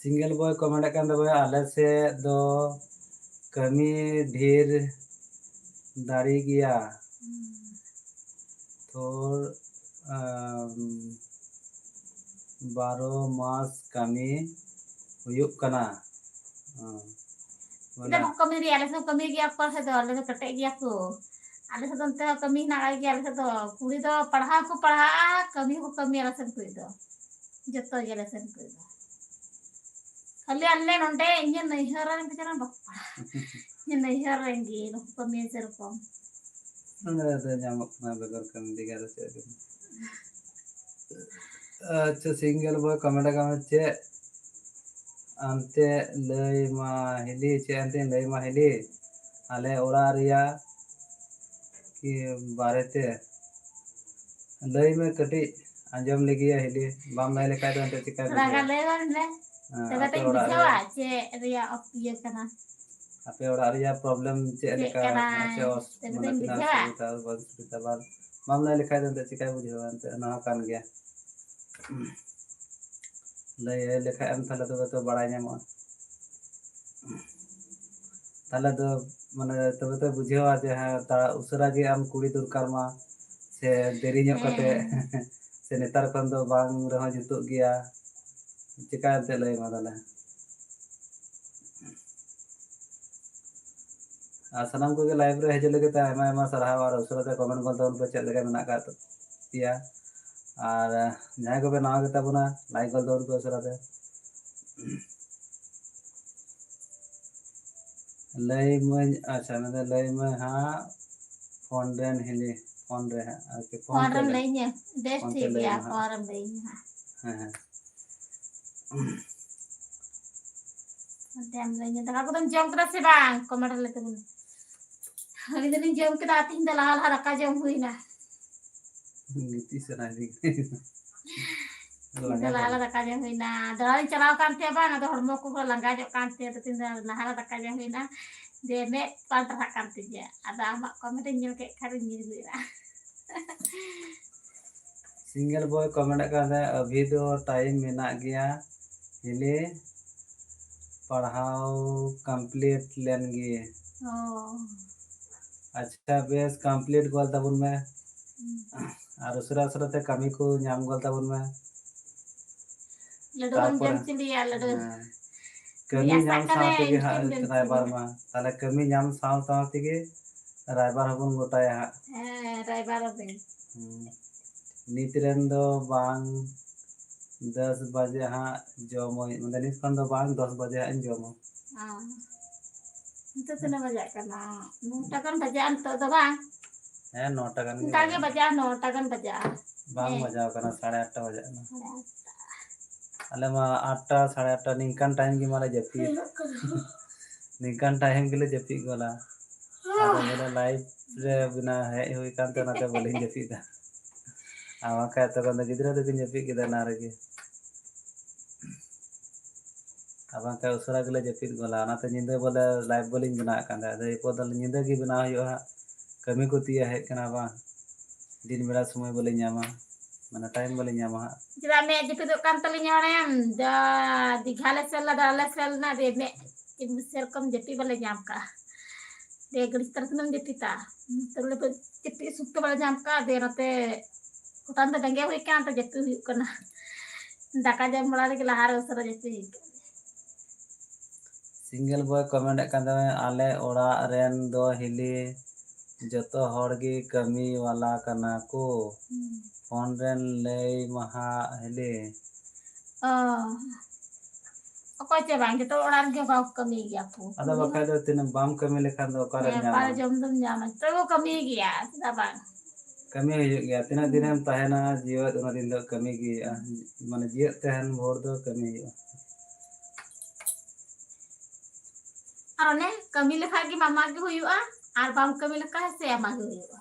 ᱥᱤᱝᱜᱮᱞ ᱵᱚᱭ ᱠᱚᱢᱮᱱᱴ ᱠᱟᱱ ᱛᱟᱵᱚᱱᱟ, ᱟᱞᱮ ᱥᱮᱫ ᱫᱚ ᱠᱟᱹᱢᱤ ᱰᱷᱮᱨ ᱫᱟᱲᱮ ᱜᱮᱭᱟ᱾ ᱦᱩᱸ᱾ ᱛᱷᱚᱨ, ᱟᱢ, ᱵᱟᱨᱚ ᱢᱟᱥ ᱠᱟᱹᱢᱤ ᱦᱩᱭᱩᱜ ᱠᱟᱱᱟ᱾ ᱦᱮᱸ᱾ ᱪᱮᱫᱟᱜ ᱵᱟᱠᱚ ᱠᱟᱹᱢᱤ ᱜᱮᱭᱟ? ᱟᱞᱮ ᱥᱮᱫ ᱠᱚ ᱠᱟᱹᱢᱤ ᱜᱮᱭᱟ ᱠᱚ, ᱟᱞᱮ ᱥᱮᱫ ᱫᱚ ᱠᱮᱴᱮᱡ ᱜᱮᱭᱟ ᱠᱚ᱾ ᱟᱞᱮ ᱥᱮᱫ ᱫᱚ ᱚᱱᱛᱮ ᱦᱚᱸ ᱠᱟᱹᱢᱤ ᱦᱮᱱᱟᱜ ᱜᱮᱭᱟ᱾ ᱟᱞᱮ ᱥᱮᱫ ᱫᱚ ᱠᱩᱲᱤ ᱫᱚ ᱯᱟᱲᱦᱟᱣ ᱦᱚᱸᱠᱚ ᱯᱟᱲᱦᱟᱜᱼᱟ, ᱠᱟᱹᱢᱤ ᱦᱚᱸᱠᱚ ᱠᱟᱹᱢᱤᱭᱟ ᱟᱞᱮ ᱥᱮᱫ ᱠᱩᱲᱤ ᱫᱚ᱾ ᱡᱚᱛᱚ ᱜᱮ ᱟᱞᱮ ᱥᱮᱫ ᱠᱩᱲᱤ ᱫᱚ᱾ ᱠᱷᱟᱹᱞᱤ ᱟᱞᱮ ᱱᱚᱰᱮ ᱤᱧᱟᱹᱜ ᱱᱟᱹᱭᱦᱟᱹᱨ ᱨᱮᱱ ᱵᱮᱪᱟᱨᱟ ᱵᱟᱠᱚ ᱯᱟᱲᱦᱟᱜᱼᱟ᱾ ᱤᱧᱟᱹᱜ ᱱᱟᱹᱭᱦᱟᱹᱨ ᱨᱮᱱ ᱜᱮ ᱵᱟᱠᱚ ᱠᱟᱹᱢᱤᱭᱟ ᱥᱮᱨᱚᱠᱚᱢ᱾ ᱱᱚᱰᱮ ᱫᱚ ᱧᱟᱢᱚᱜ ᱠᱟᱱᱟ ᱵᱮᱜᱚᱨ ᱠᱟᱹᱢᱤ ᱛᱮᱜᱮ ᱟᱫᱚ ᱪᱮᱫ ᱵᱮᱱ᱾ ᱟᱪᱪᱷᱟ, ᱥᱤᱝᱜᱮᱞ ᱵᱚᱭ ᱠᱚᱢᱮᱱᱴ ᱟᱠᱟᱫ ᱢᱮ, ᱪᱮᱫ ᱟᱱᱛᱮ ᱞᱟᱹᱭ ᱢᱟ ᱦᱤᱞᱤ, ᱪᱮᱫ ᱟᱱᱛᱮᱧ ᱞᱟᱹᱭ ᱢᱟ ᱦᱤᱞᱤ, ᱟᱞᱮ ᱚᱲᱟᱜ ᱨᱮᱭᱟᱜ ᱠᱤ ᱵᱟᱨᱮᱛᱮ ᱞᱟᱹᱭ ᱢᱮ ᱠᱟᱹᱴᱤᱡ, ᱟᱸᱡᱚᱢ ᱞᱮᱜᱮᱭᱟ ᱦᱤᱞᱤ, ᱵᱟᱢ ᱞᱟᱹᱭ ᱞᱮᱠᱷᱟᱡ ᱫᱚ ᱮᱱᱛᱮ ᱪᱤᱠᱟᱹᱭ ᱛᱷᱚᱲᱟ ᱵᱩᱡᱷᱟᱹᱣᱟ? ᱜᱟᱱ ᱞᱟᱹᱭ ᱢᱮ᱾ ᱦᱮᱸ, ᱛᱚᱵᱮ ᱟᱯᱮ ᱛᱚᱧ ᱚᱲᱟᱜ ᱵᱩᱡᱷᱟᱹᱣᱟ ᱨᱮᱭᱟᱜ ᱪᱮᱫ ᱨᱮᱭᱟᱜ ᱚᱯ-, ᱤᱭᱟᱹ ᱠᱟᱱᱟ᱾ ᱟᱯᱮ ᱚᱲᱟᱜ ᱨᱮᱭᱟᱜ ᱯᱨᱚᱵᱞᱮᱢ ᱪᱮᱫ ᱪᱮᱫ ᱞᱮᱠᱟ, ᱠᱟᱱᱟ? ᱪᱮᱫ ᱚᱥ-, ᱛᱚᱵᱮ ᱢᱟᱱᱮ ᱛᱚᱧ ᱛᱤᱱᱟᱹᱜ ᱵᱩᱡᱷᱟᱹᱣᱟ᱾ ᱥᱩᱵᱤᱫᱷᱟ, ᱵᱟᱝ ᱥᱩᱵᱤᱫᱷᱟ, ᱵᱟᱝ, ᱵᱟᱢ ᱞᱟᱹᱭ ᱞᱮᱠᱷᱟᱡ ᱫᱚ ᱮᱱᱛᱮ ᱪᱤᱠᱟᱹᱭ ᱵᱩᱡᱷᱟᱹᱣᱟ? ᱮᱱᱛᱮ ᱚᱱᱟ ᱦᱚᱸ ᱠᱟᱱ ᱜᱮᱭᱟ᱾ ᱞᱟᱹᱭ ᱞᱮᱠᱷᱟᱡ ᱮᱢ ᱛᱟᱦᱞᱮ ᱛᱚᱵᱮ ᱛᱚ ᱵᱟᱲᱟᱭ ᱧᱟᱢᱚᱜᱼᱟ᱾ ᱛᱟᱦᱞᱮ ᱫᱚ ᱢᱟᱱᱮ ᱛᱚᱵᱮ ᱛᱚ ᱵᱩᱡᱷᱟᱹᱣᱟ ᱡᱮ ᱦᱮᱸ, ᱛᱟ-, ᱩᱥᱟᱹᱨᱟ ᱜᱮ ᱟᱢ ᱠᱩᱲᱤ ᱫᱚᱨᱠᱟᱨ ᱢᱟ, ᱥᱮ ᱫᱮᱨᱤ ᱧᱚᱜ ᱠᱟᱛᱮ, ᱦᱮᱸ᱾ ᱥᱮ ᱱᱮᱛᱟᱨ ᱠᱷᱚᱱ ᱫᱚ ᱵᱟᱝ ᱨᱮᱦᱚᱸ ᱡᱩᱛᱩᱜ ᱜᱮᱭᱟ᱾ ᱪᱮᱠᱟ ᱮᱱᱛᱮ ᱞᱟᱹᱭ ᱢᱟ ᱛᱟᱦᱞᱮ? ᱟᱨ ᱥᱟᱱᱟᱢ ᱠᱚᱜᱮ ᱞᱟᱭᱤᱵᱷ ᱨᱮ ᱦᱤᱡᱩᱜ ᱞᱟᱹᱜᱤᱫ ᱛᱮ ᱟᱭᱢᱟ ᱟᱭᱢᱟ ᱥᱟᱨᱦᱟᱣ, ᱟᱨ ᱩᱥᱟᱹᱨᱟ ᱛᱮ ᱠᱚᱢᱮᱱᱴ ᱜᱚᱫ ᱛᱟᱵᱚᱱ ᱯᱮ ᱪᱮᱫ ᱞᱮᱠᱟ ᱢᱮᱱᱟᱜ ᱟᱠᱟᱫ ᱯᱮᱭᱟ᱾ ᱟᱨ ᱡᱟᱦᱟᱸᱭ ᱠᱚᱯᱮ ᱱᱟᱣᱟ ᱜᱮᱛᱟ ᱵᱚᱱᱟ, ᱞᱟᱭᱤᱠ ᱜᱚᱫ ᱛᱟᱵᱚᱱ ᱯᱮ ᱩᱥᱟᱹᱨᱟ ᱛᱮ᱾ ᱞᱟᱹᱭ ᱢᱟᱹᱧ, ᱟᱪᱪᱷᱟ, ᱢᱮᱱᱫᱟ ᱞᱟᱹᱭ ᱢᱮ ᱦᱟᱸᱜ ᱯᱷᱳᱱ ᱨᱮᱱ ᱦᱤᱞᱤ, ᱯᱷᱳᱱ ᱨᱮ ᱦᱟᱸᱜ, ᱟᱨᱠᱤ ᱯᱷᱳᱱ ᱯᱷᱳᱱ ᱛᱮ ᱨᱮᱢ ᱞᱟᱹᱭ᱾ ᱞᱟᱹᱭ ᱤᱧᱟᱹ? ᱵᱮᱥ, ᱯᱷᱳᱱ ᱛᱮ ᱴᱷᱤᱠ ᱞᱟᱹᱭ ᱜᱮᱭᱟ, ᱢᱮ ᱦᱟᱸᱜ᱾ ᱯᱷᱳᱱ ᱨᱮᱢ ᱞᱟᱹᱭ ᱤᱧᱟᱹ ᱦᱟᱸᱜ᱾ ᱦᱮᱸ, ᱦᱮᱸ᱾ ᱚᱱᱛᱮ ᱟᱢ ᱞᱟᱹᱭ ᱧᱮᱞ, ᱫᱟᱠᱟ ᱠᱚᱫᱚᱢ ᱡᱚᱢ ᱠᱮᱫᱟ ᱥᱮ ᱵᱟᱝ? ᱠᱚᱢᱮᱱᱴ ᱨᱮ ᱞᱟᱹᱭ ᱛᱟᱵᱚᱱ ᱢᱮ᱾ ᱟᱹᱞᱤᱧ ᱫᱚᱞᱤᱧ ᱡᱚᱢ ᱠᱮᱫᱟ, ᱛᱤᱦᱤᱧ ᱫᱚ ᱞᱟᱦᱟ ᱞᱟᱦᱟ ᱫᱟᱠᱟ ᱡᱚᱢ ᱦᱩᱭᱱᱟ᱾ ᱜᱤᱛᱤᱡ ᱥᱟᱱᱟᱭᱮᱫᱤᱧ ᱠᱟᱱᱟ᱾ ᱛᱤᱦᱤᱧ ᱫᱚ ᱞᱟᱦᱟ ᱞᱟᱦᱟ ᱫᱟᱠᱟ ᱡᱚᱢ ᱦᱩᱭᱱᱟ᱾ ᱫᱟᱬᱟᱱᱤᱧ ᱪᱟᱞᱟᱣ ᱠᱟᱱ ᱛᱟᱦᱮᱸ ᱵᱟᱝ, ᱟᱫᱚ ᱦᱚᱲᱢᱚ ᱠᱚᱦᱚᱸ ᱞᱟᱸᱜᱟ ᱧᱚᱜ ᱠᱟᱱ ᱛᱟᱦᱮᱸ, ᱟᱫᱚ ᱛᱤᱦᱤᱧ ᱫᱚ ᱞᱟᱦᱟ ᱞᱟᱦᱟ ᱫᱟᱠᱟ ᱡᱚᱢ ᱦᱩᱭᱱᱟ᱾ ᱡᱮ ᱢᱮᱫ ᱵᱟᱝ ᱴᱟᱨᱦᱟᱜ ᱠᱟᱱ ᱛᱤᱧᱟ᱾ ᱟᱫᱚ ᱟᱢᱟᱜ ᱠᱚᱢᱮᱱᱴ ᱤᱧ ᱧᱮᱞ ᱠᱮᱫ ᱠᱷᱟᱱ ᱤᱧ ᱧᱤᱨ ᱜᱚᱫ ᱮᱱᱟ᱾ ᱥᱤᱝᱜᱮᱞ ᱵᱚᱭ ᱠᱚᱢᱮᱱᱴ ᱠᱟᱱ ᱛᱟᱦᱮᱸ, ᱟᱹᱵᱷᱤ ᱫᱚ ᱴᱟᱭᱤᱢ ᱢᱮᱱᱟᱜ ᱜᱮᱭᱟ, ᱦᱤᱞᱤ ᱯᱟᱲᱦᱟᱣ ᱠᱚᱢᱯᱞᱤᱴ ᱞᱮᱱ ᱜᱮ᱾ ᱚ᱾ ᱟᱪᱪᱷᱟ, ᱵᱮᱥ, ᱠᱚᱢᱯᱞᱤᱴ ᱜᱚᱫ ᱛᱟᱵᱚᱱ ᱢᱮ᱾ ᱦᱩᱸ᱾ ᱟᱨ ᱩᱥᱟᱹᱨᱟ ᱩᱥᱟᱹᱨᱟ ᱛᱮ ᱠᱟᱹᱢᱤ ᱠᱚ ᱧᱟᱢ ᱜᱚᱫ ᱛᱟᱵᱚᱱ ᱢᱮ᱾ ᱞᱟᱹᱰᱩ ᱵᱚᱱ ᱛᱟᱨᱯᱚᱨᱮ, ᱡᱚᱢ ᱦᱚᱪᱚ ᱞᱮᱭᱟ, ᱞᱟᱹᱰᱩ᱾ ᱦᱮᱸ᱾ ᱠᱟᱹᱢᱤ ᱟᱥᱟᱜ ᱧᱟᱢ ᱥᱟᱶ ᱠᱟᱱᱟᱹᱧ ᱛᱮᱜᱮ ᱪᱮᱫ ᱦᱟᱸᱜ ᱮᱢ ᱡᱚᱢ ᱦᱚᱪᱚ ᱨᱟᱭᱵᱟᱨ ᱞᱮᱭᱟ᱾ ᱢᱟ᱾ ᱛᱟᱦᱞᱮ ᱠᱟᱹᱢᱤ ᱧᱟᱢ ᱥᱟᱶ ᱥᱟᱶ ᱛᱮᱜᱮ ᱨᱟᱭᱵᱟᱨ ᱦᱚᱸᱵᱚᱱ ᱜᱚᱴᱟᱭᱟ ᱦᱟᱸᱜ᱾ ᱦᱮᱸ, ᱨᱟᱭᱵᱟᱨ ᱟᱵᱮᱱ᱾ ᱦᱩᱸ᱾ ᱱᱤᱛ ᱨᱮᱱ ᱫᱚ ᱵᱟᱝ, ᱫᱚᱥ ᱵᱟᱡᱮ ᱦᱟᱸᱜ ᱡᱚᱢᱟᱹᱧ, ᱢᱟᱱᱮ ᱱᱤᱛ ᱠᱷᱚᱱ ᱫᱚ ᱵᱟᱝ, ᱫᱚᱥ ᱵᱟᱡᱮ ᱦᱟᱸᱜ ᱤᱧ ᱡᱚᱢᱟ᱾ ᱚ᱾ ᱱᱤᱛᱚᱜ ᱛᱤᱱᱟᱹᱜ ᱵᱟᱡᱟᱜ ᱠᱟᱱᱟ? ᱱᱚᱴᱟ ᱜᱟᱱ ᱵᱟᱡᱟᱜᱼᱟ ᱱᱤᱛᱚᱜ ᱫᱚ, ᱵᱟᱝ? ᱦᱮᱸ, ᱱᱚᱴᱟ ᱜᱟᱱ ᱜᱮ ᱚᱱᱠᱟ ᱜᱮ ᱵᱟᱡᱟᱜᱼᱟ᱾ ᱵᱟᱡᱟᱜᱼᱟ, ᱱᱚᱴᱟ ᱜᱟᱱ ᱵᱟᱡᱟᱜᱼᱟ᱾ ᱵᱟᱝ ᱦᱮᱸ᱾ ᱵᱟᱡᱟᱣ ᱠᱟᱱᱟ, ᱥᱟᱲᱮ ᱟᱴᱴᱟ ᱵᱟᱡᱟᱜ ᱠᱟᱱᱟ᱾ ᱥᱟᱲᱮ ᱟᱴᱴᱟ᱾ ᱟᱞᱮ ᱢᱟ ᱟᱴᱴᱟ, ᱥᱟᱲᱮ ᱟᱴᱴᱟ ᱱᱤᱝᱠᱟᱱ ᱴᱟᱭᱤᱢ ᱜᱮ ᱢᱟᱞᱮ ᱡᱟᱹᱯᱤᱫ᱾ ᱧᱮᱞᱚᱜ ᱠᱟᱱᱟ᱾ ᱱᱤᱝᱠᱟᱱ ᱴᱟᱭᱤᱢ ᱜᱮᱞᱮ ᱡᱟᱹᱯᱤᱫ ᱜᱚᱫᱟ᱾ ᱟᱫᱚ ᱵᱚᱞᱮ ᱞᱟᱭᱤᱵᱷ ᱨᱮ ᱵᱮᱱᱟᱣ ᱦᱮᱡ ᱦᱩᱭ ᱠᱟᱱ ᱛᱮ ᱚᱱᱟᱛᱮ ᱵᱟᱹᱞᱤᱧ ᱡᱟᱹᱯᱤᱫ ᱫᱟ᱾ ᱟᱨ ᱵᱟᱝᱠᱷᱟᱡ ᱛᱚᱠᱷᱚᱱ ᱫᱚ ᱜᱤᱫᱽᱨᱟᱹ ᱫᱚᱠᱤᱱ ᱡᱟᱹᱯᱤᱫ ᱠᱮᱫᱟ ᱮᱱᱟᱝ ᱨᱮᱜᱮ᱾ ᱟᱨ ᱵᱟᱝᱠᱷᱟᱡ ᱩᱥᱟᱹᱨᱟ ᱜᱮᱞᱮ ᱡᱟᱹᱯᱤᱫ ᱜᱚᱫᱟ᱾ ᱚᱱᱟᱛᱮ ᱧᱤᱫᱟᱹ ᱵᱚᱞᱮ ᱞᱟᱭᱤᱵᱷ ᱵᱟᱹᱞᱤᱧ ᱵᱮᱱᱟᱣᱮᱫ ᱠᱟᱱ ᱛᱟᱦᱮᱸᱫ᱾ ᱟᱫᱚ ᱮᱨᱯᱚᱨ ᱫᱚ ᱧᱤᱫᱟᱹ ᱜᱮ ᱵᱮᱱᱟᱣ ᱦᱩᱭᱩᱜᱼᱟ ᱦᱟᱸᱜ᱾ ᱠᱟᱹᱢᱤ ᱠᱚ ᱛᱤᱭᱟᱹ ᱦᱮᱡ ᱠᱟᱱᱟ ᱵᱟᱝ, ᱫᱤᱱ ᱵᱮᱲᱟ ᱥᱚᱢᱚᱭ ᱵᱟᱹᱞᱤᱧ ᱧᱟᱢᱟ, ᱢᱟᱱᱮ ᱴᱟᱭᱤᱢ ᱵᱟᱹᱞᱤᱧ ᱧᱟᱢᱟ ᱦᱟᱸᱜ᱾ ᱪᱮᱫᱟᱜ ᱢᱮᱫ ᱡᱟᱹᱯᱤᱫᱚᱜ ᱠᱟᱱ ᱛᱟᱹᱞᱤᱧᱟ, ᱚᱱᱮ ᱡᱟ ᱫᱤᱜᱷᱟ ᱞᱮ ᱥᱮᱱ ᱞᱮᱱᱟ, ᱫᱟᱬᱟ ᱞᱮ ᱥᱮᱱ ᱞᱮᱱᱟ, ᱫᱤᱭᱮ ᱢᱮᱫ ᱥᱮᱨᱚᱠᱚᱢ ᱡᱟᱹᱯᱤᱫ ᱵᱟᱞᱮ ᱧᱟᱢ ᱠᱟᱜᱼᱟ᱾ ᱫᱤᱭᱮ ᱜᱷᱟᱹᱲᱤᱡ ᱛᱟᱨᱟ ᱛᱤᱱᱟᱹᱜ ᱮᱢ ᱡᱟᱹᱯᱤᱫᱟ? ᱛᱟᱦᱞᱮ ᱫᱚ ᱡᱟᱹᱯᱤᱫ ᱥᱩᱠ ᱛᱮ ᱵᱟᱞᱮ ᱧᱟᱢ ᱠᱟᱜᱼᱟ᱾ ᱫᱤᱭᱮ ᱱᱚᱛᱮ ᱜᱚᱴᱟ ᱧᱤᱫᱟᱹ ᱵᱮᱸᱜᱮᱫ ᱦᱩᱭ ᱠᱟᱱ, ᱛᱚ ᱡᱟᱹᱯᱤᱫ ᱦᱩᱭᱩᱜ ᱠᱟᱱᱟ᱾ ᱫᱟᱠᱟ ᱡᱚᱢ ᱵᱟᱲᱟ ᱨᱮᱜᱮ ᱞᱟᱦᱟ ᱨᱮ ᱩᱥᱟᱹᱨᱟ ᱡᱟᱹᱯᱤᱫ ᱦᱩᱭᱩᱜ ᱠᱟᱱᱟ᱾ ᱥᱤᱝᱜᱮᱞ ᱵᱚᱭ ᱠᱚᱢᱮᱱᱴ ᱮᱫ ᱠᱟᱱ ᱛᱟᱦᱮᱸ, ᱟᱞᱮ ᱚᱲᱟᱜ ᱨᱮᱱ ᱫᱚ ᱦᱤᱞᱤ ᱡᱚᱛᱚ ᱦᱚᱲ ᱜᱮ ᱠᱟᱹᱢᱤ ᱣᱟᱞᱟ ᱠᱟᱱᱟ ᱠᱚ᱾ ᱦᱩᱸ᱾ ᱯᱷᱳᱱ ᱨᱮᱱ ᱞᱟᱹᱭ ᱢᱟᱦᱟ ᱦᱤᱞᱤ᱾ ᱚ᱾ ᱚᱠᱚᱭ ᱪᱚ ᱵᱟᱝ, ᱡᱚᱛᱚ ᱚᱲᱟᱜ ᱨᱮᱜᱮ ᱚᱱᱠᱟ ᱠᱚ ᱠᱟᱹᱢᱤ ᱜᱮᱭᱟ ᱠᱚ᱾ ᱟᱫᱚ ᱵᱟᱠᱷᱟᱡ ᱫᱚ ᱛᱤᱱᱟᱹᱜ ᱵᱟᱢ ᱠᱟᱹᱢᱤ ᱞᱮᱠᱷᱟᱱ ᱫᱚ ᱚᱠᱟᱨᱮᱢ ᱦᱮᱸ, ᱧᱟᱢᱟ? ᱚᱠᱟᱨᱮ ᱡᱚᱢ ᱫᱚᱢ ᱧᱟᱢᱟ? ᱡᱚᱛᱚ ᱠᱚ ᱠᱟᱹᱢᱤ ᱜᱮᱭᱟ, ᱪᱮᱫᱟᱜ ᱵᱟᱝ? ᱠᱟᱹᱢᱤ ᱦᱩᱭᱩᱜ ᱜᱮᱭᱟ᱾ ᱛᱤᱱᱟᱹᱜ ᱦᱩᱸ᱾ ᱫᱤᱱᱮᱢ ᱛᱟᱦᱮᱱᱟ ᱡᱤᱣᱮᱫ, ᱩᱱᱟᱹᱜ ᱫᱤᱱ ᱫᱚ ᱠᱟᱹᱢᱤ ᱜᱮ ᱦᱩᱭᱩᱜᱼᱟ᱾ ᱦᱩᱸ᱾ ᱢᱟᱱᱮ ᱡᱤᱣᱮᱫ ᱛᱟᱦᱮᱱ ᱵᱷᱳᱨ ᱫᱚ ᱠᱟᱹᱢᱤ ᱦᱩᱭᱩᱜᱼᱟ᱾ ᱟᱨ ᱚᱱᱮ ᱠᱟᱹᱢᱤ ᱞᱮᱠᱷᱟᱡ ᱜᱮ ᱢᱟᱢᱟ ᱜᱮ ᱦᱩᱭᱩᱜᱼᱟ, ᱟᱨ ᱵᱟᱢ ᱠᱟᱹᱢᱤ ᱞᱮᱠᱷᱟᱡ ᱥᱮ ᱟᱢᱟ ᱜᱮ ᱦᱩᱭᱩᱜᱼᱟ᱾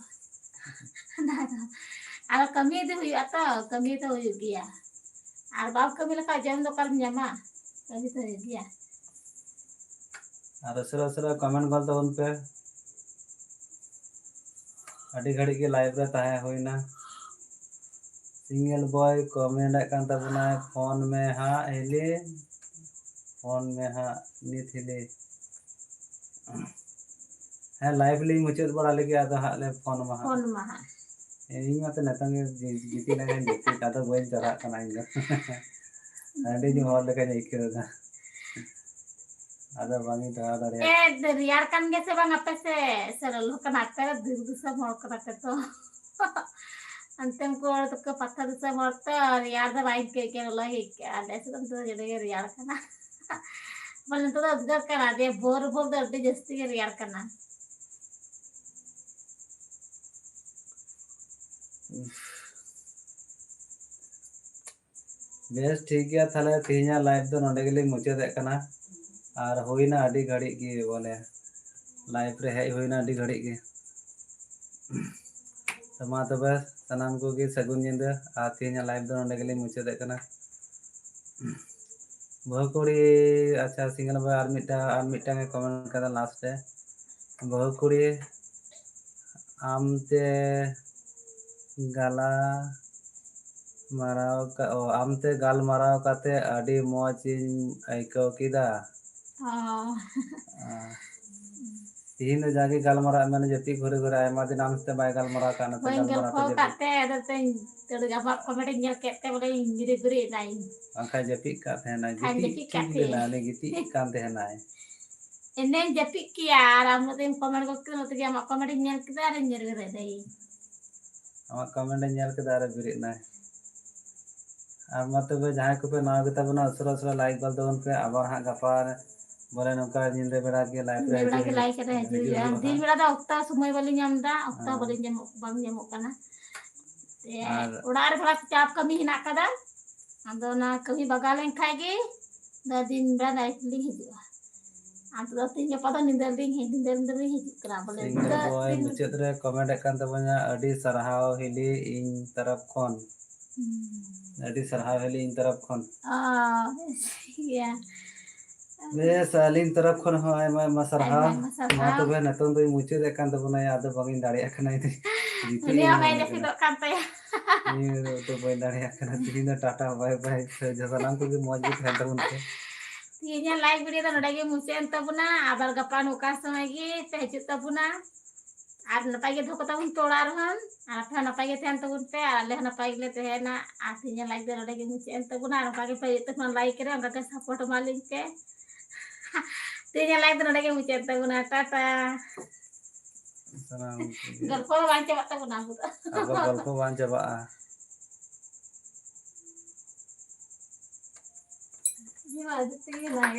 ᱟᱨ ᱠᱟᱹᱢᱤ ᱫᱚ ᱦᱩᱭᱩᱜᱼᱟ ᱛᱚ, ᱠᱟᱹᱢᱤ ᱫᱚ ᱦᱩᱭᱩᱜ ᱜᱮᱭᱟ᱾ ᱟᱨ ᱵᱟᱢ ᱠᱟᱹᱢᱤ ᱞᱮᱠᱷᱟᱡ ᱡᱚᱢ ᱫᱚ ᱚᱠᱟᱨᱮᱢ ᱧᱟᱢᱟ? ᱠᱟᱹᱢᱤ ᱫᱚ ᱦᱩᱭᱩᱜ ᱜᱮᱭᱟ᱾ ᱟᱨ ᱩᱥᱟᱹᱨᱟ ᱩᱥᱟᱹᱨᱟ comment ᱜᱚᱫ ᱛᱟᱵᱚᱱ ᱯᱮ᱾ ᱟᱹᱰᱤ ᱜᱷᱟᱹᱲᱤᱡ ᱜᱮ live ᱨᱮ ᱛᱟᱦᱮᱸ ᱦᱩᱭᱱᱟ᱾ Single boy comment ᱮᱫ ᱠᱟᱱ ᱛᱟᱵᱚᱱᱟᱭ, "ᱯᱷᱳᱱ ᱢᱮ ᱦᱟᱸᱜ ᱦᱤᱞᱤ, ᱯᱷᱳᱱ ᱢᱮ ᱦᱟᱸᱜ ᱱᱤᱛ ᱦᱤᱞᱤ᱾" ᱦᱮᱸ, live ᱞᱤᱧ ᱢᱩᱪᱟᱹᱫ ᱵᱟᱲᱟ ᱞᱮᱜᱮ, ᱟᱫᱚ ᱦᱟᱸᱜ ᱞᱮ ᱯᱷᱳᱱ ᱟᱢᱟ ᱦᱟᱸᱜ᱾ ᱯᱷᱳᱱ ᱢᱟ ᱦᱟᱸᱜ᱾ ᱤᱧ ᱢᱟᱛᱚ ᱱᱤᱛᱚᱝ ᱜᱮ ᱜᱤ-, ᱜᱤᱛᱤᱡ ᱞᱮᱱᱠᱷᱟᱱ ᱜᱤᱛᱤᱡ, ᱟᱫᱚ ᱵᱟᱹᱧ ᱪᱟᱞᱟᱜ ᱠᱟᱱᱟ ᱤᱧ ᱫᱚ᱾ ᱦᱟᱺᱰᱤ ᱧᱩ ᱦᱚᱲ ᱞᱮᱠᱟᱧ ᱟᱹᱭᱠᱟᱹᱣ ᱮᱫᱟ᱾ ᱟᱫᱚ ᱵᱟᱝ ᱤᱧ ᱫᱟᱬᱟ ᱫᱟᱲᱮᱭᱟᱜ᱾ ᱮ, ᱨᱮᱭᱟᱲ ᱠᱟᱱ ᱜᱮᱭᱟ ᱥᱮ ᱵᱟᱝ ᱟᱯᱮ ᱥᱮᱫ? ᱥᱮ ᱞᱚᱞᱚ ᱠᱟᱱᱟ? ᱟᱯᱮ ᱫᱚ ᱵᱤᱨ ᱫᱤᱥᱚᱢ ᱦᱚᱲ ᱠᱟᱱᱟ ᱯᱮ ᱛᱚ᱾ ᱚᱱᱛᱮᱱ ᱠᱚ ᱦᱚᱲ ᱫᱚᱠᱚ ᱯᱟᱛᱷᱟ ᱫᱤᱥᱚᱢ ᱦᱚᱲ ᱛᱚ, ᱨᱮᱭᱟᱲ ᱫᱚ ᱵᱟᱭ ᱟᱹᱭᱠᱟᱹᱣ ᱜᱮᱭᱟ, ᱞᱚᱞᱚ ᱜᱮ ᱟᱹᱭᱠᱟᱹᱜᱼᱟ᱾ ᱟᱞᱮ ᱥᱮᱫ ᱫᱚ ᱱᱤᱛᱚᱜ ᱫᱚ ᱡᱟᱹᱰᱤ ᱜᱮ ᱨᱮᱭᱟᱲ ᱠᱟᱱᱟ᱾ ᱵᱚᱞᱮ ᱱᱤᱛᱚᱜ ᱫᱚ ᱩᱫᱽᱜᱟᱹᱨ ᱠᱟᱱᱟ, ᱡᱮ ᱵᱷᱳᱨ ᱵᱷᱳᱨ ᱫᱚ ᱟᱹᱰᱤ ᱡᱟᱹᱥᱛᱤ ᱜᱮ ᱨᱮᱭᱟᱲ ᱠᱟᱱᱟ᱾ ᱵᱮᱥ, ᱴᱷᱤᱠ ᱜᱮᱭᱟ, ᱛᱟᱦᱞᱮ ᱛᱮᱦᱮᱧᱟᱜ live ᱫᱚ ᱱᱚᱸᱰᱮ ᱜᱮᱞᱤᱧ ᱢᱩᱪᱟᱹᱫᱮᱫ ᱠᱟᱱᱟ᱾ ᱟᱨ ᱦᱩᱭᱱᱟ ᱟᱹᱰᱤ ᱜᱷᱟᱹᱲᱤᱡ ᱜᱮ, ᱵᱚᱞᱮ live ᱨᱮ ᱦᱮᱡ ᱦᱩᱭᱱᱟ ᱟᱹᱰᱤ ᱜᱷᱟᱹᱲᱤᱡ ᱜᱮ᱾ ᱛᱚ ᱢᱟ ᱛᱚᱵᱮ ᱥᱟᱱᱟᱢ ᱠᱚᱜᱮ ᱥᱟᱹᱜᱩᱱ ᱧᱤᱫᱟᱹ, ᱟᱨ ᱛᱮᱦᱮᱧᱟᱜ live ᱫᱚ ᱱᱚᱸᱰᱮ ᱜᱮᱞᱤᱧ ᱢᱩᱪᱟᱹᱫᱮᱫ ᱠᱟᱱᱟ᱾ ᱵᱟᱹᱦᱩ ᱠᱩᱲᱤ, ᱟᱪᱪᱷᱟ, single boy ᱟᱨ ᱢᱤᱫᱴᱟᱝ, ᱟᱨ ᱢᱤᱫᱴᱟᱝ ᱮ comment ᱠᱟᱫᱟ last ᱨᱮ, ᱵᱟᱹᱦᱩ ᱠᱩᱲᱤ, ᱟᱢᱛᱮ ᱜᱟᱞᱟ ᱢᱟᱨᱟᱣ ᱠᱟ-, ᱚ, ᱟᱢᱛᱮ ᱜᱟᱞᱢᱟᱨᱟᱣ ᱠᱟᱛᱮ ᱟᱹᱰᱤ ᱢᱚᱡᱽ ᱤᱧ ᱟᱹᱭᱠᱟᱹᱣ ᱠᱮᱫᱟ᱾ ᱚ᱾ ᱟᱨ ᱛᱤᱦᱤᱧ ᱫᱚ ᱡᱟᱜᱮ ᱜᱟᱞᱢᱟᱨᱟᱣ ᱢᱮᱱᱟ, ᱡᱟᱹᱯᱤᱫ ᱜᱷᱩᱨᱮ ᱜᱷᱩᱨᱮ ᱟᱭᱢᱟ ᱫᱤᱱ ᱟᱢ ᱥᱟᱛᱮ ᱵᱟᱭ ᱜᱟᱞᱢᱟᱨᱟᱣ ᱠᱟᱱᱟ, ᱛᱚ ᱵᱟᱹᱧ ᱜᱟᱞᱢᱟᱨᱟᱣ ᱜᱚᱞᱯᱷᱚ ᱛᱮ ᱟᱠᱟᱫ ᱡᱟᱹᱯᱤᱫ᱾ ᱛᱮ, ᱟᱫᱚ ᱛᱮᱧ ᱟᱢᱟᱜ comment ᱤᱧ ᱧᱮᱞ ᱠᱮᱫ ᱛᱮ ᱵᱚᱞᱮᱧ ᱵᱮᱨᱮᱫ ᱵᱮᱨᱮᱫ ᱮᱱᱟᱧ᱾ ᱵᱟᱝᱠᱷᱟᱱ ᱡᱟᱹᱯᱤᱫ ᱠᱟᱜ ᱛᱟᱦᱮᱱᱟᱭ, ᱠᱷᱟᱱ ᱜᱤᱛᱤᱡ ᱡᱟᱹᱯᱤᱫ ᱠᱟᱜ ᱴᱷᱤᱠ ᱞᱮᱱᱟ, ᱛᱟᱦᱮᱱᱟᱹᱧ᱾ ᱩᱱᱤ ᱜᱤᱛᱤᱡ ᱠᱟᱱ ᱛᱟᱦᱮᱱᱟᱭ᱾ ᱮᱱᱟᱹᱧ ᱡᱟᱹᱯᱤᱫ ᱠᱮᱭᱟ ᱟᱨ ᱟᱢ ᱱᱚᱛᱮᱢ comment ᱜᱚᱫ ᱠᱮᱫᱟ, ᱱᱚᱛᱮ ᱜᱮ ᱟᱢᱟᱜ comment ᱤᱧ ᱧᱮᱞ ᱠᱮᱫᱟ ᱟᱨᱤᱧ ᱧᱮᱞ ᱵᱮᱨᱮᱫ ᱮᱱᱟᱹᱧ᱾ ᱟᱢᱟᱜ comment ᱤᱧ ᱧᱮᱞ ᱠᱮᱫᱟ ᱟᱨᱮ ᱵᱮᱨᱮᱫ ᱮᱱᱟᱭ᱾ ᱟᱨ ᱢᱟ ᱛᱚᱵᱮ ᱡᱟᱦᱟᱸᱭ ᱠᱚᱯᱮ ᱱᱟᱣᱟ ᱜᱮᱛᱟ ᱵᱚᱱᱟ, ᱩᱥᱟᱹᱨᱟ ᱩᱥᱟᱹᱨᱟ like ᱜᱚᱫ ᱛᱟᱵᱚᱱ ᱯᱮ, ᱟᱵᱟᱨ ᱦᱟᱸᱜ ᱜᱟᱯᱟ ᱵᱚᱞᱮ ᱱᱚᱝᱠᱟ ᱧᱤᱫᱟᱹ ᱵᱮᱲᱟ ᱜᱮ live ᱨᱮ ᱧᱤᱫᱟᱹ ᱵᱮᱲᱟ ᱦᱤᱡᱩᱜ ᱜᱮ live ᱨᱮ ᱦᱤᱡᱩᱜ ᱦᱤᱡᱩᱜ ᱦᱩᱭᱩᱜᱼᱟ᱾ ᱦᱩᱭᱩᱜᱼᱟ ᱫᱤᱱ ᱦᱟᱸᱜ᱾ ᱵᱮᱲᱟ ᱫᱚ ᱚᱠᱛᱚ ᱥᱚᱢᱚᱭ ᱵᱟᱞᱤᱧ ᱧᱟᱢ ᱮᱫᱟ, ᱚᱠᱛᱚ ᱦᱮᱸ᱾ ᱵᱟᱞᱤᱧ ᱧᱟᱢᱚᱜ, ᱵᱟᱝ ᱧᱟᱢᱚᱜ ᱠᱟᱱᱟ᱾ ᱛᱮ ᱟᱨ ᱚᱲᱟᱜ ᱨᱮ ᱛᱷᱚᱲᱟ ᱪᱟᱯ ᱠᱟᱹᱢᱤ ᱦᱮᱱᱟᱜ ᱟᱠᱟᱫᱟ, ᱟᱫᱚ ᱚᱱᱟ ᱠᱟᱹᱢᱤ ᱵᱟᱜᱟᱣ ᱞᱮᱱ ᱠᱷᱟᱡ ᱜᱮ ᱫᱚ ᱫᱤᱱ ᱵᱮᱲᱟ live ᱞᱤᱧ ᱦᱤᱡᱩᱜᱼᱟ᱾ ᱟᱫᱚ ᱛᱮᱦᱮᱧ ᱜᱟᱯᱟ ᱫᱚ ᱧᱤᱫᱟᱹ ᱨᱮᱞᱤᱧ ᱦᱮᱡ, ᱧᱤᱫᱟᱹ, ᱧᱤᱫᱟᱹ ᱞᱤᱧ ᱦᱤᱡᱩᱜ ᱠᱟᱱᱟ ᱵᱚᱞᱮ᱾ ᱥᱤᱝᱜᱟᱨ ᱧᱤᱫᱟᱹ ᱵᱚᱭ ᱫᱤᱱ ᱢᱩᱪᱟᱹᱫ ᱨᱮ ᱠᱚᱢᱮᱱᱴ ᱮᱫ ᱠᱟᱱ ᱛᱟᱵᱚᱱᱟ, "ᱟᱹᱰᱤ ᱥᱟᱨᱦᱟᱣ ᱦᱤᱞᱤ ᱤᱧ ᱛᱚᱨᱚᱯ ᱠᱷᱚᱱ, ᱦᱩᱸ᱾ ᱟᱹᱰᱤ ᱥᱟᱨᱦᱟᱣ ᱦᱤᱞᱤ ᱤᱧ ᱛᱚᱨᱚᱯ ᱠᱷᱚᱱ᱾" ᱚ, ᱤᱭᱟᱹ᱾ ᱵᱮᱥ, ᱟᱹᱞᱤᱧ ᱛᱚᱨᱚᱯ ᱠᱷᱚᱱ ᱦᱚᱸ ᱟᱭᱢᱟ, ᱟᱭᱢᱟ ᱥᱟᱨᱦᱟᱣ᱾ ᱟᱭᱢᱟ, ᱟᱭᱢᱟ ᱥᱟᱨᱦᱟᱣ᱾ ᱢᱟ ᱛᱚᱵᱮ, ᱱᱤᱛᱚᱝ ᱫᱚᱧ ᱢᱩᱪᱟᱹᱫ ᱮᱫ ᱠᱟᱱ ᱛᱟᱵᱚᱱᱟ, ᱟᱫᱚ ᱵᱟᱝᱤᱧ ᱫᱟᱲᱮᱭᱟᱜ ᱠᱟᱱᱟ ᱤᱧ ᱫᱚ᱾ ᱩᱱᱤ ᱦᱚᱸ ᱵᱟᱭ ᱡᱟᱹᱯᱤᱫᱚᱜ ᱠᱟᱱ ᱛᱟᱭᱟ᱾ ᱤᱧ ᱫᱚ ᱵᱟᱹᱧ ᱫᱟᱲᱮᱭᱟᱜ ᱠᱟᱱᱟ᱾ ᱛᱤᱦᱤᱧ ᱫᱚ ᱴᱟᱴᱟ, ᱵᱟᱭ ᱵᱟᱭ, ᱥᱟᱱᱟᱢ ᱠᱚᱜᱮ ᱢᱚᱡᱽ ᱜᱮ ᱛᱟᱦᱮᱱ ᱛᱟᱵᱚᱱ ᱯᱮ᱾ ᱛᱮᱦᱮᱧᱟᱜ live video ᱫᱚ ᱱᱚᱰᱮ ᱜᱮ ᱢᱩᱪᱟᱹᱫ ᱮᱱ ᱛᱟᱵᱚᱱᱟ᱾ ᱟᱵᱟᱨ ᱜᱟᱯᱟ ᱱᱚᱝᱠᱟ ᱥᱚᱢᱚᱭ ᱜᱮ ᱯᱮ ᱦᱤᱡᱩᱜ ᱛᱟᱵᱚᱱᱟ᱾ ᱟᱨ ᱱᱟᱯᱟᱭ ᱜᱮ ᱫᱚᱦᱚ ᱠᱟᱛᱟ ᱵᱚᱱ ᱯᱮ ᱚᱲᱟᱜ ᱨᱮᱦᱚᱸ᱾ ᱟᱨ ᱟᱯᱮ ᱦᱚᱸ ᱱᱟᱯᱟᱭ ᱜᱮ ᱛᱟᱦᱮᱱ ᱛᱟᱵᱚᱱ ᱯᱮ, ᱟᱨ ᱟᱞᱮ ᱦᱚᱸ ᱱᱟᱯᱟᱭ ᱜᱮᱞᱮ ᱛᱟᱦᱮᱱᱟ᱾ ᱟᱨ ᱛᱮᱦᱮᱧᱟᱜ live ᱫᱚ ᱱᱚᱰᱮ ᱜᱮ ᱢᱩᱪᱟᱹᱫ ᱮᱱ ᱛᱟᱵᱚᱱᱟ᱾ ᱟᱨ ᱚᱱᱠᱟ ᱜᱮ ᱯᱮ ᱦᱤᱡᱩᱜ ᱛᱟᱵᱚᱱᱟ, like ᱨᱮ ᱚᱱᱠᱟ ᱜᱮ support ᱮᱢᱟ ᱞᱤᱧ ᱯᱮ᱾ ᱛᱮᱦᱮᱧᱟᱜ live ᱫᱚ ᱱᱚᱰᱮ ᱜᱮ ᱢᱩᱪᱟᱹᱫ ᱮᱱ ᱛᱟᱵᱚᱱᱟ᱾ ᱴᱟᱴᱟ᱾ ᱥᱟᱱᱟᱢ ᱠᱚᱜᱮ᱾ ᱜᱚᱞᱯᱚ ᱫᱚ ᱵᱟᱝ ᱪᱟᱵᱟᱜ ᱛᱟᱵᱚᱱᱟ ᱟᱵᱚ ᱫᱚ᱾ ᱟᱵᱚ ᱜᱚᱞᱯᱚ ᱵᱟᱝ ᱪᱟᱵᱟᱜᱼᱟ᱾